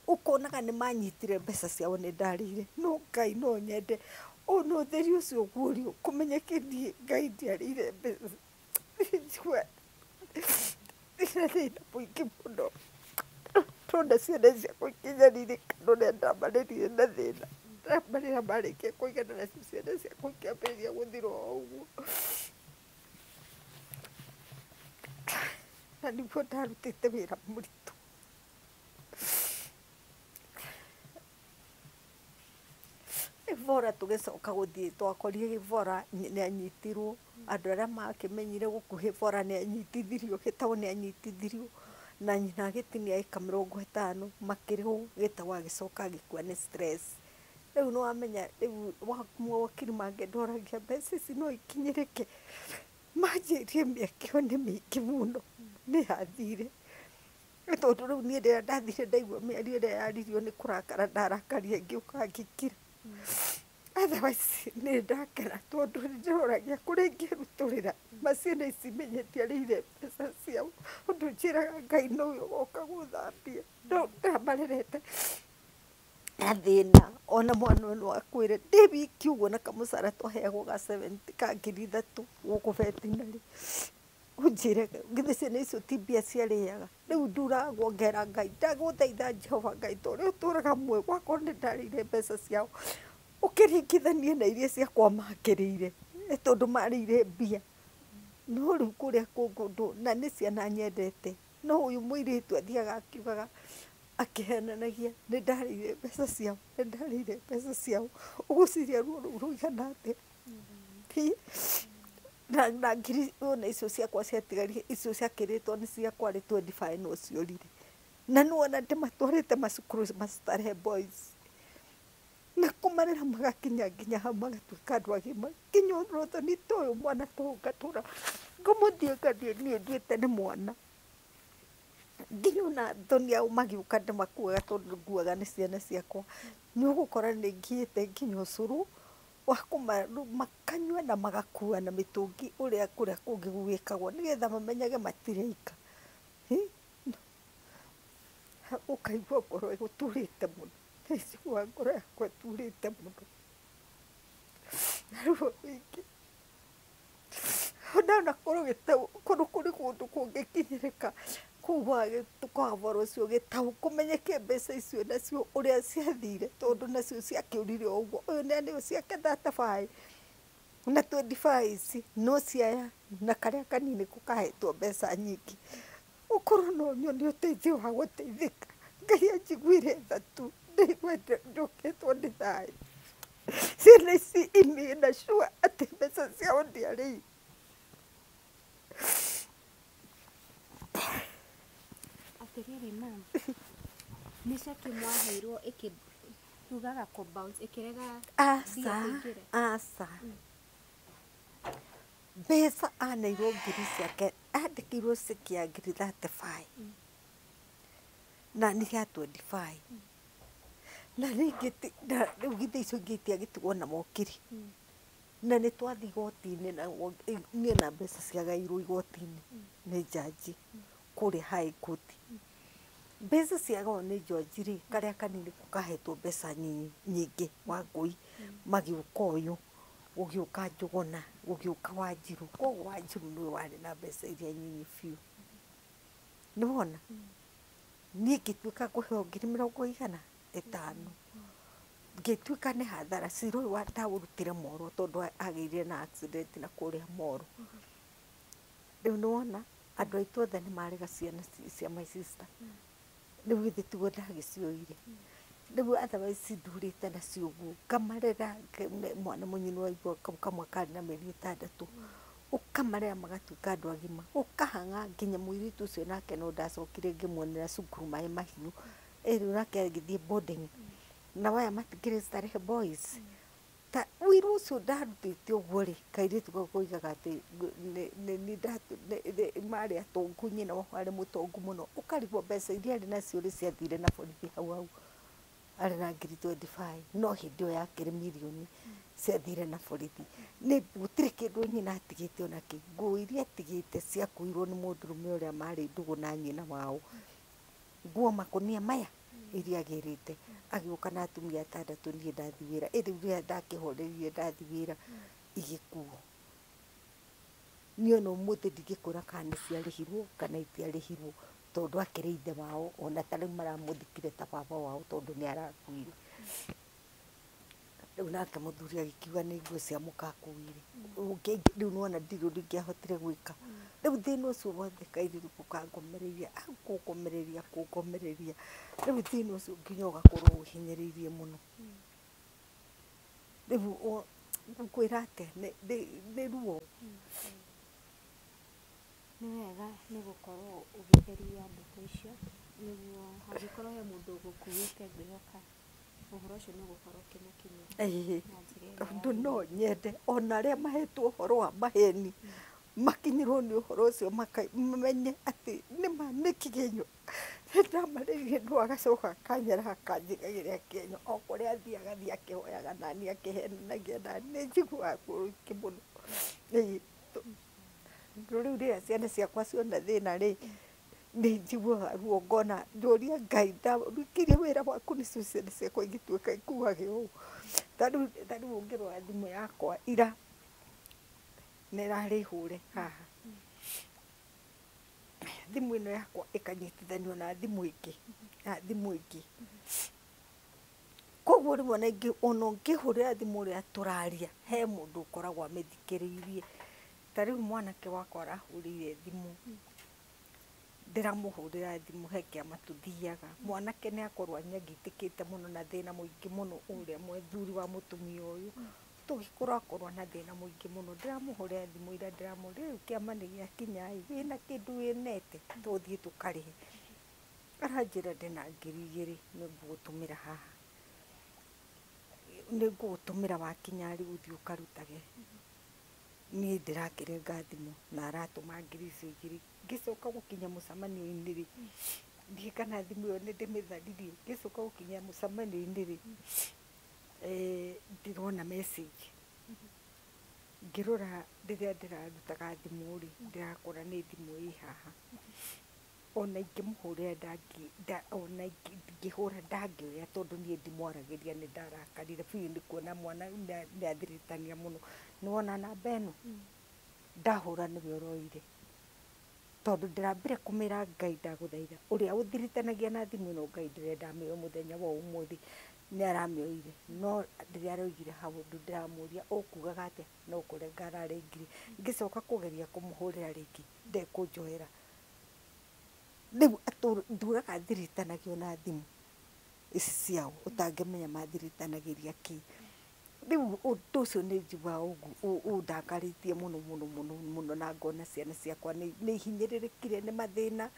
ũkonaga nĩ manyitire mbeca ciao nĩ ndarĩire. No Ngai no nyende ona ũtheri ũcio ũguũrio kũmenyeke niĩ Ngai ndiarĩire mbeca. Ndĩna thĩna mũingĩ mũno tondũ ciana ciakwa ikĩnyarirĩka ũrĩa ndamarerire na thĩna. Ndamarera marĩkia kũigana nacio ciana ciakwa ikĩambĩrĩria gũthira o ũguo. Na nĩguo ndarutĩte wĩra mũritũ. Gĩbora tũgĩcoka gũthiĩ twakorire Gĩbora nĩ anyitirwo andũ arĩa makĩmenyire gũkuhĩ Bora nĩ anyitithirio Gĩtaũ nĩ anyitithirio na nyina agĩtinia ĩka 50 makĩrĩhwo Gĩtaũ agĩcoka agĩkua nĩ stress. Rĩu nĩ wamenya rĩu mawakiri mangĩndoragia mbeca ici no ikinyĩrĩke manjĩrie mĩaka ĩyo nĩ mĩingĩ mũno nĩ yathire. Tondũ rĩu niĩ rĩrĩa ndathire ndaigua mĩario ĩrĩa yaririo nĩ kũrakara ndarakarire ngĩũka ngĩkira. Otherwise nĩ ndakena tondũ nĩ ndĩroragia kũrĩa ingĩrutũrĩra ma ciana ici menye ndiarĩire mbeca ciao ũndũ njĩraga Ngai nowe ũgoka gũthambia. No ndamarerete na thĩna ona mwana ũyũ no akwĩre ndĩ wiki ũguo na kamũcara twaheagwo ga 70 ka 3,000 gũkũ veterinary ũnjĩre githĩ ciana icio ti mbia ciarĩaga. Rĩu nduragwo ngera Ngai ndagũthaitha Jehova Ngai ta ũrĩa ũtũraga muoyo gwakorwo nĩ ndarĩire mbeca ciao ũkĩringithanie na iria ciakwa makĩrĩire tondũ marĩire mbia. No rĩu kũrĩa kũngĩ na nĩ ciana nyendete no ũyũ mũirĩtu athiaga akiugaga akĩhenanagia nĩ ndarĩire mbeca ciao nĩ ndarĩire mbeca ciao ũgũciria ruo rũu rũigana atĩa. Na ngiri ona icio ciakwa ciatigarire icio ciakĩrĩtwo nĩ ciakwa rĩ 25 no ciorire. Na nĩwona ndĩmatwarĩte macukuru ma Starehe Boys na kũmarera magakinya nginya hau magatuĩka andũ agima nginya ũrothoni ta ũyũ mwana ta ũyũ ngatũra ngũmũthiĩ ngathiĩ niĩ nduĩte nĩ mwana nginya ona thoni ao magĩũka ndĩmakuaga tondũ nguaga nĩ ciana ciakwa nĩ ũgũkora nĩ ngiĩte nginya ũcũrũ wa makanyua na magakua na mĩtũngi ũrĩa kũrĩa kũngĩ gwĩkagwo nĩgetha mamenyage matirĩ ika. Ũkaigua ngoro ĩgũturĩte mũno njiguaga ngoro yakwa ĩturĩte mũno na ruo rũingĩ. Ona korwo Gĩtaũ korwo kũrĩ kũndũ kũngĩkinyĩrĩka kũu kwa Bora ũcio Gĩtaũ kũmenyeke mbeca icio nacio ũrĩa ciathire tondũ nacio ciakĩũrire o ũguo ũyũ nĩ aneo ciake 35 na 25 ici no ciaya na karĩa kanini ko kahetwo mbeca nyingĩ ũkorwo no nyone ũteithio wa gũteithĩka. Ngai anjiguire tha tu ndaigua njũkĩtwo nĩ thayũ. Ciana ici imĩ na sure atĩ mbeca ciao ndiarĩire. Atĩrĩrĩ ma'am, nĩ ceki mwaheirwo ĩkĩ tugaga kũ bounce ĩkĩrega mbia Aca kũingĩra? aca mbeca aneirwo ngiri ciake andĩkĩirwo ceki ya ngiri 35 na nĩ ya 25. Na rĩngĩ rĩu githĩ icio ingĩ itiagĩtigwo na mokiri. Na nĩ twathiĩ igoti-inĩ na niĩ na mbeca ciagairwo igoti-inĩ nĩ njanji kũrĩa High Court. Mbeca ciagawo nĩ njanji rĩ, karĩa kanini kahetwo mbeca nyingĩ Wangũi, magĩũka ũyũ, gũgĩũka Njũgũna, gũgĩũka Wanjirũ. Koguo Wanjirũ nĩwe warĩ na mbeca iria nyinyi biũ. Nĩwona? Niĩ ngĩtuĩka ngũheo ngiri mĩrongo igana ĩtano. Ngĩtuĩka nĩ hathara, cira ũyũ ndaũrutire Moro tondũ agĩire na accident na kũrĩa Moro. Rĩu nĩwona andũ aitũ othe nĩ marega ciana cia my sister. Rĩu githĩ tiguo ndagĩcioire. Rĩu otherwise ndurĩte nacio ũguo ngamarera, mwana mũnyinu waigua kamwe karĩ na mĩeri 6, ũkamarera magatuĩka andũ agima, ũkahang'a nginya mũirĩtu ũcio nake no ndacokire ngĩmuonera cukuru maĩ mahiũ, ĩrĩ nake agĩthiĩ boarding. Na waya matikĩrĩ Starehe Boys. Ta wĩra ũcio ndarutĩte ũguo rĩ, kairĩtu gau koigaga atĩ marĩ atongu, nyina wao arĩ mũtongu mũno, ũkarigwo mbeca iria arĩ nacio rĩ ciathire na borithi hau hau. Arĩ na ngiri 25, no hĩndĩ ĩyo yakĩrĩ mirioni ciathire na borithi. Nĩ gũtirĩ kĩndũ nyina atigĩte ona kĩ, nguo iria atigĩte ciakuirwo nĩ mũndũrũme ũrĩa marĩ ndũgũ na nyina wao. Nguo makũnia maya iria agĩrĩte, agĩũka na atumia 6 niĩ ndathiĩ wĩra, ĩrĩ rĩrĩa ndakĩhoreire ndathiĩ wĩra igĩkuo. Niĩ ona ũmũthĩ ndingĩkwĩra kana nĩ ciarĩhirwo kana itiarĩhirwo, tondũ akĩrĩ ithe wao, ona ta rĩu maramũthikire ta baba wao tondũ nĩ arakuire. Rĩu nake mũthuri agĩkiuga nĩ nguo cia mũka akuire. Rĩu nĩwona ndirĩ ũndũ ingĩahotire gwĩka. Rĩu thĩna ũcio wothe kairĩtu kangomereirie, akũngomereria kũngomereria. Rĩu thĩna ũcio nginya ũgakorwo ũhinyĩrĩirie mũno. Rĩu ngwĩra atĩa, nĩ ruo. Nĩ wega nĩ gũkorwo ũgĩtheria ndeto icio, nĩguo hangĩkorwo he mũndũ ũgũkuĩte ngwĩhoka ũhoro ũcio nĩ ũgũkorwo ũkĩmũkinyĩra na njĩra ĩrĩa Tondũ no nyende ona arĩa mahetwo ũhoro wa maheni makinyĩrwo nĩ ũhoro ũcio mamenye atĩ nĩma nĩ kĩgenyo. Nĩndamarĩrire no agacoka akanyara akanjigagĩra kĩenyo o kũrĩa athiaga athiĩ akĩhoyaga nani akĩhenanagia nani, nĩ njiguaga ruo mũno. Rĩu rĩrĩa ciana ciakwa ciona thĩna rĩ, nĩ njiguaga ruo ngona njũria Ngai ndarutire wĩra waku nĩcio ciana ciakwa igĩtuĩka ikuage ũũ. Ta rĩu ũngĩrora thimũ yakwa ira nĩ ĩrarĩ hũre haha. Thimũ ĩno yakwa ĩkanyitithanio na thimũ ĩngĩ, na thimũ ĩngĩ. Koguo rĩmwe ona ũngĩhũrĩra thimũ ũrĩa tũraria, he mũndũ ũkoragwo amĩthikĩrĩirie. Ta rĩu mwanake wakwa arahũrĩire thimũ, ndĩramũhũrĩra thimũ he kĩama tũthiaga. Mwanake nĩ akorwo anyagitĩkĩte mũno na thĩna mũingĩ mũno ũrĩa mũthuri wa mũtumia ũyũ. Tũgĩkorwo akorwo na thĩna mũingĩ mũno, ndĩramũhũrĩra thimũ ira ndĩramũria rĩu kĩama nĩ gĩakinya ĩ, wĩna kĩndũ wĩnete tũthiĩ tũkarĩhe. Aranjĩra ndĩna ngiri 2 nĩ ngũgũtũmĩra haha. Nĩ ngũgũtũmĩra wakinya rĩ ũthiĩ ũkarutage. Niĩ ndĩrakĩrenga thimũ na aratũma ngiri icio 2. Ngĩcoka gũkinya mũcemanio-inĩ rĩ, ndiũĩ kana thimũ ĩyo nĩ ndĩmĩtharirie. Ngĩcoka gũkinya mũcemanio-inĩ rĩ, ndĩrona message. Ngĩrora rĩrĩa ndĩrarutaga thimũ rĩ, ndĩrakora nĩ thimũ ĩ haha. Ona ingĩmũhũrĩra ona ingĩhũra ndangĩoya tondũ niĩ ndimwaragĩria nĩ ndarakarire biũ nĩ kuona mwana nĩ athiritania mũno. Nĩwona namba ĩno? Ndahũra nĩwe ũroire. Tondũ ndĩrambire kũmĩra Ngai ndagũthaitha, ũrĩa ũthiritanagia na thimũ ĩno Ngai ndĩrenda amĩoe mũthenya wa ũmũthĩ nĩ aramĩoire. No rĩrĩa aroigire hau ũndũ ndĩramũria ũkugaga atĩa, no kũrenga ararengire. Ngĩcoka kũgeria kũmũhũrĩra rĩngĩ ndekũnjoera. Rĩu nduraga thiritanagio na thimũ ici ciao ũtangĩmenya mathiritanagĩria kĩ. Rĩu ũndũ ũcio nĩ njiguaga ũndakarĩtie mũno mũno mũno mũno na ngona ciana ciakwa nĩ ihinyĩrĩrĩkire nĩ mathĩna,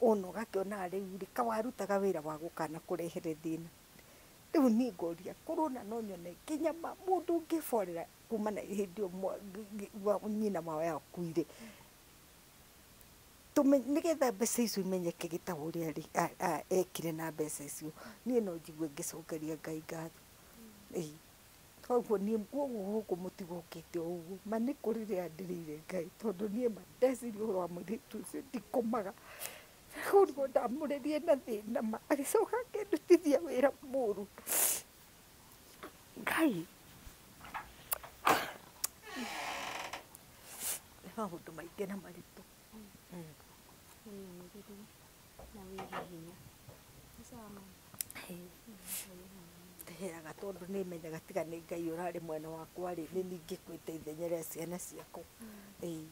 ona ũgakĩona rĩu rĩ kawarutaga wĩra wa gũkana kũrehere thĩna. Rĩu niĩ ngoria korwo ona no nyone nginya mũndũ ũngĩborera kuma na hĩndĩ ĩyo nyina wao akuire. Nĩgetha mbeca icio imenyeke gĩtaũ ũrĩa ekire na mbeca icio, niĩ no njigue ngĩcokeria Ngai ngatho. Ĩĩ, koguo niĩ koguo gũkũ mũtigũkĩte o ũguo, ma nĩ kũrĩ rĩrĩa ndĩrĩire Ngai, tondũ niĩ ma ndeciria ũhoro wa mũirĩtu ũcio ndikomaga. Koguo ndamũrĩrire na thĩna ma, agĩcoka akĩndutithia wĩra mũru. Ngai, nĩ maũndũ maingĩ na maritũ. Wĩyũmĩrĩrie na wĩige hinya. Nĩ sawa mama? Ndĩheaga tondũ nĩ menyaga tiga nĩ Ngai ũrarĩ mwena wakwa rĩ, nĩ niĩ ingĩkuĩte ithenya rĩa ciana ciakwa. Ĩĩ.